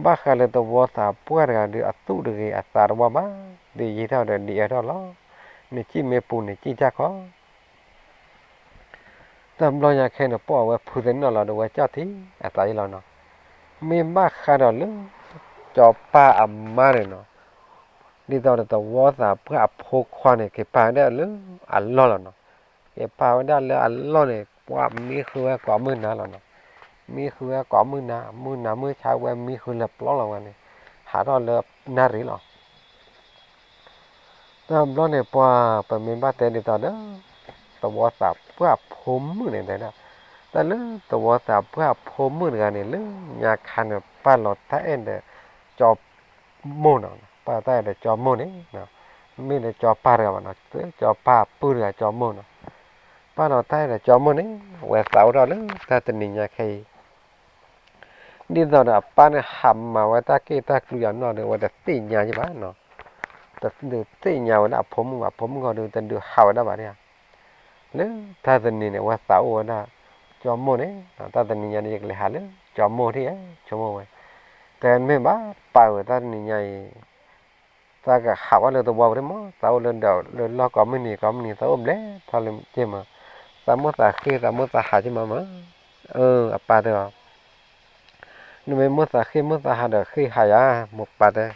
ဘၣ်ဃးလၢသဝီသးပှၢ်တဂၤဒီး အသူၣ်တဂ့ၤအသးတဝါဘၣ်, ဒ်ယံာ်ထီၣ်ဒီးဒ်အၢထီၣ်လီၤ. နစံၣ်မ့ၢ်ပူၤန့ၣ်စံၣ်တၢ်ခီ. တဘျီညါခဲန့ၣ် ပိာ်အဝဲဖုသနၢၣ်လီၤဒီး ဝဲကၠီၣ်ထံအသးယ့လီၤနီၤ. မ့ၢ်ဘၣ်ဃးဒီးလၢ စီၤပၤအမါန့ၣ်နီၤ, ဒ်သိးဒီးသဝီသးပှၢ်အဖိခွါန့ၣ် က့ၤပာ်ဝဲဒၣ်လၢအလီၢ်လီၤနီၤ. က့ၤပာ်ဝဲဒၣ်လၢအလီၢ်န့ၣ် ပှၤမံဃုာ်ဝဲကိးမုၢ်နၤလီၤနီၤ. မံဃုာ်ဝဲကိးမုၢ်နၤ, မုၢ်နၤမုၢ်ဆါဝဲမံဃုာ်လၢပျီလီၤဝဲန့ၣ်, ဟးထီၣ်လၢနၣ်ရံၣ်လီၤ. တဘျီန့ၣ် ပှၤပမ့ၢ်ဘၣ်တဲဒ်သိးဒီး သဝီသးပှၢ်ဖိမုၣ်န့ၣ်တဲဒၣ်, တၢ်လၢသဝီသးပှၢ်ဖိမုၣ်တဂၤန့ၣ် လၢညါခါန့ၣ် ပာ်လီၤတၢ်အဲၣ်ဒီး ကၠီမိၢ်နီၤ, ပာ်လီၤတၢ်အဲၣ်ဒီးကၠီမိၢ်န့ၣ်, မ့ၢ်လၢစီၤပၤတဂၤဘၣ်နီၤ, စီၤပၤအပုၢ်တဂၤကၠီမိၢ်နီၤ, ပာ်လီၤတၢ်အဲၣ်ဒီးကၠီမိၢ်န့ၣ်, ဝဲသးအိၣ်ထီၣ်လၢတၢ်တနံၤညါခဲအံၤ ဒ်သိးဒီးအပၢ်န့ၣ်ဟးမၤဝဲတၢ်က့ၣ်တၢ်ကျူယၤနီၢ်ဒီး အဝဲတသ့ၣ်ညါယဘၣ်နီၤ, တဒုးသ့ၣ်ညါဝဲဒၣ်အဖိမုၣ်ဘၣ်, ဖိမုၣ်ဂီၢ်ဒီးတဒုးဟးဝဲဒၣ်ဘၣ်ဒၣ်ဧါ, လၢတၢ်တနံၤန့ၣ် အဝဲသးအိၣ်ဝဲဒၣ် ကၠီမိၢ်န့ၣ်, တၢ်တနံၤညါန့ၣ် ယကလဲၤဟးလၢကၠီမိၢ်ထံၣ်ဧါ, ဆိကမိၣ်ဝဲ, တဲမ့ၢ်ဘၣ်ပာ်ဝဲတၢ်တနံၤညါအံၤ သးကဟးဝဲလၢသဝီပူၤမး, သးအိၣ်လၢဒၢးလၢလီၢ်ကိးမုၢ်နံၤကိးမုၢ်နံၤ သးအိၣ်ဘျဲၣ်ထီၣ်လၢက့ၢ်မး, သးမိၢ်သးဃ့ သးမိၢ်သးဟးက့ၢ်မးမး, အၢ အပၢ်တဲအီၤ, နမ့ၢ်မိၢ်သးဃ့မိၢ်သးဟးဒီးဃ့ဟးယၤ, မိၢ်ပၢ်တဲ,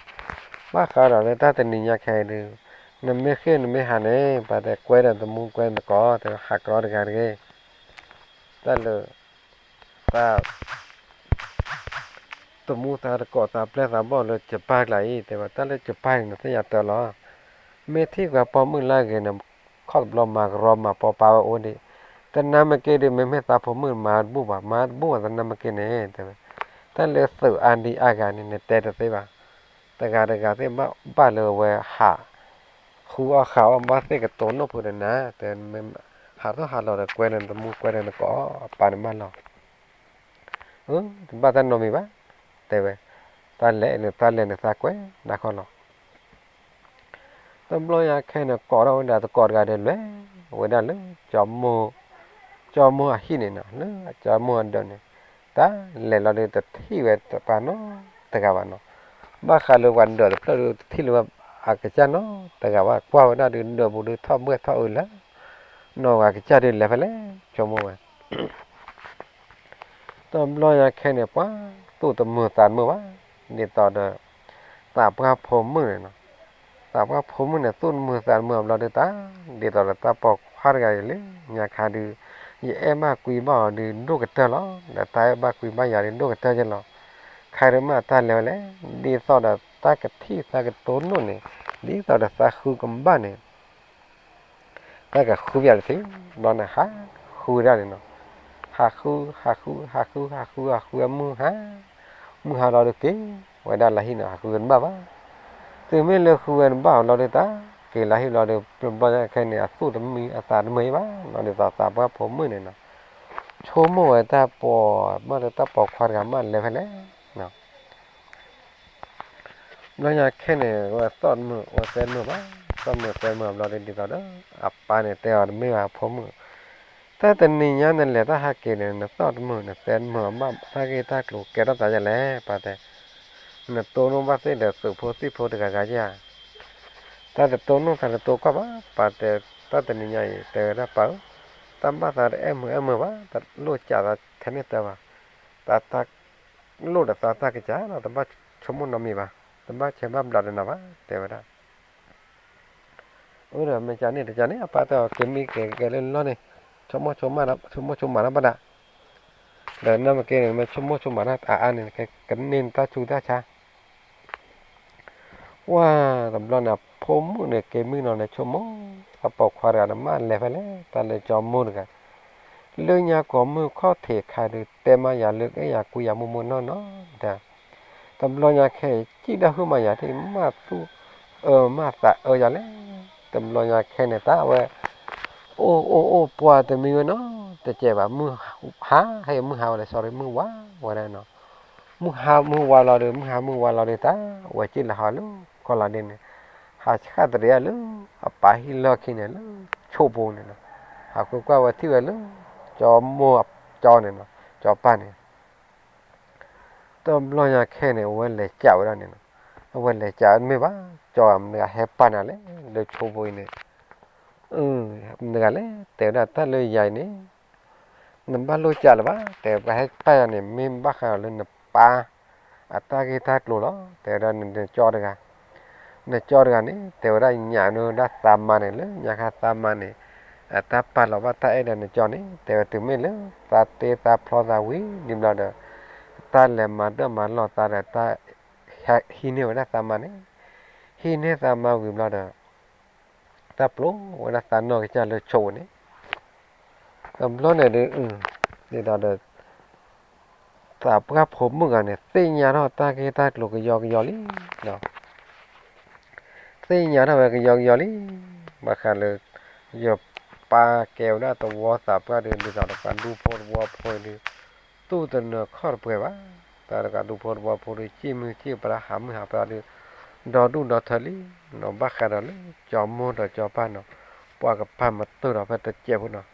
ဘၣ်ဃးဒီးလၢတၢ်တနံၤညါခဲအံၤဒီး, နမ့ၢ်ဃ့နမ့ၢ်ဟးန့ၣ် ပၢ်တဲ ကွဲဒီးသမူကွဲတကိး တဲ ဟးကြီတဂၤတဂ့ၤ, တၢ်လၢ တၢ် သမူသးတကိးသးပျဲၢ်သးဘီၣ်လၢစီၤပၤကျါအံၤ တဲဝဲ တၢ်လၢစီၤပၤန့ၣ် နသ့ၣ်ညါတၢ်လီၤ. မ့ၢ်ထံၣ်ပှၤပိာ်မုၣ်လၢအဂ့ၤန့ၣ် ခီၣ်တဘျီမၤကရီမၤပိာ်ပာ်ဝဲအိၣ်ဒံး, တနၢ်မ့ၢ်က့ၤဒီး မ့မ့ၢ်သးဖိမုၣ်မၤတဘူၣ်ဘၣ်, မၤတဘူၣ်ဘၣ်တနၢ်မ့ၢ်က့ၤန့ၣ် တဲဝဲ, တၢ်လၢသုးအါဒံအါဂၤန့ၣ် နတဲတသ့ဘၣ်. တဂၤတဂၤသ့ၣ်ဘၣ်လၢဝဲဟး ဃုအီၣ်ဃုအီၣ်ဘၣ်သ့ၣ်ကတိၤနီၢ်ဖိဒီးနၤ, တဲ ဟးထီၣ်ဟးလီၤဒီးကွဲဒီးနသမူကွဲဒီးနကိးအပၢ်န့ၣ်မးလီၤ. တဘၣ်တၢ်နီတမံၤဘၣ်, တဲဝဲ, တၢ်လဲၤနတၢ်လဲၤနသးကွဲနၤခီလီၤ. တဘျီညါခဲန့ၣ် ကိးထီၣ်ဝဲဒၣ်သကိးတဂၤဒီးလဲၤဝဲဒၣ်လၢ ကၠီမိၢ်အဟံၣ်န့ၣ်နီၤ, လၢကၠီမိၢ်အဒၢးန့ၣ်, တၢ်လဲၤလီၤဒီးတထံၣ်ဝဲတပၤနီတဂၤဘၣ်နီၤ, ဘၣ်ဃးလၢပှၤဒၢးတဖျၢၣ်ဒီးတထံၣ်လၢၤဝဲအကစၢ်နီတဂၤဘၣ်, ကွၢ်ဝဲဒၣ်ဒီးဒၢးပူၤဒီးထီၣ်ဘှဲၣ်ထီၣ်အုးလၢ နီၢ်ဂၤကစၢ်ဒုးလဲၤဖဲလဲၣ် ဆိကမိၣ်ဝဲ တဘျီညါခဲန့ၣ် ပှၤသူၣ်တမုာ်သးတမုာ်ဘၣ်, ဒ်သိးဒီး သးပှၢ်ဖိမုၣ်န့ၣ်နီၤ, သးပှၢ်ဖိမုၣ်န့ၣ် သူၣ်တမုာ်သးတမုာ်အဘျီဒီးတၢ်, ဒ်သိးဒီးတၢ်ပိာ်ခွါတဂၤအံၤလၢညါခါဒုး ယအဲၣ်ဘၣ်ကွံဘၣ်အီၤဒုးဒိၣ်ကတၢၢ်လီၤ, ဒီးတၢ်အဲၣ်ဘၣ်ကွံဘၣ်ယၤဒုးဒိၣ်ကတၢၢ်က့လီၤ. ခဲအံၤမ့ၢ်တၢ်လဲၤဝဲလဲၣ်, ဒ်သိးဒီးတၢ်ကထံၣ်သးကတိၤနီၣ်န့ၣ်, ဒ်သိးဒီးသးဃုကဘၣ်န့ၣ် တၢ်ကဃုပယၤတထံၣ်, ဘျီန့ၣ်ဟးဃုဒၣ်န့ၣ်နီၤ. ဟးဃု ဟးဃု ဟးဃု ဟးဃု ဟးဃုအမုၢ်ဟါ, မုၢ်ဟါလီၤဒုးက့ၤဝဲဒၣ်လၢဟံၣ်န့ၣ် ဟးဃုဝဲတဘၣ်ဘၣ်. တုၤမ့ၢ်လၢဃုဝဲတဘၣ်အီၤလီၤဒုး တၢ်က့ၤလၢဟံၣ်လီၤဒုး ဘျီညါခဲန့ၣ် အသူၣ်တမံအသးတမုာ်ဘၣ်နီၤ, ဒ်သိးသးပှၢ်ဖိမုၣ်န့ၣ်နီၤ, ဆိကမိၣ်ဝဲတၢ်ပိာ်မၢ်လၢတၢ်ပိာ်ခွါတဂၤမးလဲၤဖဲလဲၣ် ဘျီညါခဲန့ၣ် ဝဲသီၣ်တမုာ် ဝဲသဲတမုာ်ဘၣ်, သီၣ်တမုာ်သဲတမုာ်ဘျီဒုး ဒ်သိးဒီး အပၢ်န့ၣ်တဲအီၤတမ့ၢ်ဘၣ်ဖိမုၣ်, တၢ်တနံၤညါနလဲၤတၢ်ဟးက့ၤန့ၣ် နသီၣ်တမုာ်နသဲတမုာ်ဘၣ် တၢ်ဂ့ၢ်တၢ်ကျိၤကဲထီၣ်သးဒ်လဲၣ် ပၢ်တဲ, နတိၢ်နီၣ်ဘၣ်သ့ၣ်ဒီးသုးဖိသံၣ်ဖိတဂၤဂၤဧါ, တၢ်တတိၢ်နီၣ်သးတတိၢ်ကွၢ်ဘၣ် ပၢ်တဲ, တၢ်တနံၤညါအံၤ တဲဝဲဒၣ်ပၢ်ဧၢ, တၢ်ဘၣ်သးတအဲၣ်မုာ်အဲၣ်မုာ်ဘၣ်, တလိၣ်ကးသးထဲန့ၣ်တၢ်ဘၣ်, တၢ် လိၣ်ဒီးသးတၢ်ကစၢ်လီၤ, တဘၣ်ဆိကမိၣ်နီတမံၤဘၣ်, တဘၣ်ဆဲးဘၣ်ဘျးဒီးနၤဘၣ် တဲဝဲဒၣ်. အၢ ဒီးမ့ၢ်ကန့ၣ်တကန့ၣ် အပၢ်တဲအီၤ က့ၤမံက့ၤကဲလၢလီၢ်န့ၣ်, ဆိကမိၣ်ဆိကမး ဆိကမိၣ်ဆိကမးတၢ်ဘၣ်ဒၣ်, ဒီးနမ့ၢ်က့ၤန့ၣ် မ့ၢ်ဆိကမိၣ်ဆိကမးတၢ်အါအါန့ၣ် ကန့ၢ်နတၢ်ဆူးတၢ်ဆါ ဝါ, တဘျီန့ၣ် အဖိမုၣ်န့ၣ် က့ၤမံနီၤန့ၣ် ဆိကမိၣ်, တၢ်ပိာ်ခွါတဂၤန့ၣ် မ့ၢ်လဲၤဖဲလဲၣ်, တၢ်လၢကၠီမိၢ်တဂၤ, လၢညါကိးမုၢ်ခီၣ်ထံးခါဒုး တဲမးယၤလၢကအဲၣ်ယၤကွံယၤမိၢ်မိၢ်နီၢ်နီၢ်, တဘျီညါခဲအံၤ စံၣ်တၢ်ဟုၣ်မးယၤထံၣ် မ့ၢ်သူၣ်အၢမ့ၢ်သးအၢယၤလဲၣ်, တဘျီညါခဲန့ၣ် တၢ်ဝဲ အိၣ်အိၣ်အိၣ်ပှၢ်တမံၤဝဲနီၤ, တကဲးဘၣ် မုၢ်ဟါ ဟဲမုၢ်ဟါဝဲလဲၣ် sorry မုၢ်ဝါဝဲဒၣ်နီၤ, မုၢ်ဟါမုၢ်ဝါလီၤဒီး မုၢ်ဟါမုၢ်ဝါလီၤဒီး တၢ်ဝဲစ့ၢ်လၢဟးလၢကီၢ်လီၤဒ်န့ၣ်, ဟးဆှၣ်တရံးလၢ အပၢ်ဟံၣ်လီၢ်ခံန့ၣ် လၢဆိးပူၤန့ၣ်နီၤ, ဟးကွၢ်ကွၢ်ဝဲထံၣ်ဝဲလၢ ကၠီမိၢ်ကၠီန့ၣ်နီၤ, ကၠီပၢ်န့ၣ် တဘျီညါခဲန့ၣ် အဝဲလဲၤကးဝဲဒၣ်န့ၣ်နီၤ, အဝဲလဲၤကးမ့ၢ်ဘၣ် ကၠီမတၤဂၤဟဲပာ်နၤလဲၣ် လၢဆိးပူၤအံၤန့ၣ်, မတၤဂၤလဲၣ် တဲဝဲဒၣ်တၢ်လၢယၤအံၤန့ၣ် နဘၣ်လိၣ်ကးလၢၤဘၣ် တဲ ပှၤဟဲပာ်ယၤန့ၣ် မ့ၢ်ဘၣ်ဃးဒီးလၢနပၢ် အတၢ်ဂ့ၢ်တၢ်ကျိၤလီၤ တဲဝဲဒၣ်နကၠီတဂၤ နကၠီတဂၤန့ၣ် တဲဝဲဒၣ်ညၣ်န့ၣ်ဒၣ်သးမါန့ၣ် လၢညါခါသးမါန့ၣ် အတၢ်ပာ်လီၤဘၣ်တၢ်အဲၣ်ဒီးနကၠီန့ၣ် တဲဝဲတုၤမ့ၢ်လၢ သးတ့သးဖျီသးဝံၤဒ်ဘျီဒီး တၢ်လဲၤမၤဒၢၣ်မၤလီၢ်သးဒီးတၢ် ဟံးန့ၢ်ဝဲဒၣ်သးမါန့ၣ် ဟံးန့ၢ်သးမါဝံၤဘျီဒီး တၢ်ပျိဝဲဒၣ်သးနီၢ်ကစၢ်လၢဆိးပူၤန့ၣ် တဘျီန့ၣ်ဒီး ဒ်သိးဒီး သးပှၢ်ဖိမုၣ်ဂၤန့ၣ် သ့ၣ်ညါထီၣ်တၢ်ဂ့ၢ်တၢ်ကျိၤကယီကယီလံ သ့ၣ်ညါထီၣ်ဝဲကယီကယီလံ ဘၣ်ဃးလၢ ယပၢ်ကဲဝဲဒၣ်သဝီသးပှၢ်ဒီး ဒ်သိးဒီးပှၤဒူဖိသဝီဖိအံၤဒီး သူၣ်တနၢၤခီၣ်တပှဲၤဘၣ်, တၢ်တကးဒူဖိသဝီဖိဒီး စံၣ်မုၢ်စံၣ်ပှၤဟးမုၢ်ဟးပှၤဒီး ဒီဒူၣ်ဒီထၢလံ, ဘၣ်ဃးဒီးလၢ ကၠီမိၢ်ဒီးကၠီပၢ်နီၤ, ပှၤကပာ်မတုာ်ဒီးဖဲတစဲးဖိနီၤ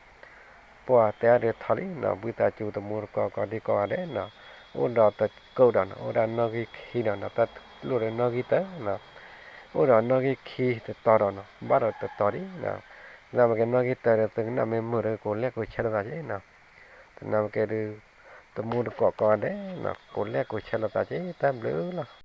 ပှၤတဲအါဒုးထီၣ်လံနီၤ, ဝံသးစူၤတမူတကိးကိးဒံကိးဂၤဒဲးနီၤ, အိၣ်ဒီးတကိးဒီးနီၤ, အိၣ်ဒီးနီၣ်ဂံၢ်ခံဒီးနီၤ, တၢ်လိၣ်ဒီးနီၣ်ဂံၢ်တၢနီၤ, အိၣ်ဒီးနီၣ်ဂံၢ်ခံတတီၤဒီးနီၤ, ဘၣ်ဒီးတတီၤဒံးနီၤ, သနာ်က့နီၣ်ဂံၢ်တၢဒီး သုကနၣ်မ့ၢ်မုာ်ဒီး ကိးလဲၣ်ကိးဆဲးလိာ်သးက့နီၤ, သနာ်က့ဒုး တမူတကိးကိးဂၤဒဲးနီၤ, ကိးလဲၣ်ကိးဆဲးလိာ်သးက့ တၢ်ဘျုးလီၤ.